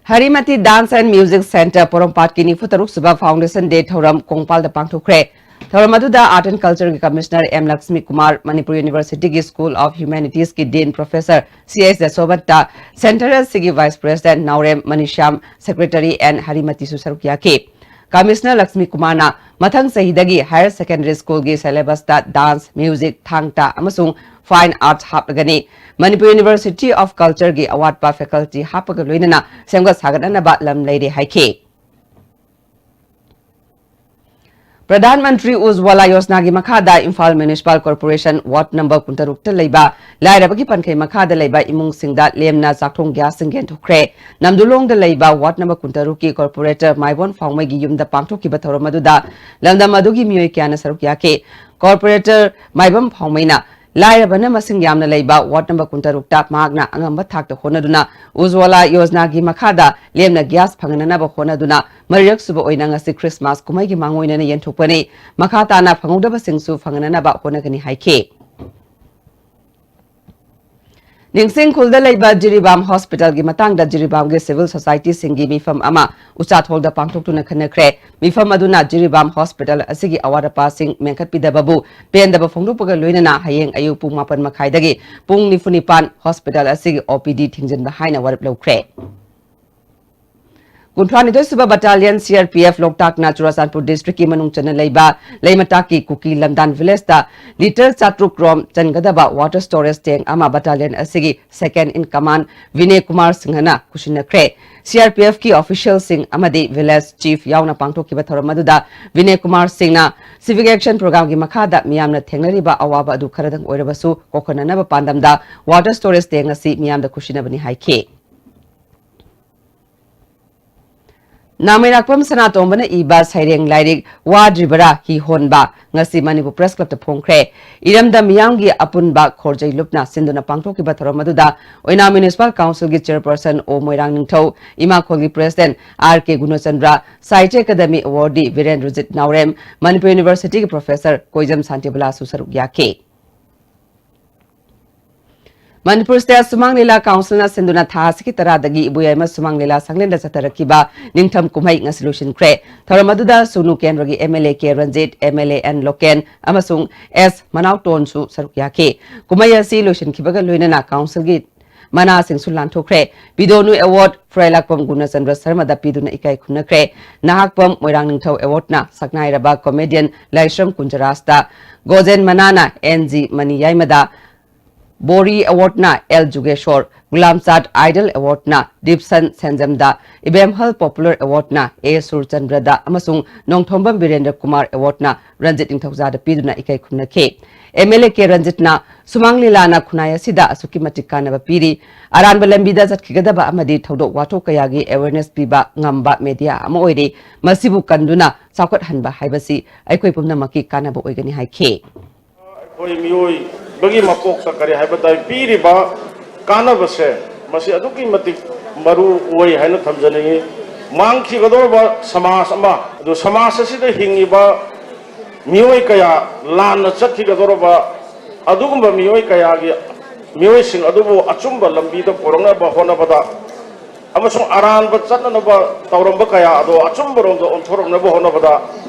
ꯍꯔꯤꯃꯇꯤ Dance and Music Centre ꯄꯣꯔꯣꯝꯄꯥꯠꯀꯤ ꯅꯤꯐꯨ ꯇꯔꯨꯛ ꯁꯨꯕ Foundation Day ꯊꯧꯔꯝ ꯀꯣꯡꯄꯥꯜꯗ ꯄꯥꯡꯊꯣꯛꯈ꯭ꯔꯦ꯫ ꯊꯧꯔꯝ ꯑꯗꯨꯗ Art and Culture ꯒꯤ Commissioner M Lakshmi Kumar, Manipur University ꯒꯤ School of Humanities ꯀꯤ Dean Professor C S Jasobanta, Centre ꯑꯁꯤꯒꯤ Vice President Naorem Manishyam, Secretary N ꯍꯔꯤꯃꯇꯤꯁꯨ ꯁꯔꯨꯛ ꯌꯥꯈꯤ꯫ Commissioner ꯂꯛꯁꯃꯤ ꯀꯨꯃꯥꯔꯅ ꯃꯊꯪ ꯆꯍꯤꯗꯒꯤ Higher Secondary School ꯒꯤ syllabus ꯇ dance, music, ꯊꯥꯡ ꯇꯥ ꯑꯃꯁꯨꯡ fine arts ꯍꯥꯞꯂꯒꯅꯤ꯫ Manipur University of Culture ꯒꯤ ꯑꯋꯥꯠꯄ faculty ꯍꯥꯞꯄꯒ ꯂꯣꯏꯅꯅ ꯁꯦꯝꯒꯠ ꯁꯥꯒꯠꯅꯅꯕ ꯂꯝ ꯂꯩꯔꯦ ꯍꯥꯏꯈꯤ꯫ ꯄ꯭ꯔꯙꯥꯟ ꯃꯟꯇ꯭ꯔꯤ ꯎꯖ꯭ꯋꯂꯥ ꯌꯣꯖꯅꯥꯒꯤ ꯃꯈꯥꯗ Imphal Municipal Corporation ward number ꯀꯨꯟꯇꯔꯨꯛꯇ ꯂꯩꯕ ꯂꯥꯏꯔꯕꯒꯤ ꯄꯟꯈꯩ ꯃꯈꯥꯗ ꯂꯩꯕ ꯏꯃꯨꯡꯁꯤꯡꯗ ꯂꯦꯝꯅ ꯆꯥꯛꯊꯣꯡ ꯒ꯭ꯌꯥꯁꯁꯤꯡ ꯌꯦꯟꯊꯣꯛꯈ꯭ꯔꯦ꯫ ꯅꯝꯗꯨꯂꯣꯡꯗ ꯂꯩꯕ ward number ꯀꯨꯟꯇꯔꯨꯛꯀꯤ Corporator ꯃꯥꯏꯕꯣꯟ ꯐꯥꯎꯃꯩꯒꯤ ꯌꯨꯝꯗ ꯄꯥꯡꯊꯣꯛꯈꯤꯕ ꯊꯧꯔꯝ ꯑꯗꯨꯗ ꯂꯝꯗꯝ ꯑꯗꯨꯒꯤ ꯃꯤꯑꯣꯏ ꯀꯌꯥꯅ ꯁꯔꯨꯛ ꯌꯥꯈꯤ꯫ Corporator ꯃꯥꯏꯕꯝ ꯐꯥꯎꯃꯩꯅ ꯂꯥꯏꯔꯕꯅ ꯃꯁꯤꯡ ꯌꯥꯝꯅ ꯂꯩꯕ ward number ꯀꯨꯟꯇꯔꯨꯛꯇ ꯃꯍꯥꯛꯅ ꯑꯉꯝꯕ ꯊꯥꯛꯇ ꯍꯣꯠꯅꯗꯨꯅ ꯎꯖ꯭ꯋꯂꯥ ꯌꯣꯖꯅꯥꯒꯤ ꯃꯈꯥꯗ ꯂꯦꯝꯅ ꯒ꯭ꯌꯥꯁ ꯐꯪꯍꯟꯅꯅꯕ ꯍꯣꯠꯅꯗꯨꯅ ꯃꯔꯤꯔꯛ ꯁꯨꯕ ꯑꯣꯏꯅ ꯉꯁꯤ ꯈ꯭ꯔꯤꯁꯃꯥꯁ ꯀꯨꯝꯍꯩꯒꯤ ꯃꯥꯡꯑꯣꯏꯅꯅ ꯌꯦꯟꯊꯣꯛꯄꯅꯤ꯫ ꯃꯈꯥ ꯇꯥꯅ ꯐꯪꯍꯧꯗꯕꯁꯤꯡꯁꯨ ꯐꯪꯍꯟꯅꯅꯕ ꯍꯣꯠꯅꯒꯅꯤ ꯍꯥꯏꯈꯤ꯫ ꯅꯤꯡꯁꯤꯡ ꯈꯨꯜꯗ ꯂꯩꯕ ꯖꯤꯔꯤꯕꯥꯝ Hospital ꯒꯤ ꯃꯇꯥꯡꯗ ꯖꯤꯔꯤꯕꯥꯝꯒꯤ civil society ꯁꯤꯡꯒꯤ ꯃꯤꯐꯝ ꯑꯃ ꯎꯆꯥꯊꯣꯜꯗ ꯄꯥꯡꯊꯣꯛꯇꯨꯅ ꯈꯟꯅꯈ꯭ꯔꯦ꯫ ꯃꯤꯐꯝ ꯑꯗꯨꯅ ꯖꯤꯔꯤꯕꯥꯝ Hospital ꯑꯁꯤꯒꯤ ꯑꯋꯥꯠ ꯑꯄꯥꯁꯤꯡ ꯃꯦꯟꯈꯠꯄꯤꯗꯕꯕꯨ ꯄꯦꯟꯗꯕ ꯐꯣꯡꯗꯣꯛꯄꯒ ꯂꯣꯏꯅꯅ ꯍꯌꯦꯡ ꯑꯌꯨꯛ ꯄꯨꯡ ꯃꯥꯄꯟ ꯃꯈꯥꯏꯗꯒꯤ ꯄꯨꯡ ꯅꯤꯐꯨ ꯅꯤꯄꯥꯟ Hospital ꯑꯁꯤꯒꯤ ꯑꯣ ꯄꯤ ꯗꯤ ꯊꯤꯡꯖꯤꯟꯕ ꯍꯥꯏꯅ ꯋꯥꯔꯦꯞ ꯂꯧꯈ꯭ꯔꯦ꯫ ꯀꯨꯟꯊ꯭ꯔꯥꯅꯤꯊꯣꯏ ꯁꯨꯕ Battalion C R P F ꯂꯣꯛꯇꯥꯛꯅ Churachandpur district ꯀꯤ ꯃꯅꯨꯡ ꯆꯟꯅ ꯂꯩꯕ ꯂꯩꯃꯇꯥꯛꯀꯤ ꯀꯨꯀꯤ ꯂꯝꯗꯥꯟ village ꯇ litre ꯆꯥꯇ꯭ꯔꯨꯛ ꯔꯣꯝ ꯆꯟꯒꯗꯕ water storage tank ꯑꯃ battalion ꯑꯁꯤꯒꯤ second in command ꯕꯤꯅꯦ ꯀꯨꯃꯥꯔ ꯁꯤꯡꯍꯅ ꯈꯨꯠꯁꯤꯟꯅꯈ꯭ꯔꯦ꯫ C R P F ꯀꯤ official ꯁꯤꯡ ꯑꯃꯗꯤ village chief ꯌꯥꯎꯅ ꯄꯥꯡꯊꯣꯛꯈꯤꯕ ꯊꯧꯔꯝ ꯑꯗꯨꯗ ꯕꯤꯅꯦ ꯀꯨꯃꯥꯔ ꯁꯤꯡꯅ civic action program ꯒꯤ ꯃꯈꯥꯗ ꯃꯤꯌꯥꯝꯅ ꯊꯦꯡꯅꯔꯤꯕ ꯑꯋꯥꯕ ꯑꯗꯨ ꯈꯔꯗꯪ ꯑꯣꯏꯔꯕꯁꯨ ꯀꯣꯛꯍꯟꯅꯅꯕ ꯄꯥꯟꯗꯝꯗ water storage tank ꯑꯁꯤ ꯃꯤꯌꯥꯝꯗ ꯈꯨꯠꯁꯤꯟꯅꯕꯅꯤ ꯍꯥꯏꯈꯤ꯫ ꯅꯥꯃꯩꯔꯥꯛꯄꯝ ꯁꯅꯥꯇꯣꯝꯕꯅ ꯏꯕ ꯁꯩꯔꯦꯡ ꯂꯥꯏꯔꯤꯛ ꯋꯥꯗ꯭ꯔꯤꯕꯔꯥ ꯍꯤ ꯍꯣꯟꯕ ꯉꯁꯤ ꯃꯅꯤꯄꯨꯔ Press Club ꯇ ꯐꯣꯡꯈ꯭ꯔꯦ꯫ ꯏꯔꯝꯗꯝ ꯃꯤꯌꯥꯝꯒꯤ ꯑꯄꯨꯟꯕ ꯈꯣꯔꯖꯩ ꯂꯨꯞꯅ ꯁꯤꯟꯗꯨꯅ ꯄꯥꯡꯊꯣꯛꯈꯤꯕ ꯊꯧꯔꯝ ꯑꯗꯨꯗ ꯑꯣꯏꯅꯥꯝ Municipal Council ꯒꯤ Chairperson O ꯃꯣꯏꯔꯥꯡ ꯅꯤꯡꯊꯧ, ꯏꯃꯥꯈꯣꯜꯒꯤ President R K ꯒꯨꯅꯆꯟꯗ꯭ꯔ, Sahitya Academy Awardee ꯕꯤꯔꯦꯟꯗ꯭ꯔꯖꯤꯠ ꯅꯥꯎꯔꯦꯝ, ꯃꯅꯤꯄꯨꯔ University ꯒꯤ Professor ꯀꯣꯏꯖꯝ ꯁꯥꯟꯇꯤꯕꯂꯥꯁꯨ ꯁꯔꯨꯛ ꯌꯥꯈꯤ꯫ ꯃꯅꯤꯄꯨꯔ State ꯁꯨꯃꯥꯡ ꯂꯤꯂꯥ Council ꯅ ꯁꯤꯟꯗꯨꯅ ꯊꯥ ꯑꯁꯤꯒꯤ ꯇꯔꯥꯗꯒꯤ ꯏꯕꯣꯌꯥꯏꯃ ꯁꯨꯃꯥꯡ ꯂꯤꯂꯥ ꯁꯪꯂꯦꯟꯗ ꯆꯠꯊꯔꯛꯈꯤꯕ ꯅꯤꯡꯊꯝ ꯀꯨꯝꯍꯩ ꯉꯁꯤ ꯂꯣꯏꯁꯤꯟꯈ꯭ꯔꯦ꯫ ꯊꯧꯔꯝ ꯑꯗꯨꯗ ꯁꯨꯅꯨ ꯀꯦꯟꯗ꯭ꯔꯒꯤ M L A K Ranjit, M L A N Loken ꯑꯃꯁꯨꯡ ꯑꯦꯁ ꯃꯅꯥꯎꯇꯣꯟꯁꯨ ꯁꯔꯨꯛ ꯌꯥꯈꯤ꯫ ꯀꯨꯝꯍꯩ ꯑꯁꯤ ꯂꯣꯏꯁꯤꯟꯈꯤꯕꯒ ꯂꯣꯏꯅꯅ Council ꯒꯤ ꯃꯅꯥꯁꯤꯡꯁꯨ ꯂꯥꯟꯊꯣꯛꯈ꯭ꯔꯦ꯫ ꯄꯤꯗꯣꯅꯨ Award ꯐꯨꯔꯥꯏꯂꯥꯛꯄꯝ ꯒꯨꯅꯆꯟꯗ꯭ꯔ ꯁꯔꯃꯗ ꯄꯤꯗꯨꯅ ꯏꯀꯥꯏ ꯈꯨꯝꯅꯈ꯭ꯔꯦ꯫ ꯅꯍꯥꯛꯄꯝ ꯃꯣꯏꯔꯥꯡ ꯅꯤꯡꯊꯧ Award ꯅ ꯁꯛꯅꯥꯏꯔꯕ comedian ꯂꯥꯏꯁ꯭ꯔꯝ ꯀꯨꯟꯖꯔꯥꯖꯇ, ꯒꯣꯖꯦꯟ ꯃꯅꯥꯅ ꯑꯦꯟ ꯖꯤ ꯃꯅꯤ ꯌꯥꯏꯃꯗ, ꯕꯣꯔꯤ Award ꯅ ꯑꯦꯜ ꯖꯨꯒꯦꯁꯣꯔ, ꯒꯨꯂꯥꯝꯆꯥꯠ Idol Award ꯅ ꯗꯤꯞꯁꯟ ꯁꯦꯟꯖꯝꯗ, ꯏꯕꯦꯝꯍꯜ Popular Award ꯅ ꯑꯦ ꯁꯨꯔꯆꯟꯗ꯭ꯔꯗ ꯑꯃꯁꯨꯡ ꯅꯣꯡꯊꯣꯝꯕꯝ ꯕꯤꯔꯦꯟꯗ꯭ꯔ ꯀꯨꯃꯥꯔ Award ꯅ ꯔꯟꯖꯤꯠ ꯅꯤꯡꯊꯧꯖꯥꯗ ꯄꯤꯗꯨꯅ ꯏꯀꯥꯏ ꯈꯨꯝꯅꯈꯤ꯫ M L A ꯀꯦ ꯔꯟꯖꯤꯠꯅ ꯁꯨꯃꯥꯡ ꯂꯤꯂꯥꯅ ꯈꯨꯟꯅꯥꯏ ꯑꯁꯤꯗ ꯑꯁꯨꯛꯀꯤ ꯃꯇꯤꯛ ꯀꯥꯟꯅꯕ ꯄꯤꯔꯤ꯫ ꯑꯔꯥꯟꯕ ꯂꯝꯕꯤꯗ ꯆꯠꯈꯤꯒꯗꯕ ꯑꯃꯗꯤ ꯊꯧꯗꯣꯛ ꯋꯥꯊꯣꯛ ꯀꯌꯥꯒꯤ awareness ꯄꯤꯕ ꯉꯝꯕ media ꯑꯃ ꯑꯣꯏꯔꯤ꯫ ꯃꯁꯤꯕꯨ ꯀꯟꯗꯨꯅ ꯆꯥꯎꯈꯠꯍꯟꯕ ꯍꯥꯏꯕꯁꯤ ꯑꯩꯈꯣꯏ ꯄꯨꯝꯅꯃꯛꯀꯤ ꯀꯥꯟꯅꯕ ꯑꯣꯏꯒꯅꯤ ꯍꯥꯏꯈꯤ꯫ ꯑꯩꯈꯣꯏ ꯃꯤꯑꯣꯏꯕꯒꯤ ꯃꯄꯣꯛꯇ ꯀꯔꯤ ꯍꯥꯏꯕ ꯇꯥꯏ, ꯄꯤꯔꯤꯕ ꯀꯥꯟꯅꯕꯁꯦ ꯃꯁꯤ ꯑꯗꯨꯛꯀꯤ ꯃꯇꯤꯛ ꯃꯔꯨ ꯑꯣꯏ ꯍꯥꯏꯅ ꯊꯝꯖꯅꯤꯡꯏ꯫ ꯃꯥꯡꯈꯤꯒꯗꯧꯔꯕ ꯁꯃꯥꯖ ꯑꯃ, ꯑꯗꯨ ꯁꯃꯥꯖ ꯑꯁꯤꯗ ꯍꯤꯡꯉꯤꯕ ꯃꯤꯑꯣꯏ ꯀꯌꯥ ꯂꯥꯟꯅ ꯆꯠꯈꯤꯒꯗꯧꯔꯕ ꯑꯗꯨꯒꯨꯝꯕ ꯃꯤꯑꯣꯏ ꯀꯌꯥꯒꯤ, ꯃꯤꯑꯣꯏꯁꯤꯡ ꯑꯗꯨꯕꯨ ꯑꯆꯨꯝꯕ ꯂꯝꯕꯤꯗ ꯄꯨꯔꯛꯅꯕ ꯍꯣꯠꯅꯕꯗ ꯑꯃꯁꯨꯡ ꯑꯔꯥꯟꯕ ꯆꯠꯅꯅꯕ ꯇꯧꯔꯝꯕ ꯀꯌꯥ ꯑꯗꯣ ꯑꯆꯨꯝꯕꯔꯣꯝꯗ ꯑꯣꯟꯊꯣꯔꯛꯅꯕ ꯍꯣꯠꯅꯕꯗ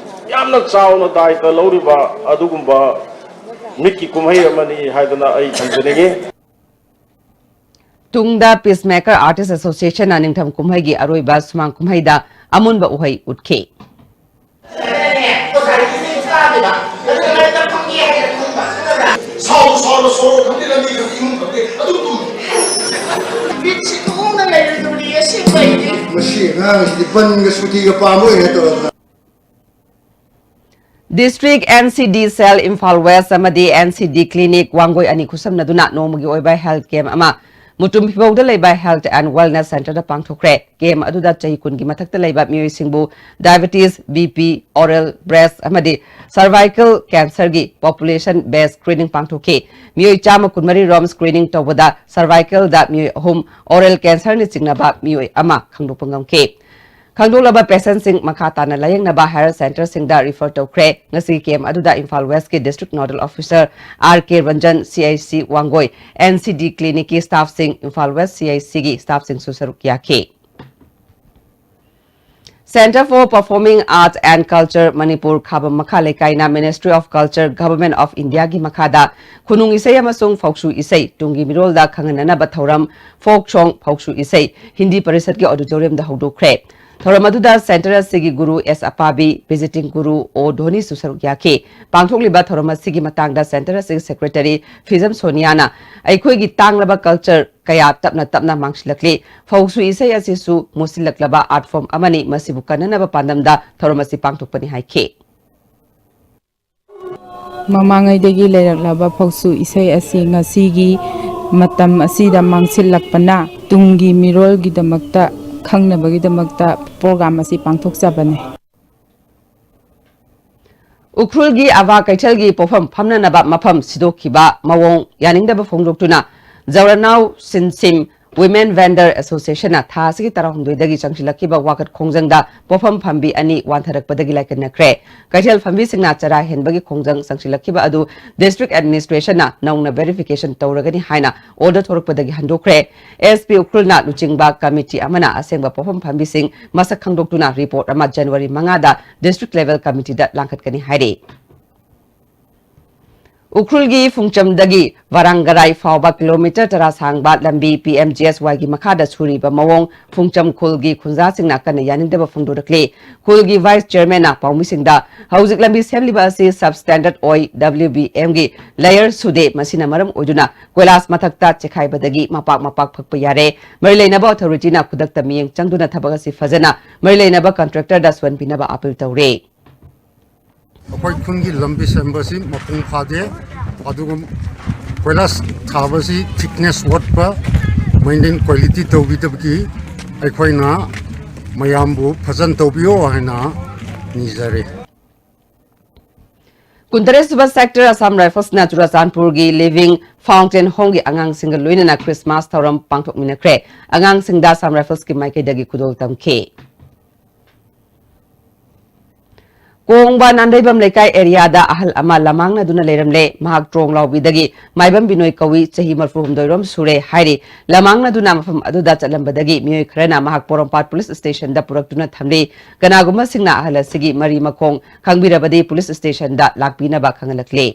ꯌꯥꯝꯅ ꯆꯥꯎꯅ ꯗꯥꯏꯇ ꯂꯧꯔꯤꯕ ꯑꯗꯨꯒꯨꯝꯕ ꯃꯤꯠꯀꯤ ꯀꯨꯝꯍꯩ ꯑꯃꯅꯤ ꯍꯥꯏꯗꯅ ꯑꯩ ꯊꯝꯖꯅꯤꯡꯏ꯫ ꯇꯨꯡꯗ Peacemaker Artist Association ꯅ ꯅꯤꯡꯊꯝ ꯀꯨꯝꯍꯩꯒꯤ ꯑꯔꯣꯏꯕ ꯁꯨꯃꯥꯡ ꯀꯨꯝꯍꯩꯗ ꯑꯃꯨꯟꯕ ꯎꯍꯩ ꯎꯠꯈꯤ꯫ ꯁꯥꯎꯕ ꯁꯥꯎꯔꯕ ꯁꯣꯔꯣꯛ ꯈꯪꯗꯦ, ꯂꯝꯕꯤ ꯈꯪꯗꯦ, ꯏꯃꯨꯡ ꯈꯪꯗꯦ, ꯑꯗꯨꯝ ꯇꯨꯝꯃꯤ꯫ ꯕꯤꯠꯁꯤ ꯇꯣꯛꯅ ꯂꯩꯔꯣꯏꯗꯧꯔꯤ ꯑꯁꯦꯡꯕ ꯑꯩꯗꯤ꯫ ꯃꯁꯤ ꯑꯉꯥꯡꯁꯤꯗꯤ ꯕꯟꯒ ꯁꯨꯇꯤꯒ ꯄꯥꯝꯕ ꯑꯣꯏꯅ ꯇꯧꯔꯗꯅ꯫ District N C D Cell Imphal West ꯑꯃꯗꯤ N C D Clinic Wangoi ꯑꯅꯤ ꯈꯨꯠꯁꯝꯅꯗꯨꯅ ꯅꯣꯡꯃꯒꯤ ꯑꯣꯏꯕ health camp ꯑꯃ ꯃꯨꯇꯨꯝ ꯐꯤꯕꯧꯗ ꯂꯩꯕ Health and Wellness Centre the ꯄꯥꯡꯊꯣꯛꯈ꯭ꯔꯦ꯫ Camp ꯑꯗꯨꯗ ꯆꯍꯤ ꯀꯨꯟꯒꯤ ꯃꯊꯛꯇ ꯂꯩꯕ ꯃꯤꯑꯣꯏꯁꯤꯡꯕꯨ diabetes, B P, oral, breast ꯑꯃꯗꯤ cervical cancer ꯒꯤ population based screening ꯄꯥꯡꯊꯣꯛꯈꯤ꯫ ꯃꯤꯑꯣꯏ ꯆꯥꯝꯃ ꯀꯨꯟꯃꯔꯤ ꯔꯣꯝ screening ꯇꯧꯕꯗ cervical ꯗ ꯃꯤꯑꯣꯏ ꯑꯍꯨꯝ, oral cancer ꯅ ꯆꯤꯡꯅꯕ ꯃꯤꯑꯣꯏ ꯑꯃ ꯈꯪꯗꯣꯛꯄ ꯉꯝꯈꯤ꯫ ꯈꯪꯗꯣꯛꯂꯕ patient ꯁꯤꯡ ꯃꯈꯥ ꯇꯥꯅ ꯂꯥꯌꯦꯡꯅꯕ higher centre ꯁꯤꯡꯗ refer ꯇꯧꯈ꯭ꯔꯦ꯫ ꯉꯁꯤꯒꯤ camp ꯑꯗꯨꯗ ꯏꯝꯐꯥꯜ West ꯀꯤ District Nodal Officer R K Ranjan, C I C Wangoi, N C D Clinic ꯀꯤ staff ꯁꯤꯡ, Imphal West C I C ꯒꯤ staff ꯁꯤꯡꯁꯨ ꯁꯔꯨꯛ ꯌꯥꯈꯤ꯫ Centre for Performing Arts and Culture Manipur ꯈꯥꯕꯝ ꯃꯈꯥ ꯂꯩꯀꯥꯏꯅ Ministry of Culture, Government of India ꯒꯤ ꯃꯈꯥꯗ ꯈꯨꯅꯨꯡ ꯏꯁꯩ ꯑꯃꯁꯨꯡ ꯐꯧꯁꯨ ꯏꯁꯩ, ꯇꯨꯡꯒꯤ ꯃꯤꯔꯣꯜꯗ ꯈꯪꯍꯟꯅꯅꯕ ꯊꯧꯔꯝ folk song, ꯐꯧꯁꯨ ꯏꯁꯩ, ꯍꯤꯟꯗꯤ ꯄꯔꯤꯁꯠꯀꯤ auditorium ꯗ ꯍꯧꯗꯣꯛꯈ꯭ꯔꯦ꯫ ꯊꯧꯔꯝ ꯑꯗꯨꯗ centre ꯑꯁꯤꯒꯤ ꯒꯨꯔꯨ ꯑꯦꯁ ꯑꯄꯥꯕꯤ, visiting ꯒꯨꯔꯨ ꯑꯣ ꯙꯣꯅꯤꯁꯨ ꯁꯔꯨꯛ ꯌꯥꯈꯤ꯫ ꯄꯥꯡꯊꯣꯛꯂꯤꯕ ꯊꯧꯔꯝ ꯑꯁꯤꯒꯤ ꯃꯇꯥꯡꯗ centre ꯑꯁꯤꯒꯤ secretary ꯐꯤꯖꯝ ꯁꯣꯅꯤꯌꯥꯅ ꯑꯩꯈꯣꯏꯒꯤ ꯇꯥꯡꯂꯕ culture ꯀꯌꯥ ꯇꯞꯅ ꯇꯞꯅ ꯃꯥꯡꯁꯤꯜꯂꯛꯂꯤ꯫ ꯐꯧꯁꯨ ꯏꯁꯩ ꯑꯁꯤꯁꯨ ꯃꯨꯠꯁꯤꯜꯂꯛꯂꯕ art form ꯑꯃꯅꯤ, ꯃꯁꯤꯕꯨ ꯀꯟꯅꯅꯕ ꯄꯥꯟꯗꯝꯗ ꯊꯧꯔꯝ ꯑꯁꯤ ꯄꯥꯡꯊꯣꯛꯄꯅꯤ ꯍꯥꯏꯈꯤ꯫ ꯃꯃꯥꯡꯉꯩꯗꯒꯤ ꯂꯩꯔꯛꯂꯕ ꯐꯧꯁꯨ ꯏꯁꯩ ꯑꯁꯤ ꯉꯁꯤꯒꯤ ꯃꯇꯝ ꯑꯁꯤꯗ ꯃꯥꯡꯁꯤꯜꯂꯛꯄꯅ ꯇꯨꯡꯒꯤ ꯃꯤꯔꯣꯜꯒꯤꯗꯃꯛꯇ ꯈꯪꯅꯕꯒꯤꯗꯃꯛꯇ program ꯑꯁꯤ ꯄꯥꯡꯊꯣꯛꯆꯕꯅꯤ꯫ ꯎꯈ꯭ꯔꯨꯜꯒꯤ ꯑꯕꯥ ꯀꯩꯊꯦꯜꯒꯤ ꯄꯣꯠꯐꯝ ꯐꯝꯅꯅꯕ ꯃꯐꯝ ꯁꯤꯗꯣꯛꯈꯤꯕ ꯃꯑꯣꯡ ꯌꯥꯅꯤꯡꯗꯕ ꯐꯣꯡꯗꯣꯛꯇꯨꯅ ꯖꯧꯔꯅꯥꯎ ꯁꯤꯟꯁꯤꯝ Women Vendor Association ꯅ ꯊꯥ ꯑꯁꯤꯒꯤ ꯇꯔꯥꯍꯨꯝꯗꯣꯏꯗꯒꯤ ꯆꯪꯁꯤꯜꯂꯛꯈꯤꯕ ꯋꯥꯀꯠ ꯈꯣꯡꯖꯪꯗ ꯄꯣꯠꯐꯝ ꯐꯝꯕꯤ ꯑꯅꯤ ꯋꯥꯟꯊꯔꯛꯄꯗꯒꯤ ꯂꯥꯏꯀꯠꯅꯈ꯭ꯔꯦ꯫ ꯀꯩꯊꯦꯜ ꯐꯝꯕꯤꯁꯤꯡꯅ ꯆꯔꯥ ꯍꯦꯟꯕꯒꯤ ꯈꯣꯡꯖꯪ ꯆꯪꯁꯤꯜꯂꯛꯈꯤꯕ ꯑꯗꯨ District Administration ꯅ ꯅꯧꯅ verification ꯇꯧꯔꯒꯅꯤ ꯍꯥꯏꯅ order ꯊꯣꯔꯛꯄꯗꯒꯤ ꯍꯟꯗꯣꯛꯈ꯭ꯔꯦ꯫ S P ꯎꯈ꯭ꯔꯨꯜꯅ ꯂꯨꯆꯤꯡꯕ committee ꯑꯃꯅ ꯑꯁꯦꯡꯕ ꯄꯣꯠꯐꯝ ꯐꯝꯕꯤꯁꯤꯡ ꯃꯁꯛ ꯈꯪꯗꯣꯛꯇꯨꯅ report ꯑꯃ January ꯃꯉꯥꯗ district level committee ꯗ ꯂꯥꯡꯈꯠꯀꯅꯤ ꯍꯥꯏꯔꯤ꯫ ꯎꯈ꯭ꯔꯨꯜꯒꯤ ꯐꯨꯡꯆꯝꯗꯒꯤ ꯋꯥꯔꯥꯡꯒꯔꯥꯏ ꯐꯥꯎꯕ ꯀꯤꯂꯣꯃꯤꯇꯔ ꯇꯔꯥ ꯁꯥꯡꯕ ꯂꯝꯕꯤ ꯄꯤ ꯑꯦꯝ ꯖꯤ ꯑꯦꯁ ꯋꯥꯏꯒꯤ ꯃꯈꯥꯗ ꯁꯨꯔꯤꯕ ꯃꯑꯣꯡ ꯐꯨꯡꯆꯝ ꯈꯨꯜꯒꯤ ꯈꯨꯟꯖꯥꯁꯤꯡꯅ ꯀꯟꯅ ꯌꯥꯅꯤꯡꯗꯕ ꯐꯣꯡꯗꯣꯔꯛꯂꯤ꯫ ꯈꯨꯜꯒꯤ ꯚꯥꯏꯁ ꯆꯤꯌꯔꯃꯦꯟꯅ ꯄꯥꯎꯃꯤꯁꯤꯡꯗ ꯍꯧꯖꯤꯛ ꯂꯝꯕꯤ ꯁꯦꯝꯂꯤꯕ ꯑꯁꯤ ꯁꯕ ꯁ꯭ꯇꯦꯟꯗꯔꯗ ꯑꯣꯏ, ꯗꯕ꯭ꯂꯤꯎ ꯕꯤ ꯑꯦꯝꯒꯤ ꯂꯦꯌꯔ ꯁꯨꯗꯦ, ꯃꯁꯤꯅ ꯃꯔꯝ ꯑꯣꯏꯗꯨꯅ ꯀꯣꯏꯂꯥꯁ ꯃꯊꯛꯇ ꯆꯦꯈꯥꯏꯕꯗꯒꯤ ꯃꯄꯥꯛ ꯃꯄꯥꯛ ꯐꯛꯄ ꯌꯥꯔꯦ꯫ ꯃꯔꯤ ꯂꯩꯅꯕ ꯑꯣꯊꯣꯔꯤꯇꯤꯅ ꯈꯨꯗꯛꯇ ꯃꯤꯠꯌꯦꯡ ꯆꯪꯗꯨꯅ ꯊꯕꯛ ꯑꯁꯤ ꯐꯖꯅ ꯃꯔꯤ ꯂꯩꯅꯕ ꯀꯟꯇ꯭ꯔꯦꯛꯇꯔꯗ ꯁꯨꯍꯟꯕꯤꯅꯕ ꯑꯥꯄꯤꯜ ꯇꯧꯔꯦ꯫ ꯑꯩꯈꯣꯏ ꯈꯨꯟꯒꯤ ꯂꯝꯕꯤ ꯁꯦꯝꯕꯁꯤ ꯃꯄꯨꯡ ꯐꯥꯗꯦ, ꯑꯗꯨꯒ ꯀꯣꯏꯂꯥꯁ ꯊꯥꯕꯁꯤ ꯊꯤꯛꯅꯦꯁ ꯋꯥꯠꯄ, ꯃꯦꯟꯇꯦꯟ ꯀ꯭ꯋꯥꯂꯤꯇꯤ ꯇꯧꯕꯤꯗꯕꯒꯤ ꯑꯩꯈꯣꯏꯅ ꯃꯌꯥꯝꯕꯨ ꯐꯖꯅ ꯇꯧꯕꯤꯌꯣ ꯍꯥꯏꯅ ꯅꯤꯖꯔꯤ꯫ ꯀꯨꯟꯇꯔꯦꯠ ꯁꯨꯕ ꯁꯦꯛꯇꯔ ꯑꯁꯥꯝ ꯔꯥꯏꯐꯜꯁꯅ ꯆꯨꯔꯥꯆꯥꯟꯄꯨꯔꯒꯤ ꯂꯤꯚꯤꯡ ꯐꯥꯎꯟꯇꯦꯟ ꯍꯣꯝꯒꯤ ꯑꯉꯥꯡꯁꯤꯡꯒ ꯂꯣꯏꯅꯅ ꯈ꯭ꯔꯤꯁꯃꯥꯁ ꯊꯧꯔꯝ ꯄꯥꯡꯊꯣꯛꯃꯤꯟꯅꯈ꯭ꯔꯦ꯫ ꯑꯉꯥꯡꯁꯤꯡꯗ ꯑꯁꯥꯝ ꯔꯥꯏꯐꯜꯁꯀꯤ ꯃꯥꯏꯀꯩꯗꯒꯤ ꯈꯨꯗꯣꯜ ꯇꯝꯈꯤ꯫ ꯀꯣꯡꯕ ꯅꯥꯟꯗꯩꯕꯝ ꯂꯩꯀꯥꯏ ꯑꯦꯔꯤꯌꯥꯗ ꯑꯍꯜ ꯑꯃ ꯂꯃꯥꯡꯅꯗꯨꯅ ꯂꯩꯔꯝꯂꯦ꯫ ꯃꯍꯥꯛ ꯇ꯭ꯔꯣꯡ ꯂꯥꯎꯕꯤꯗꯒꯤ ꯃꯥꯏꯕꯝ ꯕꯤꯅꯣꯏ ꯀꯧꯏ, ꯆꯍꯤ ꯃꯔꯤꯐꯨ ꯍꯨꯝꯗꯣꯏꯔꯣꯝ ꯁꯨꯔꯦ ꯍꯥꯏꯔꯤ꯫ ꯂꯃꯥꯡꯅꯗꯨꯅ ꯃꯐꯝ ꯑꯗꯨꯗ ꯆꯠꯂꯝꯕꯗꯒꯤ ꯃꯤꯑꯣꯏ ꯈꯔꯅ ꯃꯍꯥꯛ ꯄꯣꯔꯣꯝꯄꯥꯠ ꯄꯨꯂꯤꯁ ꯁ꯭ꯇꯦꯁꯟꯗ ꯄꯨꯔꯛꯇꯨꯅ ꯊꯝꯂꯤ꯫ ꯀꯅꯥꯒꯨꯝꯕꯁꯤꯡꯅ ꯑꯍꯜ ꯑꯁꯤꯒꯤ ꯃꯔꯤ ꯃꯈꯣꯡ ꯈꯪꯕꯤꯔꯕꯗꯤ ꯄꯨꯂꯤꯁ ꯁ꯭ꯇꯦꯁꯟꯗ ꯂꯥꯛꯄꯤꯅꯕ ꯈꯪꯍꯜꯂꯛꯂꯤ꯫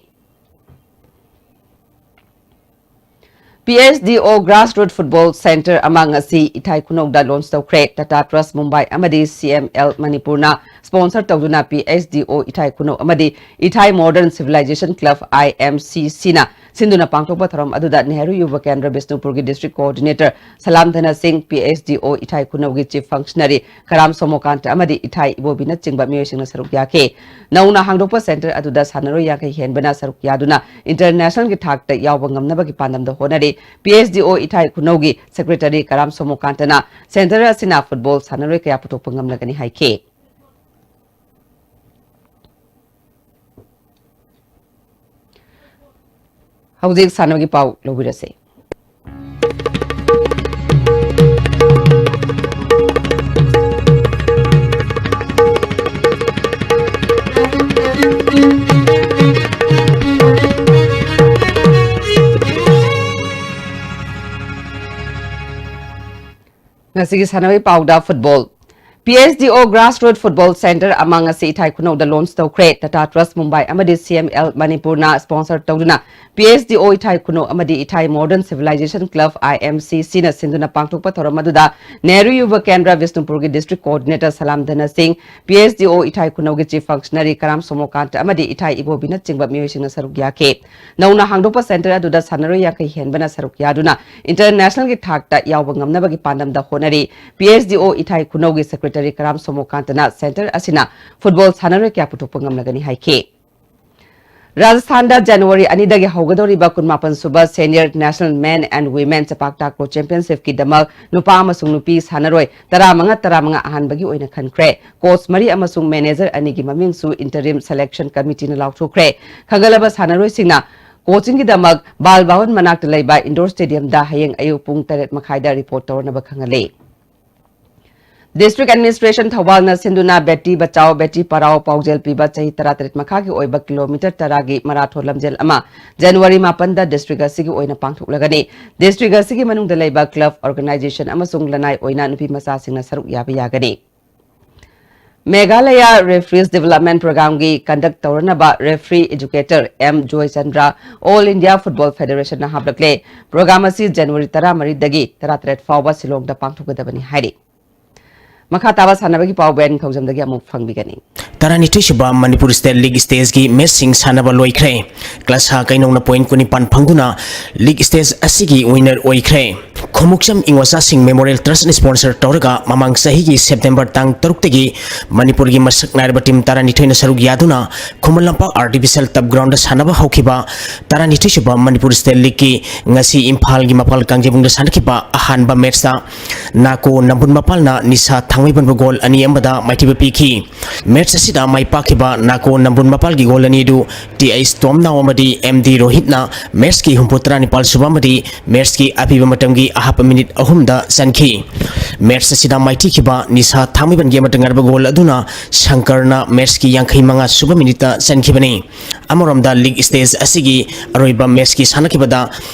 ꯄꯤ ꯑꯩꯆ ꯗꯤ ꯑꯣ ꯒ꯭ꯔꯥꯁꯔꯨꯠ ꯐꯨꯠꯕꯣꯜ ꯁꯦꯟꯇꯔ ꯑꯃ ꯉꯁꯤ ꯏꯊꯥꯏ ꯈꯨꯅꯧꯗ ꯂꯣꯟꯆ ꯇꯧꯈ꯭ꯔꯦ꯫ ꯇꯥꯇꯥ ꯇ꯭ꯔꯁ ꯃꯨꯝꯕꯥꯏ ꯑꯃꯗꯤ ꯁꯤ ꯑꯦꯝ ꯑꯦꯜ ꯃꯅꯤꯄꯨꯔꯅ ꯁ꯭ꯄꯣꯟꯁꯔ ꯇꯧꯗꯨꯅ ꯄꯤ ꯑꯩꯆ ꯗꯤ ꯑꯣ ꯏꯊꯥꯏ ꯈꯨꯅꯧ ꯑꯃꯗꯤ ꯏꯊꯥꯏ ꯃꯣꯗꯔꯟ ꯁꯤꯚꯤꯂꯥꯏꯖꯦꯁꯟ ꯀ꯭ꯂꯕ, ꯑꯥꯏ ꯑꯦꯝ ꯁꯤ ꯁꯤꯅ ꯁꯤꯟꯗꯨꯅ ꯄꯥꯡꯊꯣꯛꯄ ꯊꯧꯔꯝ ꯑꯗꯨꯗ ꯅꯦꯍꯔꯨ ꯌꯨꯕ ꯀꯦꯟꯗ꯭ꯔ ꯕꯤꯁꯅꯨꯄꯨꯔꯒꯤ ꯗꯤꯁꯇ꯭ꯔꯤꯛ ꯀꯣꯑꯣꯔꯗꯤꯅꯦꯇꯔ ꯁꯂꯥꯝ ꯙꯅ ꯁꯤꯡ, ꯄꯤ ꯑꯩꯆ ꯗꯤ ꯑꯣ ꯏꯊꯥꯏ ꯈꯨꯅꯧꯒꯤ ꯆꯤꯐ ꯐꯪꯁꯅꯔꯤ ꯈꯔꯥꯝ ꯁꯣꯃꯣꯀꯥꯟꯇ ꯑꯃꯗꯤ ꯏꯊꯥꯏ ꯏꯕꯣꯕꯤꯅꯆꯤꯡꯕ ꯃꯤꯑꯣꯏꯁꯤꯡꯅ ꯁꯔꯨꯛ ꯌꯥꯈꯤ꯫ ꯅꯧꯅ ꯍꯥꯡꯗꯣꯛꯄ ꯁꯦꯟꯇꯔ ꯑꯗꯨꯗ ꯁꯥꯟꯅꯔꯣꯏ ꯌꯥꯡꯈꯩ ꯍꯦꯟꯕꯅ ꯁꯔꯨꯛ ꯌꯥꯗꯨꯅ ꯏꯟꯇꯔꯅꯦꯁꯅꯦꯜꯒꯤ ꯊꯥꯛꯇ ꯌꯥꯎꯕ ꯉꯝꯅꯕꯒꯤ ꯄꯥꯟꯗꯝꯗ ꯍꯣꯠꯅꯔꯤ꯫ ꯄꯤ ꯑꯩꯆ ꯗꯤ ꯑꯣ ꯏꯊꯥꯏ ꯈꯨꯅꯧꯒꯤ ꯁꯦꯀ꯭ꯔꯦꯇꯔꯤ ꯀꯔꯥꯝ ꯁꯣꯃꯣꯀꯥꯟꯇꯅ ꯁꯦꯟꯇꯔ ꯑꯁꯤꯅ ꯐꯨꯠꯕꯣꯜ ꯁꯥꯟꯅꯔꯣꯏ ꯀꯌꯥ ꯄꯨꯊꯣꯛꯄ ꯉꯝꯂꯒꯅꯤ ꯍꯥꯏꯈꯤ꯫ ꯍꯧꯖꯤꯛ ꯁꯥꯟꯅꯕꯒꯤ ꯄꯥꯎ ꯂꯧꯕꯤꯔꯁꯦ꯫ ꯉꯁꯤꯒꯤ ꯁꯥꯟꯅꯕꯒꯤ ꯄꯥꯎꯗ football. P H D O Grassroot Football Center ꯑꯃ ꯉꯁꯤ ꯏꯊꯥꯏ ꯈꯨꯅꯧꯗ launch ꯇꯧꯈ꯭ꯔꯦ꯫ Tata Trust Mumbai ꯑꯃꯗꯤ C M L ꯃꯅꯤꯄꯨꯔꯅ sponsor ꯇꯧꯗꯨꯅ P H D O ꯏꯊꯥꯏ ꯈꯨꯅꯧ ꯑꯃꯗꯤ ꯏꯊꯥꯏ Modern Civilization Club, I M C C ꯅ ꯁꯤꯟꯗꯨꯅ ꯄꯥꯡꯊꯣꯛꯄ ꯊꯧꯔꯝ ꯑꯗꯨꯗ ꯅꯦꯍꯔꯨ ꯌꯨꯕ ꯀꯦꯟꯗ꯭ꯔ ꯕꯤꯁꯅꯨꯄꯨꯔꯒꯤ district coordinator ꯁꯂꯥꯝ ꯙꯅ ꯁꯤꯡ, P H D O ꯏꯊꯥꯏ ꯈꯨꯅꯧꯒꯤ chief functionary ꯀꯔꯥꯝ ꯁꯣꯃꯣꯀꯥꯟꯇ ꯑꯃꯗꯤ ꯏꯊꯥꯏ ꯏꯕꯣꯕꯤꯅꯆꯤꯡꯕ ꯃꯤꯑꯣꯏꯁꯤꯡꯅ ꯁꯔꯨꯛ ꯌꯥꯈꯤ꯫ ꯅꯧꯅ ꯍꯥꯡꯗꯣꯛꯄ center ꯑꯗꯨꯗ ꯁꯥꯟꯅꯔꯣꯏ ꯌꯥꯡꯈꯩ ꯍꯦꯟꯕꯅ ꯁꯔꯨꯛ ꯌꯥꯗꯨꯅ internationalꯒꯤ ꯊꯥꯛꯇ ꯌꯥꯎꯕ ꯉꯝꯅꯕꯒꯤ ꯄꯥꯟꯗꯝꯗ ꯍꯣꯠꯅꯔꯤ꯫ P H D O ꯏꯊꯥꯏ ꯈꯨꯅꯧꯒꯤ secretary ꯀꯔꯥꯝ ꯁꯣꯃꯣꯀꯥꯟꯇꯅ center ꯑꯁꯤꯅ football ꯁꯥꯟꯅꯔꯣꯏ ꯀꯌꯥ ꯄꯨꯊꯣꯛꯄ ꯉꯝꯂꯒꯅꯤ ꯍꯥꯏꯈꯤ꯫ ꯔꯥꯖꯁꯊꯥꯟꯗ January ꯑꯅꯤꯗꯒꯤ ꯍꯧꯒꯗꯧꯔꯤꯕ ꯀꯨꯟꯃꯥꯄꯟ ꯁꯨꯕ Senior National Men and Women ꯆꯄꯥꯛ takraw Championshipꯀꯤꯗꯃꯛ ꯅꯨꯄꯥ ꯑꯃꯁꯨꯡ ꯅꯨꯄꯤ ꯁꯥꯟꯅꯔꯣꯏ ꯇꯔꯥꯃꯉꯥ, ꯇꯔꯥꯃꯉꯥ ꯑꯍꯥꯟꯕꯒꯤ ꯑꯣꯏꯅ ꯈꯟꯈ꯭ꯔꯦ꯫ Coach ꯃꯔꯤ ꯑꯃꯁꯨꯡ manager ꯑꯅꯤꯒꯤ ꯃꯃꯤꯡꯁꯨ Interim Selection Committeeꯅ ꯂꯥꯎꯊꯣꯛꯈ꯭ꯔꯦ꯫ ꯈꯟꯒꯠꯂꯕ ꯁꯥꯟꯅꯔꯣꯏꯁꯤꯡꯅ coachingꯒꯤꯗꯃꯛ ꯕꯥꯜ ꯚꯋꯟ ꯃꯅꯥꯛꯇ ꯂꯩꯕ indoor stadiumꯗ ꯍꯌꯦꯡ ꯑꯌꯨꯛ ꯄꯨꯡ ꯇꯔꯦꯠ ꯃꯈꯥꯏꯗ report ꯇꯧꯔꯅꯕ ꯈꯪꯍꯜꯂꯤ꯫ District Administration ꯊꯧꯕꯥꯜꯅ ꯁꯤꯟꯗꯨꯅ Beti Bachao Beti Padhao ꯄꯥꯎꯖꯦꯜ ꯄꯤꯕ ꯆꯍꯤ ꯇꯔꯥꯇꯔꯦꯠ ꯃꯈꯥꯒꯤ ꯑꯣꯏꯕ kilometre ꯇꯔꯥꯒꯤ marathon ꯂꯝꯖꯦꯜ ꯑꯃ January ꯃꯥꯄꯟꯗ district ꯑꯁꯤꯒꯤ ꯑꯣꯏꯅ ꯄꯥꯡꯊꯣꯛꯂꯒꯅꯤ꯫ District ꯑꯁꯤꯒꯤ ꯃꯅꯨꯡꯗ ꯂꯩꯕ club, organisation ꯑꯃꯁꯨꯡ ꯂꯅꯥꯏ ꯑꯣꯏꯅ ꯅꯨꯄꯤ ꯃꯆꯥꯁꯤꯡꯅ ꯁꯔꯨꯛ ꯌꯥꯕ ꯌꯥꯒꯅꯤ꯫ Meghalaya Referees Development Programꯒꯤ conduct ꯇꯧꯔꯅꯕ referee educator M Joychandra All India Football Federationꯅ ꯍꯥꯞꯂꯛꯂꯦ꯫ Program ꯑꯁꯤ January ꯇꯔꯥꯃꯔꯤꯗꯒꯤ ꯇꯔꯥꯇꯔꯦꯠ ꯐꯥꯎꯕ ꯁꯤꯂꯣꯡꯗ ꯄꯥꯡꯊꯣꯛꯀꯗꯕꯅꯤ ꯍꯥꯏꯔꯤ꯫ ꯃꯈꯥ ꯇꯥꯕ ꯁꯥꯟꯅꯕꯒꯤ ꯄꯥꯎ ꯕꯦꯟ ꯊꯧꯖꯝꯗꯒꯤ ꯑꯃꯨꯛ ꯐꯪꯕꯤꯒꯅꯤ꯫ ꯇꯔꯥꯅꯤꯊꯣꯏ ꯁꯨꯕ Manipur State League stageꯀꯤ matchꯁꯤꯡ ꯁꯥꯟꯅꯕ ꯂꯣꯏꯈ꯭ꯔꯦ꯫ ꯀ꯭ꯂꯁꯥ ꯀꯩꯅꯧꯅ point ꯀꯨꯟꯅꯤꯄꯥꯟ ꯐꯪꯗꯨꯅ league stage ꯑꯁꯤꯒꯤ winner ꯑꯣꯏꯈ꯭ꯔꯦ꯫ ꯈꯣꯃꯨꯛꯆꯝ ꯏꯉꯣꯆꯥꯁꯤꯡ Memorial Trustꯅ sponsor ꯇꯧꯔꯒ ꯃꯃꯥꯡ ꯆꯍꯤꯒꯤ September ꯇꯥꯡ ꯇꯔꯨꯛꯇꯒꯤ ꯃꯅꯤꯄꯨꯔꯒꯤ ꯃꯁꯛ ꯅꯥꯏꯔꯕ team ꯇꯔꯥꯅꯤꯊꯣꯏꯅ ꯁꯔꯨꯛ ꯌꯥꯗꯨꯅ ꯈꯨꯃꯟ ꯂꯝꯄꯥꯛ Artificial Turf Groundꯗ ꯁꯥꯟꯅꯕ ꯍꯧꯈꯤꯕ ꯇꯔꯥꯅꯤꯊꯣꯏ ꯁꯨꯕ Manipur State Leagueꯀꯤ ꯉꯁꯤ ꯏꯝꯐꯥꯜꯒꯤ ꯃꯄꯥꯜ ꯀꯥꯡꯖꯩꯕꯨꯡꯗ ꯁꯥꯟꯅꯈꯤꯕ ꯑꯍꯥꯟꯕ matchꯇ ꯅꯥꯀꯣ ꯅꯝꯕꯨꯟ ꯃꯄꯥꯜꯅ ꯅꯤꯁꯥ ꯊꯥꯡꯃꯩꯕꯟꯕꯨ goal ꯑꯅꯤ ꯑꯃꯗ ꯃꯥꯏꯊꯤꯕ ꯄꯤꯈꯤ꯫ Match ꯑꯁꯤꯗ ꯃꯥꯏ ꯄꯥꯛꯈꯤꯕ ꯅꯥꯀꯣ ꯅꯝꯕꯨꯟ ꯃꯄꯥꯜꯒꯤ goal ꯑꯅꯤ ꯑꯗꯨ T H ꯇꯣꯝꯅꯥꯎ ꯑꯃꯗꯤ M D ꯔꯣꯍꯤꯠꯅ matchꯀꯤ ꯍꯨꯝꯐꯨꯇꯔꯥꯅꯤꯄꯥꯜ ꯁꯨꯕ ꯑꯃꯗꯤ matchꯀꯤ ꯑꯄꯤꯕ ꯃꯇꯝꯒꯤ ꯑꯍꯥꯞꯄ minute ꯑꯍꯨꯝꯗ ꯆꯟꯈꯤ꯫ Match ꯑꯁꯤꯗ ꯃꯥꯏꯊꯤꯈꯤꯕ ꯅꯤꯁꯥ ꯊꯥꯡꯃꯩꯕꯟꯒꯤ ꯑꯃꯠꯇ ꯉꯥꯏꯔꯕ goal ꯑꯗꯨꯅ ꯁꯪꯀꯔꯅ matchꯀꯤ ꯌꯥꯡꯈꯩ ꯃꯉꯥ ꯁꯨꯕ minuteꯇ ꯆꯟꯈꯤꯕꯅꯤ꯫ ꯑꯃꯔꯣꯝꯗ league stage ꯑꯁꯤꯒꯤ ꯑꯔꯣꯏꯕ matchꯀꯤ ꯁꯥꯟꯅꯈꯤꯕꯗ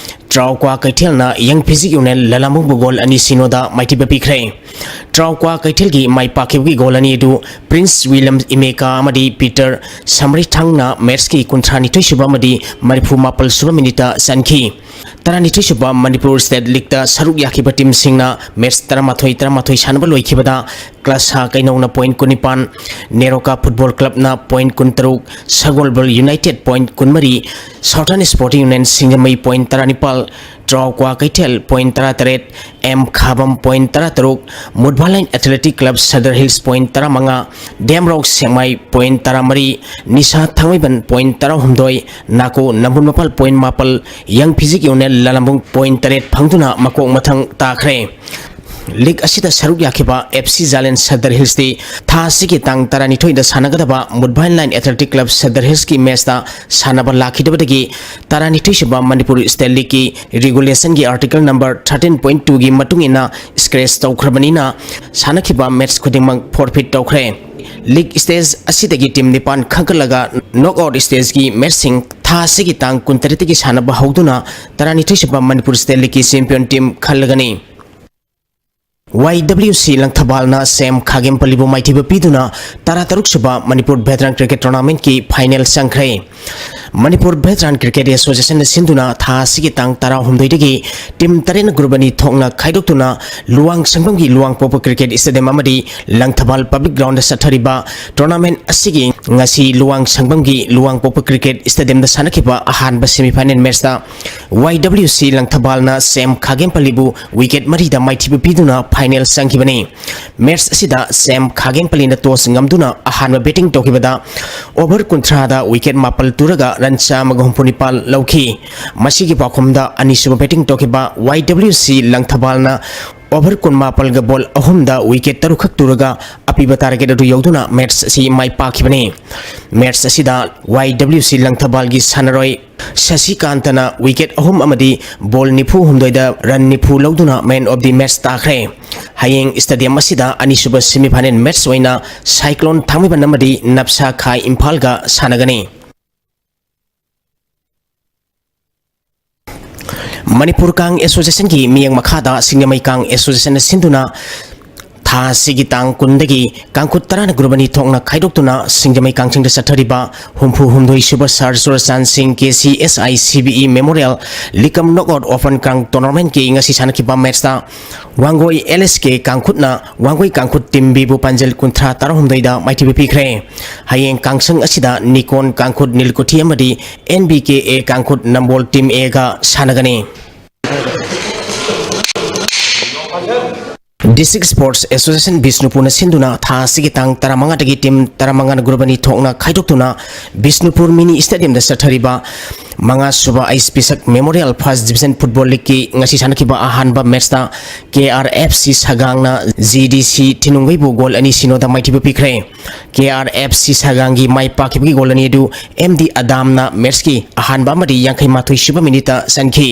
ꯇ꯭ꯔꯥꯎꯀ꯭ꯋꯥ ꯀꯩꯊꯦꯜꯅ ꯌꯪ ꯐꯤꯖꯤꯛ ꯌꯨꯅꯤꯌꯟ ꯂꯂꯥꯃꯨꯡꯕꯨ ꯒꯣꯜ ꯑꯅꯤ ꯁꯤꯅꯣꯗ ꯃꯥꯏꯊꯤꯕ ꯄꯤꯈ꯭ꯔꯦ꯫ ꯇ꯭ꯔꯥꯎꯀ꯭ꯋꯥ ꯀꯩꯊꯦꯜꯒꯤ ꯃꯥꯏ ꯄꯥꯛꯈꯤꯕꯒꯤ ꯒꯣꯜ ꯑꯅꯤ ꯑꯗꯨ ꯄ꯭ꯔꯤꯟꯁ ꯋꯤꯂꯤꯌꯝ ꯏꯃꯦꯀꯥ ꯑꯃꯗꯤ ꯄꯤꯇꯔ ꯁꯝꯔꯤꯊꯪꯅ ꯃꯦꯠꯁꯀꯤ ꯀꯨꯟꯊ꯭ꯔꯥꯅꯤꯊꯣꯏ ꯁꯨꯕ ꯑꯃꯗꯤ ꯃꯔꯤꯐꯨ ꯃꯥꯄꯜ ꯁꯨꯕ ꯃꯤꯅꯤꯠꯇ ꯆꯟꯈꯤ꯫ ꯇꯔꯥꯅꯤꯊꯣꯏ ꯁꯨꯕ ꯃꯅꯤꯄꯨꯔ ꯁ꯭ꯇꯦꯠ ꯂꯤꯛꯇ ꯁꯔꯨꯛ ꯌꯥꯈꯤꯕ ꯇꯤꯝꯁꯤꯡꯅ ꯃꯦꯠꯁ ꯇꯔꯥꯃꯥꯊꯣꯏ ꯇꯔꯥꯃꯥꯊꯣꯏ ꯁꯥꯟꯅꯕ ꯂꯣꯏꯈꯤꯕꯗ ꯀ꯭ꯂꯥꯁꯥ ꯀꯩꯅꯧꯅ ꯄꯣꯏꯟꯠ ꯀꯨꯟꯅꯤꯄꯥꯟ, ꯅꯦꯔꯣꯀꯥ ꯐꯨꯠꯕꯣꯜ ꯀ꯭ꯂꯕꯅ ꯄꯣꯏꯟꯠ ꯀꯨꯟꯇꯔꯨꯛ, ꯁꯒꯣꯜꯕꯜ ꯌꯨꯅꯥꯏꯇꯦꯗ ꯄꯣꯏꯟꯠ ꯀꯨꯟꯃꯔꯤ, ꯁꯥꯎꯊꯔꯟ ꯁ꯭ꯄꯣꯔꯇꯤꯡ ꯌꯨꯅꯤꯌꯟ ꯁꯤꯡꯖꯃꯩ ꯄꯣꯏꯟꯠ ꯇꯔꯥꯅꯤꯄꯥꯜ, ꯇ꯭ꯔꯥꯎꯀ꯭ꯋꯥ ꯀꯩꯊꯦꯜ ꯄꯣꯏꯟꯠ ꯇꯔꯥꯇꯔꯦꯠ, ꯑꯦꯝ ꯈꯥꯕꯝ ꯄꯣꯏꯟꯠ ꯇꯔꯥꯇꯔꯨꯛ, ꯃꯨꯠꯕꯥꯂꯥꯏꯟ athletic club Sadar hills point ꯇꯔꯥꯃꯉꯥ, ꯗꯦꯝꯔꯣꯛ ꯁꯦꯛꯃꯥꯏ ꯄꯣꯏꯟꯠ ꯇꯔꯥꯃꯔꯤ, ꯅꯤꯁꯥ ꯊꯥꯡꯃꯩꯕꯟ ꯄꯣꯏꯟꯠ ꯇꯔꯥꯍꯨꯝꯗꯣꯏ, ꯅꯥꯀꯣ ꯅꯝꯕꯨꯜ ꯃꯄꯥꯜ ꯄꯣꯏꯟꯠ ꯃꯥꯄꯜ, ꯌꯪ ꯐꯤꯖꯤꯛ ꯌꯨꯅꯤꯌꯟ ꯂꯂꯥꯃꯨꯡ ꯄꯣꯏꯟꯠ ꯇꯔꯦꯠ ꯐꯪꯗꯨꯅ ꯃꯀꯣꯛ ꯃꯊꯪ ꯇꯥꯈ꯭ꯔꯦ꯫ ꯂꯤꯒ ꯑꯁꯤꯗ ꯁꯔꯨꯛ ꯌꯥꯈꯤꯕ ꯑꯦꯐ ꯁꯤ ꯖꯥꯂꯦꯟ ꯁꯗꯔ ꯍꯤꯜꯁꯇꯤ ꯊꯥ ꯑꯁꯤꯒꯤ ꯇꯥꯡ ꯇꯔꯥꯅꯤꯊꯣꯏꯗ ꯁꯥꯟꯅꯒꯗꯕ ꯃꯨꯠꯕꯥꯏꯟ ꯂꯥꯏꯟ ꯑꯦꯊꯂꯦꯇꯤꯛ ꯀ꯭ꯂꯕ ꯁꯗꯔ ꯍꯤꯜꯁꯀꯤ ꯃꯦꯠꯁꯇ ꯁꯥꯟꯅꯕ ꯂꯥꯛꯈꯤꯗꯕꯗꯒꯤ ꯇꯔꯥꯅꯤꯊꯣꯏ ꯁꯨꯕ ꯃꯅꯤꯄꯨꯔ ꯁ꯭ꯇꯦꯠ ꯂꯤꯒꯀꯤ ꯔꯤꯒꯨꯂꯦꯁꯟꯒꯤ ꯑꯥꯔꯇꯤꯀꯜ ꯅꯝꯕꯔ ꯊꯥꯔꯇꯤꯟ ꯄꯣꯏꯟꯠ ꯇꯨꯒꯤ ꯃꯇꯨꯡ ꯏꯟꯅ ꯁ꯭ꯀ꯭ꯔꯦꯆ ꯇꯧꯈ꯭ꯔꯕꯅꯤꯅ ꯁꯥꯟꯅꯈꯤꯕ ꯃꯦꯠꯁ ꯈꯨꯗꯤꯡꯃꯛ ꯐꯣꯔꯐꯤꯠ ꯇꯧꯈ꯭ꯔꯦ꯫ ꯂꯤꯒ ꯁ꯭ꯇꯦꯖ ꯑꯁꯤꯗꯒꯤ ꯇꯤꯝ ꯅꯤꯄꯥꯟ ꯈꯟꯒꯠꯂꯒ ꯅꯣꯛ ꯑꯥꯎꯠ ꯁ꯭ꯇꯦꯖꯀꯤ ꯃꯦꯠꯁꯁꯤꯡ ꯊꯥ ꯑꯁꯤꯒꯤ ꯇꯥꯡ ꯀꯨꯟꯇꯔꯦꯠꯇꯒꯤ ꯁꯥꯟꯅꯕ ꯍꯧꯗꯨꯅ ꯇꯔꯥꯅꯤꯊꯣꯏ ꯁꯨꯕ ꯃꯅꯤꯄꯨꯔ ꯁ꯭ꯇꯦꯠ ꯂꯤꯒꯀꯤ ꯆꯦꯝꯄꯤꯌꯟ ꯇꯤꯝ ꯈꯜꯂꯒꯅꯤ꯫ ꯋꯥꯏ ꯗꯕ꯭ꯂꯤꯎ ꯁꯤ ꯂꯪꯊꯕꯥꯜꯅ ꯁꯦꯝ ꯈꯥꯒꯦꯝꯄꯜꯂꯤꯕꯨ ꯃꯥꯏꯊꯤꯕ ꯄꯤꯗꯨꯅ ꯇꯔꯥꯇꯔꯨꯛ ꯁꯨꯕ ꯃꯅꯤꯄꯨꯔ ꯚꯦꯇꯔꯥꯟ ꯀ꯭ꯔꯤꯀꯦꯠ ꯇꯣꯔꯅꯥꯃꯦꯟꯠꯀꯤ ꯐꯥꯏꯅꯦꯜ ꯆꯪꯈ꯭ꯔꯦ꯫ ꯃꯅꯤꯄꯨꯔ ꯚꯦꯇꯔꯥꯟ ꯀ꯭ꯔꯤꯀꯦꯠ ꯑꯦꯁꯣꯁꯤꯌꯦꯁꯟꯅ ꯁꯤꯟꯗꯨꯅ ꯊꯥ ꯑꯁꯤꯒꯤ ꯇꯥꯡ ꯇꯔꯥꯍꯨꯝꯗꯣꯏꯗꯒꯤ ꯇꯤꯝ ꯇꯔꯦꯠꯅ ꯒ꯭ꯔꯨꯞ ꯑꯅꯤ ꯊꯣꯛꯅ ꯈꯥꯏꯗꯣꯛꯇꯨꯅ ꯂꯨꯋꯥꯡ ꯁꯪꯕꯝꯒꯤ ꯂꯨꯋꯥꯡꯄꯣꯛꯄ ꯀ꯭ꯔꯤꯀꯦꯠ ꯁ꯭ꯇꯦꯗꯤꯌꯝ ꯑꯃꯗꯤ ꯂꯪꯊꯕꯥꯜ ꯄꯕ꯭ꯂꯤꯛ ꯒ꯭ꯔꯥꯎꯟꯗ ꯆꯠꯊꯔꯤꯕ ꯇꯣꯔꯅꯥꯃꯦꯟꯠ ꯑꯁꯤꯒꯤ ꯉꯁꯤ ꯂꯨꯋꯥꯡ ꯁꯪꯕꯝꯒꯤ ꯂꯨꯋꯥꯡꯄꯣꯛꯄ ꯀ꯭ꯔꯤꯀꯦꯠ ꯁ꯭ꯇꯦꯗꯤꯌꯝꯗ ꯁꯥꯟꯅꯈꯤꯕ ꯑꯍꯥꯟꯕ ꯁꯦꯃꯤꯐꯥꯏꯅꯦꯜ ꯃꯦꯠꯁꯇ ꯋꯥꯏ ꯗꯕ꯭ꯂꯤꯎ ꯁꯤ ꯂꯪꯊꯕꯥꯜꯅ ꯁꯦꯝ ꯈꯥꯒꯦꯝꯄꯜꯂꯤꯕꯨ ꯋꯤꯀꯦꯠ ꯃꯔꯤꯗ ꯃꯥꯏꯊꯤꯕ ꯄꯤꯗꯨꯅ ꯐꯥꯏꯅꯦꯜ ꯆꯪꯈꯤꯕꯅꯤ꯫ ꯃꯦꯠꯁ ꯑꯁꯤꯗ ꯁꯦꯝ ꯈꯥꯒꯦꯝꯄꯜꯂꯤꯅ ꯇꯣꯁ ꯉꯝꯗꯨꯅ ꯑꯍꯥꯟꯕ ꯕꯦꯇꯤꯡ ꯇꯧꯈꯤꯕꯗ ꯑꯣꯚꯔ ꯀꯨꯟꯊ꯭ꯔꯥꯗ ꯋꯤꯀꯦꯠ ꯃꯥꯄꯜ ꯇꯨꯔꯒ ꯔꯟ ꯆꯥꯝꯃꯒ ꯍꯨꯝꯐꯨ ꯅꯤꯄꯥꯜ ꯂꯧꯈꯤ꯫ ꯃꯁꯤꯒꯤ ꯄꯥꯎꯈꯨꯝꯗ ꯑꯅꯤꯁꯨꯕ ꯕꯦꯇꯤꯡ ꯇꯧꯈꯤꯕ ꯋꯥꯏ ꯗꯕ꯭ꯂꯤꯎ ꯁꯤ ꯂꯪꯊꯕꯥꯜꯅ ꯑꯣꯚꯔ ꯀꯨꯟꯃꯥꯄꯜꯒ ꯕꯣꯜ ꯑꯍꯨꯝꯗ ꯋꯤꯀꯦꯠ ꯇꯔꯨꯛꯈꯛ ꯇꯨꯔꯒ ꯑꯄꯤꯕ ꯇꯥꯔꯒꯦꯠ ꯑꯗꯨ ꯌꯧꯗꯨꯅ ꯃꯦꯠꯁ ꯑꯁꯤ ꯃꯥꯏ ꯄꯥꯛꯈꯤꯕꯅꯤ꯫ ꯃꯦꯠꯁ ꯑꯁꯤꯗ ꯋꯥꯏ ꯗꯕ꯭ꯂꯤꯎ ꯁꯤ ꯂꯪꯊꯕꯥꯜꯒꯤ ꯁꯥꯟꯅꯔꯣꯏ ꯁꯁꯤꯀꯥꯟꯇꯅ ꯋꯤꯀꯦꯠ ꯑꯍꯨꯝ ꯑꯃꯗꯤ ꯕꯣꯜ ꯅꯤꯐꯨ ꯍꯨꯝꯗꯣꯏꯗ ꯔꯟ ꯅꯤꯐꯨ ꯂꯧꯗꯨꯅ ꯃꯦꯟ ꯑꯣꯐ ꯗꯤ ꯃꯦꯠꯁ ꯇꯥꯈ꯭ꯔꯦ꯫ ꯍꯌꯦꯡ ꯁ꯭ꯇꯦꯗꯤꯌꯝ ꯑꯁꯤꯗ ꯑꯅꯤꯁꯨꯕ ꯁꯦꯃꯤꯐꯥꯏꯅꯦꯜ ꯃꯦꯠꯁ ꯑꯣꯏꯅ ꯁꯥꯏꯀ꯭ꯂꯣꯟ ꯊꯥꯡꯃꯩꯕꯟ ꯑꯃꯗꯤ ꯅꯞꯁꯥ ꯈꯥꯏ ꯏꯝꯐꯥꯜꯒ ꯁꯥꯟꯅꯒꯅꯤ꯫ ꯃꯅꯤꯄꯨꯔ ꯀꯥꯡ ꯑꯦꯁꯣꯁꯤꯌꯦꯁꯟꯒꯤ ꯃꯤꯠꯌꯦꯡ ꯃꯈꯥꯗ ꯁꯤꯡꯖꯃꯩ ꯀꯥꯡ ꯑꯦꯁꯣꯁꯤꯌꯦꯁꯟꯅ ꯁꯤꯟꯗꯨꯅ ꯊꯥ ꯑꯁꯤꯒꯤ ꯇꯥꯡ ꯀꯨꯟꯗꯒꯤ ꯀꯥꯡꯈꯨꯠ ꯇꯔꯥꯅ ꯒ꯭ꯔꯨꯞ ꯑꯅꯤ ꯊꯣꯛꯅ ꯈꯥꯏꯗꯣꯛꯇꯨꯅ ꯁꯤꯡꯖꯃꯩ ꯀꯥꯡꯁꯪꯗ ꯆꯠꯊꯔꯤꯕ ꯍꯨꯝꯐꯨ ꯍꯨꯝꯗꯣꯏ ꯁꯨꯕ ꯁꯥꯔ ꯆꯨꯔꯆꯥꯟ ꯁꯤꯡ K C S I C B E memorial ꯂꯤꯀꯝ ꯅꯣꯛ ꯑꯥꯎꯠ ꯑꯣꯄꯟ ꯀꯥꯡ ꯇꯣꯔꯅꯥꯃꯦꯟꯠꯀꯤ ꯉꯁꯤ ꯁꯥꯟꯅꯈꯤꯕ ꯃꯦꯠꯁꯇ ꯋꯥꯡꯒꯣꯏ ꯑꯦꯜ ꯑꯦꯁ ꯀꯦ ꯀꯥꯡꯈꯨꯠꯅ ꯋꯥꯡꯒꯣꯏ ꯀꯥꯡꯈꯨꯠ ꯇꯤꯝ ꯕꯤꯕꯨ ꯄꯥꯟꯖꯜ ꯀꯨꯟꯊ꯭ꯔꯥ ꯇꯔꯥꯍꯨꯝꯗꯣꯏꯗ ꯃꯥꯏꯊꯤꯕ ꯄꯤꯈ꯭ꯔꯦ꯫ ꯍꯌꯦꯡ ꯀꯥꯡꯁꯪ ꯑꯁꯤꯗ ꯅꯤꯀꯣꯟ ꯀꯥꯡꯈꯨꯠ ꯅꯤꯜꯀꯨꯊꯤ ꯑꯃꯗꯤ and B K A ꯀꯥꯡꯈꯨꯠ Nambol team ꯑꯦꯒ ꯁꯥꯟꯅꯒꯅꯤ꯫ ꯗꯤꯁꯇ꯭ꯔꯤꯛ ꯁ꯭ꯄꯣꯔꯠꯁ ꯑꯦꯁꯣꯁꯤꯌꯦꯁꯟ ꯕꯤꯁꯅꯨꯄꯨꯔꯅ ꯁꯤꯟꯗꯨꯅ ꯊꯥ ꯑꯁꯤꯒꯤ ꯇꯥꯡ ꯇꯔꯥꯃꯉꯥꯗꯒꯤ ꯇꯤꯝ ꯇꯔꯥꯃꯉꯥꯅ ꯒ꯭ꯔꯨꯞ ꯑꯅꯤ ꯊꯣꯛꯅ ꯈꯥꯏꯗꯣꯛꯇꯨꯅ ꯕꯤꯁꯅꯨꯄꯨꯔ ꯃꯤꯅꯤ ꯁ꯭ꯇꯦꯗꯤꯌꯝꯗ ꯆꯠꯊꯔꯤꯕ ꯃꯉꯥ ꯁꯨꯕ ꯑꯩꯆ ꯄꯤ ꯁꯛ ꯃꯦꯃꯣꯔꯤꯌꯦꯜ ꯐꯥꯔꯁꯠ ꯗꯤꯕꯤꯖꯟ ꯐꯨꯠꯕꯣꯜ ꯂꯤꯒꯀꯤ ꯉꯁꯤ ꯁꯥꯟꯅꯈꯤꯕ ꯑꯍꯥꯟꯕ ꯃꯦꯠꯁꯇ ꯀꯦ ꯑꯥꯔ ꯑꯦꯐ ꯁꯤ ꯁꯒꯥꯡꯅ ꯖꯤ ꯗꯤ ꯁꯤ ꯊꯤꯅꯨꯡꯒꯩꯕꯨ ꯒꯣꯜ ꯑꯅꯤ ꯁꯤꯅꯣꯗ ꯃꯥꯏꯊꯤꯕ ꯄꯤꯈ꯭ꯔꯦ꯫ ꯀꯦ ꯑꯥꯔ ꯑꯦꯐ ꯁꯤ ꯁꯒꯥꯡꯒꯤ ꯃꯥꯏ ꯄꯥꯛꯈꯤꯕꯒꯤ ꯒꯣꯜ ꯑꯅꯤ ꯑꯗꯨ ꯑꯦꯝ ꯗꯤ ꯑꯗꯥꯝꯅ ꯃꯦꯠꯁꯀꯤ ꯑꯍꯥꯟꯕ ꯑꯃꯗꯤ ꯌꯥꯡꯈꯩ ꯃꯥꯊꯣꯏ ꯁꯨꯕ ꯃꯤꯅꯤꯠꯇ ꯆꯟꯈꯤ꯫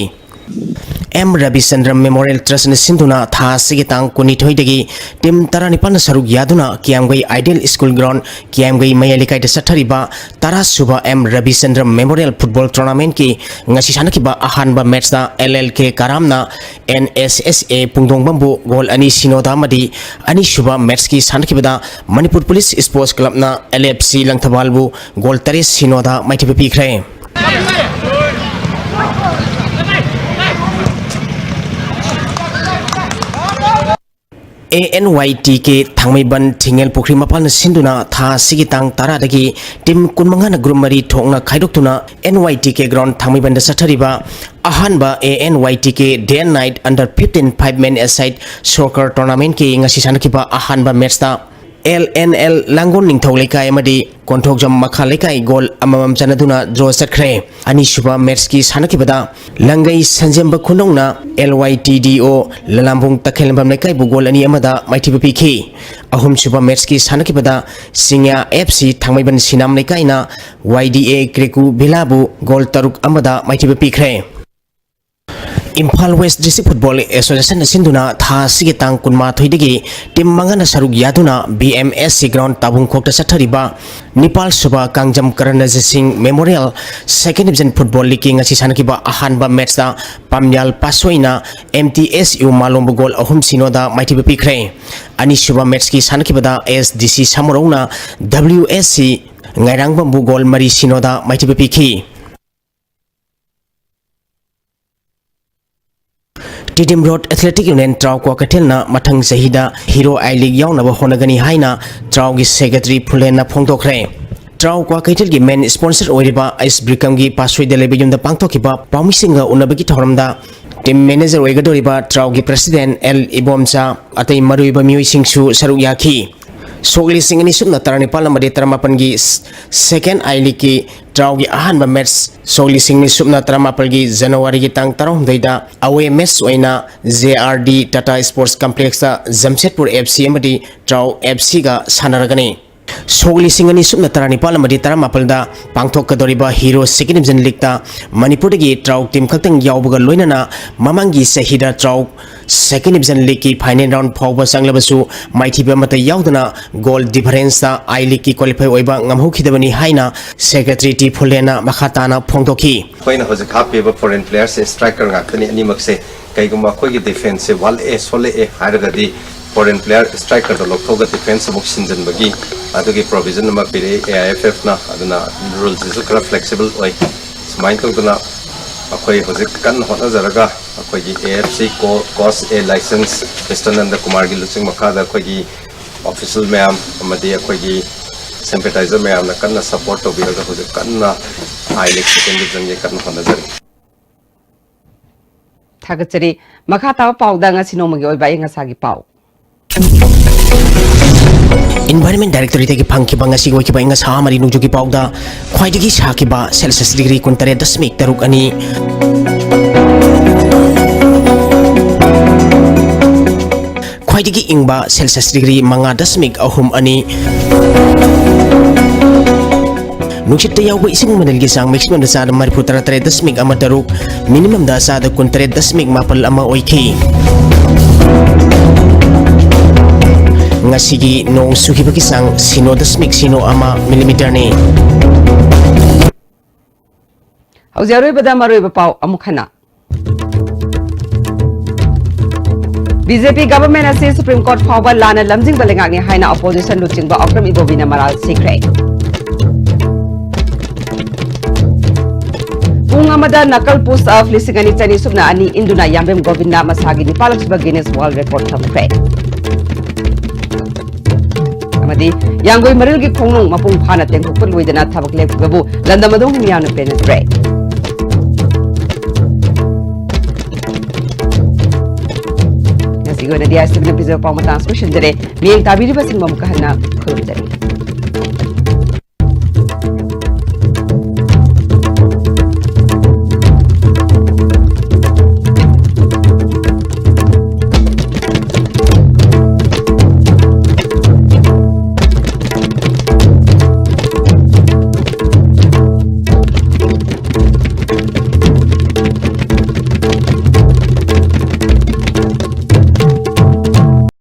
ꯑꯦꯝ ꯔꯕꯤꯆꯟꯗ꯭ꯔ ꯃꯦꯃꯣꯔꯤꯌꯦꯜ ꯇ꯭ꯔꯁꯅ ꯁꯤꯟꯗꯨꯅ ꯊꯥ ꯑꯁꯤꯒꯤ ꯇꯥꯡ ꯀꯨꯟꯅꯤꯊꯣꯏꯗꯒꯤ ꯇꯤꯝ ꯇꯔꯥꯅꯤꯄꯥꯟꯅ ꯁꯔꯨꯛ ꯌꯥꯗꯨꯅ Kiyamgei ideal school ground, Kiyamgei ꯃꯌꯥꯏ ꯂꯩꯀꯥꯏꯗ ꯆꯠꯊꯔꯤꯕ ꯇꯔꯥ ꯁꯨꯕ ꯑꯦꯝ ꯔꯕꯤꯆꯟꯗ꯭ꯔ ꯃꯦꯃꯣꯔꯤꯌꯦꯜ ꯐꯨꯠꯕꯣꯜ ꯇꯣꯔꯅꯥꯃꯦꯟꯠꯀꯤ ꯉꯁꯤ ꯁꯥꯟꯅꯈꯤꯕ ꯑꯍꯥꯟꯕ ꯃꯦꯠꯁꯇ ꯑꯦꯜ ꯑꯦꯜ ꯀꯦ ꯀꯔꯥꯝꯅ ꯑꯦꯟ ꯑꯦꯁ ꯑꯦꯁ ꯑꯦ ꯄꯨꯡꯗꯣꯡꯕꯝꯕꯨ ꯒꯣꯜ ꯑꯅꯤ ꯁꯤꯅꯣꯗ ꯑꯃꯗꯤ ꯑꯅꯤꯁꯨꯕ ꯃꯦꯠꯁꯀꯤ ꯁꯥꯟꯅꯈꯤꯕꯗ ꯃꯅꯤꯄꯨꯔ ꯄꯨꯂꯤꯁ ꯁ꯭ꯄꯣꯔꯠꯁ ꯀ꯭ꯂꯕꯅ ꯑꯦꯜ ꯑꯦꯐ ꯁꯤ ꯂꯪꯊꯕꯥꯜꯕꯨ ꯒꯣꯜ ꯇꯔꯦꯠ ꯁꯤꯅꯣꯗ ꯃꯥꯏꯊꯤꯕ ꯄꯤꯈ꯭ꯔꯦ꯫ ꯑꯦ ꯑꯦꯟ ꯋꯥꯏ ꯇꯤ ꯀꯦ ꯊꯥꯡꯃꯩꯕꯟ ꯊꯤꯡꯉꯦꯜ ꯄꯨꯈ꯭ꯔꯤ ꯃꯄꯥꯟꯅ ꯁꯤꯟꯗꯨꯅ ꯊꯥ ꯑꯁꯤꯒꯤ ꯇꯥꯡ ꯇꯔꯥꯗꯒꯤ ꯇꯤꯝ ꯀꯨꯟꯃꯉꯥꯅ ꯒ꯭ꯔꯨꯞ ꯃꯔꯤ ꯊꯣꯛꯅ ꯈꯥꯏꯗꯣꯛꯇꯨꯅ N Y T K ground ꯊꯥꯡꯃꯩꯕꯟꯗ ꯆꯠꯊꯔꯤꯕ ꯑꯍꯥꯟꯕ A N Y T K day and night under fifteen five men a side soccer ꯇꯣꯔꯅꯥꯃꯦꯟꯠꯀꯤ ꯉꯁꯤ ꯁꯥꯟꯅꯈꯤꯕ ꯑꯍꯥꯟꯕ ꯃꯦꯠꯁꯇ ꯑꯦꯜ ꯑꯦꯟ ꯑꯦꯜ ꯂꯥꯡꯒꯣꯜ ꯅꯤꯡꯊꯧ ꯂꯩꯀꯥꯏ ꯑꯃꯗꯤ ꯀꯣꯟꯊꯣꯛꯖꯝ ꯃꯈꯥ ꯂꯩꯀꯥꯏ ꯒꯣꯜ ꯑꯃꯃꯝ ꯆꯟꯅꯗꯨꯅ ꯗ꯭ꯔꯣ ꯆꯠꯈ꯭ꯔꯦ꯫ ꯑꯅꯤꯁꯨꯕ ꯃꯦꯠꯁꯀꯤ ꯁꯥꯟꯅꯈꯤꯕꯗ ꯂꯪꯒꯩ ꯁꯟꯖꯦꯝꯕ ꯈꯨꯅꯧꯅ ꯑꯦꯜ ꯋꯥꯏ ꯇꯤ ꯗꯤ ꯑꯣ ꯂꯂꯥꯝꯕꯨꯡ ꯇꯈꯦꯜꯂꯝꯕꯝ ꯂꯩꯀꯥꯏꯕꯨ ꯒꯣꯜ ꯑꯅꯤ ꯑꯃꯗ ꯃꯥꯏꯊꯤꯕ ꯄꯤꯈꯤ꯫ ꯑꯍꯨꯝꯁꯨꯕ ꯃꯦꯠꯁꯀꯤ ꯁꯥꯟꯅꯈꯤꯕꯗ ꯆꯤꯡꯌꯥ ꯑꯦꯐ ꯁꯤ ꯊꯥꯡꯃꯩꯕꯟ ꯁꯤꯅꯥꯝ ꯂꯩꯀꯥꯏꯅ ꯋꯥꯏ ꯗꯤ ꯑꯦ ꯀ꯭ꯔꯦꯀꯨ ꯚꯤꯂꯥꯕꯨ ꯒꯣꯜ ꯇꯔꯨꯛ ꯑꯃꯗ ꯃꯥꯏꯊꯤꯕ ꯄꯤꯈ꯭ꯔꯦ꯫ ꯏꯝꯐꯥꯜ ꯋꯦꯁ ꯗꯤꯁꯇ꯭ꯔꯤꯛ ꯐꯨꯠꯕꯣꯜ ꯑꯦꯁꯣꯁꯤꯌꯦꯁꯟꯅ ꯁꯤꯟꯗꯨꯅ ꯊꯥ ꯑꯁꯤꯒꯤ ꯇꯥꯡ ꯀꯨꯟꯃꯥꯊꯣꯏꯗꯒꯤ ꯇꯤꯝ ꯃꯉꯥꯅ ꯁꯔꯨꯛ ꯌꯥꯗꯨꯅ B M S C ground ꯇꯥꯕꯨꯡꯈꯣꯛꯇ ꯆꯠꯊꯔꯤꯕ ꯅꯤꯄꯥꯜ ꯁꯨꯕ Kangjam Karanjit Singh memorial second division football ꯂꯤꯒꯀꯤ ꯉꯁꯤ ꯁꯥꯟꯅꯈꯤꯕ ꯑꯍꯥꯟꯕ ꯃꯦꯠꯁꯇ ꯄꯥꯝꯌꯥꯜ ꯄꯥꯁꯣꯏꯅ ꯑꯦꯝ ꯇꯤ ꯑꯦꯁ ꯌꯨ ꯃꯥꯂꯣꯝꯕꯨ ꯒꯣꯜ ꯑꯍꯨꯝ ꯁꯤꯅꯣꯗ ꯃꯥꯏꯊꯤꯕ ꯄꯤꯈ꯭ꯔꯦ꯫ ꯑꯅꯤꯁꯨꯕ ꯃꯦꯠꯁꯀꯤ ꯁꯥꯟꯅꯈꯤꯕꯗ ꯑꯦꯁ ꯗꯤ ꯁꯤ ꯁꯃꯨꯔꯧꯅ ꯗꯕ꯭ꯂꯤꯎ ꯑꯦꯁ ꯁꯤ ꯉꯥꯏꯔꯥꯡꯕꯝꯕꯨ ꯒꯣꯜ ꯃꯔꯤ ꯁꯤꯅꯣꯗ ꯃꯥꯏꯊꯤꯕ ꯄꯤꯈꯤ꯫ ꯇꯤꯗꯤꯝ ꯔꯣꯗ ꯑꯦꯊꯂꯦꯇꯤꯛ ꯌꯨꯅꯤꯌꯟ ꯇ꯭ꯔꯥꯎ ꯀ꯭ꯋꯥꯀꯩꯊꯦꯜꯅ ꯃꯊꯪ ꯆꯍꯤꯗ ꯍꯤꯔꯣ ꯑꯥꯏ ꯂꯤꯒ ꯌꯥꯎꯅꯕ ꯍꯣꯠꯅꯒꯅꯤ ꯍꯥꯏꯅ ꯇ꯭ꯔꯥꯎꯒꯤ ꯁꯦꯀ꯭ꯔꯦꯇꯔꯤ ꯐꯨꯂꯦꯟꯅ ꯐꯣꯡꯗꯣꯛꯈ꯭ꯔꯦ꯫ ꯇ꯭ꯔꯥꯎ ꯀ꯭ꯋꯥꯀꯩꯊꯦꯜꯒꯤ ꯃꯦꯟ ꯁ꯭ꯄꯣꯟꯁꯔ ꯑꯣꯏꯔꯤꯕ ꯑꯩꯁ ꯕ꯭ꯔꯤꯀꯝꯒꯤ ꯄꯥꯁꯣꯏꯗ ꯂꯩꯕ ꯌꯨꯝꯗ ꯄꯥꯡꯊꯣꯛꯈꯤꯕ ꯄꯥꯎꯃꯤꯁꯤꯡꯒ ꯎꯅꯕꯒꯤ ꯊꯧꯔꯝꯗ team manager ꯑꯣꯏꯒꯗꯧꯔꯤꯕ ꯇ꯭ꯔꯥꯎꯒꯤ president L Ibomcha, ꯑꯇꯩ ꯃꯔꯨꯑꯣꯏꯕ ꯃꯤꯑꯣꯏꯁꯤꯡꯁꯨ ꯁꯔꯨꯛ ꯌꯥꯈꯤ꯫ ꯁꯣꯛ ꯂꯤꯁꯤꯡ ꯑꯅꯤ ꯁꯨꯞꯅ ꯇꯔꯥꯅꯤꯄꯥꯜ ꯑꯃꯗꯤ ꯇꯔꯥꯃꯥꯄꯜꯒꯤ ꯁꯦꯀꯦꯟ ꯑꯥꯏ ꯂꯤꯒꯀꯤ ꯇ꯭ꯔꯥꯎꯒꯤ ꯑꯍꯥꯟꯕ ꯃꯦꯠꯆ ꯁꯣꯛ ꯂꯤꯁꯤꯡ ꯑꯅꯤ ꯁꯨꯞꯅ ꯇꯔꯥꯃꯥꯄꯜꯒꯤ ꯖꯅꯋꯥꯔꯤꯒꯤ ꯇꯥꯡ ꯇꯔꯥꯍꯨꯝꯗꯣꯏꯗ ꯑꯋꯦ ꯃꯦꯠꯆ ꯑꯣꯏꯅ J R D Tata sports ꯀꯝꯄ꯭ꯂꯦꯛꯁꯇ ꯖꯝꯁꯦꯗꯄꯨꯔ ꯑꯦꯐ ꯁꯤ ꯑꯃꯗꯤ ꯇ꯭ꯔꯥꯎ ꯑꯦꯐ ꯁꯤꯒ ꯁꯥꯟꯅꯔꯒꯅꯤ꯫ ꯁꯣꯛ ꯂꯤꯁꯤꯡ ꯑꯅꯤ ꯁꯨꯞꯅ ꯇꯔꯥꯅꯤꯄꯥꯜ ꯑꯃꯗꯤ ꯇꯔꯥꯃꯥꯄꯜꯗ ꯄꯥꯡꯊꯣꯛꯀꯗꯧꯔꯤꯕ ꯍꯤꯔꯣ ꯁꯦꯀꯦꯟ ꯗꯤꯕꯤꯖꯟ ꯂꯤꯒꯇ ꯃꯅꯤꯄꯨꯔꯗꯒꯤ ꯇ꯭ꯔꯥꯎ ꯇꯤꯝ ꯈꯛꯇꯪ ꯌꯥꯎꯕꯒ ꯂꯣꯏꯅꯅ ꯃꯃꯥꯡꯒꯤ ꯆꯍꯤꯗ ꯇ꯭ꯔꯥꯎ ꯁꯦꯀꯦꯟ ꯗꯤꯕꯤꯖꯟ ꯂꯤꯒꯀꯤ ꯐꯥꯏꯅꯦꯜ ꯔꯥꯎꯟ ꯐꯥꯎꯕ ꯆꯪꯂꯕꯁꯨ ꯃꯥꯏꯊꯤꯕ ꯑꯃꯠꯇ ꯌꯥꯎꯗꯅ ꯒꯣꯜ ꯗꯤꯐꯔꯦꯟꯁꯇ ꯑꯥꯏ ꯂꯤꯒꯀꯤ ꯀ꯭ꯋꯥꯂꯤꯐꯥꯏ ꯑꯣꯏꯕ ꯉꯝꯍꯧꯈꯤꯗꯕꯅꯤ ꯍꯥꯏꯅ ꯁꯦꯀ꯭ꯔꯦꯇꯔꯤ ꯇꯤ ꯐꯨꯂꯦꯟꯅ ꯃꯈꯥ ꯇꯥꯅ ꯐꯣꯡꯗꯣꯛꯈꯤ꯫ ꯑꯩꯈꯣꯏꯅ ꯍꯧꯖꯤꯛ ꯍꯥꯞꯄꯤꯕ ꯐꯣꯔꯦꯟ ꯄ꯭ꯂꯦꯌꯔꯁꯦ ꯁ꯭ꯇ꯭ꯔꯥꯏꯀꯔ ꯉꯥꯛꯇꯅꯤ ꯑꯅꯤꯃꯛꯁꯦ꯫ ꯀꯩꯒꯨꯝꯕ ꯑꯩꯈꯣꯏꯒꯤ ꯗꯤꯐꯦꯟꯁꯁꯦ ꯋꯥꯠꯂꯛꯑꯦ, ꯁꯣꯜꯂꯛꯑꯦ ꯍꯥꯏꯔꯒꯗꯤ ꯐꯣꯔꯦꯟ ꯄ꯭ꯂꯦꯌꯔ ꯁ꯭ꯇ꯭ꯔꯥꯏꯀꯔꯗꯣ ꯂꯧꯊꯣꯛꯑꯒ ꯗꯤꯐꯦꯟꯁ ꯑꯃꯨꯛ ꯁꯤꯟꯖꯟꯕꯒꯤ ꯑꯗꯨꯒꯤ ꯄ꯭ꯔꯣꯕꯤꯖꯟ ꯑꯃ ꯄꯤꯔꯛꯏ ꯑꯦ ꯑꯥꯏ ꯑꯦꯐ ꯑꯦꯐꯅ꯫ ꯑꯗꯨꯅ ꯔꯨꯜꯁꯤꯁꯨ ꯈꯔ ꯐ꯭ꯂꯦꯛꯁꯤꯕꯜ ꯑꯣꯏ꯫ ꯁꯨꯃꯥꯏꯅ ꯇꯧꯗꯅ ꯑꯩꯈꯣꯏ ꯍꯧꯖꯤꯛ ꯀꯟꯅ ꯍꯣꯠꯅꯖꯔꯒ ꯑꯩꯈꯣꯏꯒꯤ ꯑꯦ ꯑꯦꯐ ꯁꯤ ꯀꯣ-, ꯀꯣꯆ ꯑꯦ ꯂꯥꯏꯁꯦꯟꯁ ꯃꯤꯁꯇꯔ ꯅꯟꯗ ꯀꯨꯃꯥꯔꯒꯤ ꯂꯨꯆꯤꯡ ꯃꯈꯥꯗ ꯑꯩꯈꯣꯏꯒꯤ ꯑꯣꯐꯤꯁꯤꯌꯦꯜ ꯃꯌꯥꯝ ꯑꯃꯗꯤ ꯑꯩꯈꯣꯏꯒꯤ ꯁꯤꯝꯄꯦꯊꯥꯏꯖꯔ ꯃꯌꯥꯝꯅ ꯀꯟꯅ ꯁꯄꯣꯔꯠ ꯇꯧꯕꯤꯔꯒ ꯍꯧꯖꯤꯛ ꯀꯟꯅ ꯑꯥꯏ ꯂꯤꯒ ꯁꯦꯀꯦꯟ ꯗꯤꯕꯤꯖꯟꯒꯤ ꯀꯟꯅ ꯍꯣꯠꯅꯖꯔꯤ꯫ ꯊꯥꯒꯠꯆꯔꯤ꯫ ꯃꯈꯥ ꯇꯥꯕ ꯄꯥꯎꯗ ꯉꯁꯤ ꯅꯣꯡꯃꯒꯤ ꯑꯣꯏꯕ ꯑꯏꯪ ꯑꯁꯥꯒꯤ ꯄꯥꯎ꯫ ꯏꯟꯚꯥꯏꯔꯟꯃꯦꯟ ꯗꯥꯏꯔꯦꯛꯇꯣꯔꯦꯠꯇꯒꯤ ꯐꯪꯈꯤꯕ ꯉꯁꯤꯒꯤ ꯑꯣꯏꯈꯤꯕ ꯑꯏꯪ ꯑꯁꯥ ꯑꯃꯗꯤ ꯅꯣꯡꯖꯨꯒꯤ ꯄꯥꯎꯗ ꯈ꯭ꯋꯥꯏꯗꯒꯤ ꯁꯥꯈꯤꯕ ꯁꯦꯜꯁꯤꯌꯁ ꯗꯤꯒ꯭ꯔꯤ ꯀꯨꯟꯇꯔꯦꯠ ꯗꯁꯃꯤꯛ ꯇꯔꯨꯛ ꯑꯅꯤ, ꯈ꯭ꯋꯥꯏꯗꯒꯤ ꯏꯪꯕ ꯁꯦꯜꯁꯤꯌꯁ ꯗꯤꯒ꯭ꯔꯤ ꯃꯉꯥ ꯗꯁꯃꯤꯛ ꯑꯍꯨꯝ ꯑꯅꯤ, ꯅꯨꯡꯁꯤꯠꯇ ꯌꯥꯎꯕ ꯏꯁꯤꯡ ꯃꯅꯤꯜꯒꯤ ꯆꯥꯡ maximum ꯗ ꯆꯥꯗ ꯃꯔꯤꯐꯨ ꯇꯔꯥ ꯇꯔꯦꯠ ꯗꯁꯃꯤꯛ ꯑꯃ ꯇꯔꯨꯛ, minimum ꯗ ꯆꯥꯗ ꯀꯨꯟ ꯇꯔꯦꯠ ꯗꯁꯃꯤꯛ ꯃꯥꯄꯜ ꯑꯃ ꯑꯣꯏꯈꯤ꯫ ꯉꯁꯤꯒꯤ ꯅꯣꯡ ꯆꯨꯈꯤꯕꯒꯤ ꯆꯥꯡ ꯁꯤꯅꯣ ꯗꯁꯃꯤꯛ ꯁꯤꯅꯣ ꯑꯃ millimeter ꯅꯤ꯫ ꯍꯧꯖꯤꯛ ꯑꯔꯣꯏꯕꯗ ꯃꯔꯨꯑꯣꯏꯕ ꯄꯥꯎ ꯑꯃꯨꯛ ꯍꯟꯅ꯫ ꯕꯤ ꯖꯦ ꯄꯤ government ꯑꯁꯤ Supreme Court ꯐꯥꯎꯕ ꯂꯥꯟꯅ ꯂꯝꯖꯤꯡꯕ ꯂꯩꯉꯥꯛꯅꯤ ꯍꯥꯏꯅ opposition ꯂꯨꯆꯤꯡꯕ ꯑꯣꯀ꯭ꯔꯝ ꯏꯕꯣꯕꯤꯅ ꯃꯔꯥꯜ ꯁꯤꯈ꯭ꯔꯦ꯫ ꯄꯨꯡ ꯑꯃꯗ ꯅꯀꯜ push up ꯂꯤꯁꯤꯡ ꯑꯅꯤ ꯆꯅꯤ ꯁꯨꯞꯅ ꯑꯅꯤ ꯏꯟꯗꯨꯅ ꯌꯥꯝꯕꯦꯝ ꯒꯣꯕꯤꯟꯗ ꯃꯁꯥꯒꯤ ꯅꯤꯄꯥꯜꯂꯛꯁꯨꯕ Guinness World Record ꯊꯝꯈ꯭ꯔꯦ꯫ ꯑꯃꯗꯤ ꯌꯥꯡꯒꯣꯏ ꯃꯔꯤꯜꯒꯤ ꯈꯣꯡꯅꯨꯡ ꯃꯄꯨꯡ ꯐꯥꯅ ꯇꯦꯡꯊꯣꯛꯄ ꯂꯣꯏꯗꯅ ꯊꯕꯛ ꯂꯦꯞꯈꯤꯕꯕꯨ ꯂꯝꯗꯝ ꯑꯗꯨꯝ ꯃꯤꯌꯥꯝꯅ ꯄꯦꯟꯅꯗ꯭ꯔꯦ꯫ ꯉꯁꯤꯒꯤ ꯑꯣꯏꯅꯗꯤ ꯑꯁꯤꯕꯅ ꯄꯤꯖꯕ ꯄꯥꯎ ꯃꯇꯥꯡ ꯑꯁꯤꯗ ꯂꯣꯏꯁꯤꯟꯖꯔꯦ꯫ ꯃꯤꯠꯌꯦꯡ ꯇꯥꯕꯤꯔꯤꯕꯁꯤꯡꯕꯨ ꯑꯃꯨꯛꯀ ꯍꯟꯅ ꯈꯨꯔꯨꯝꯖꯔꯤ꯫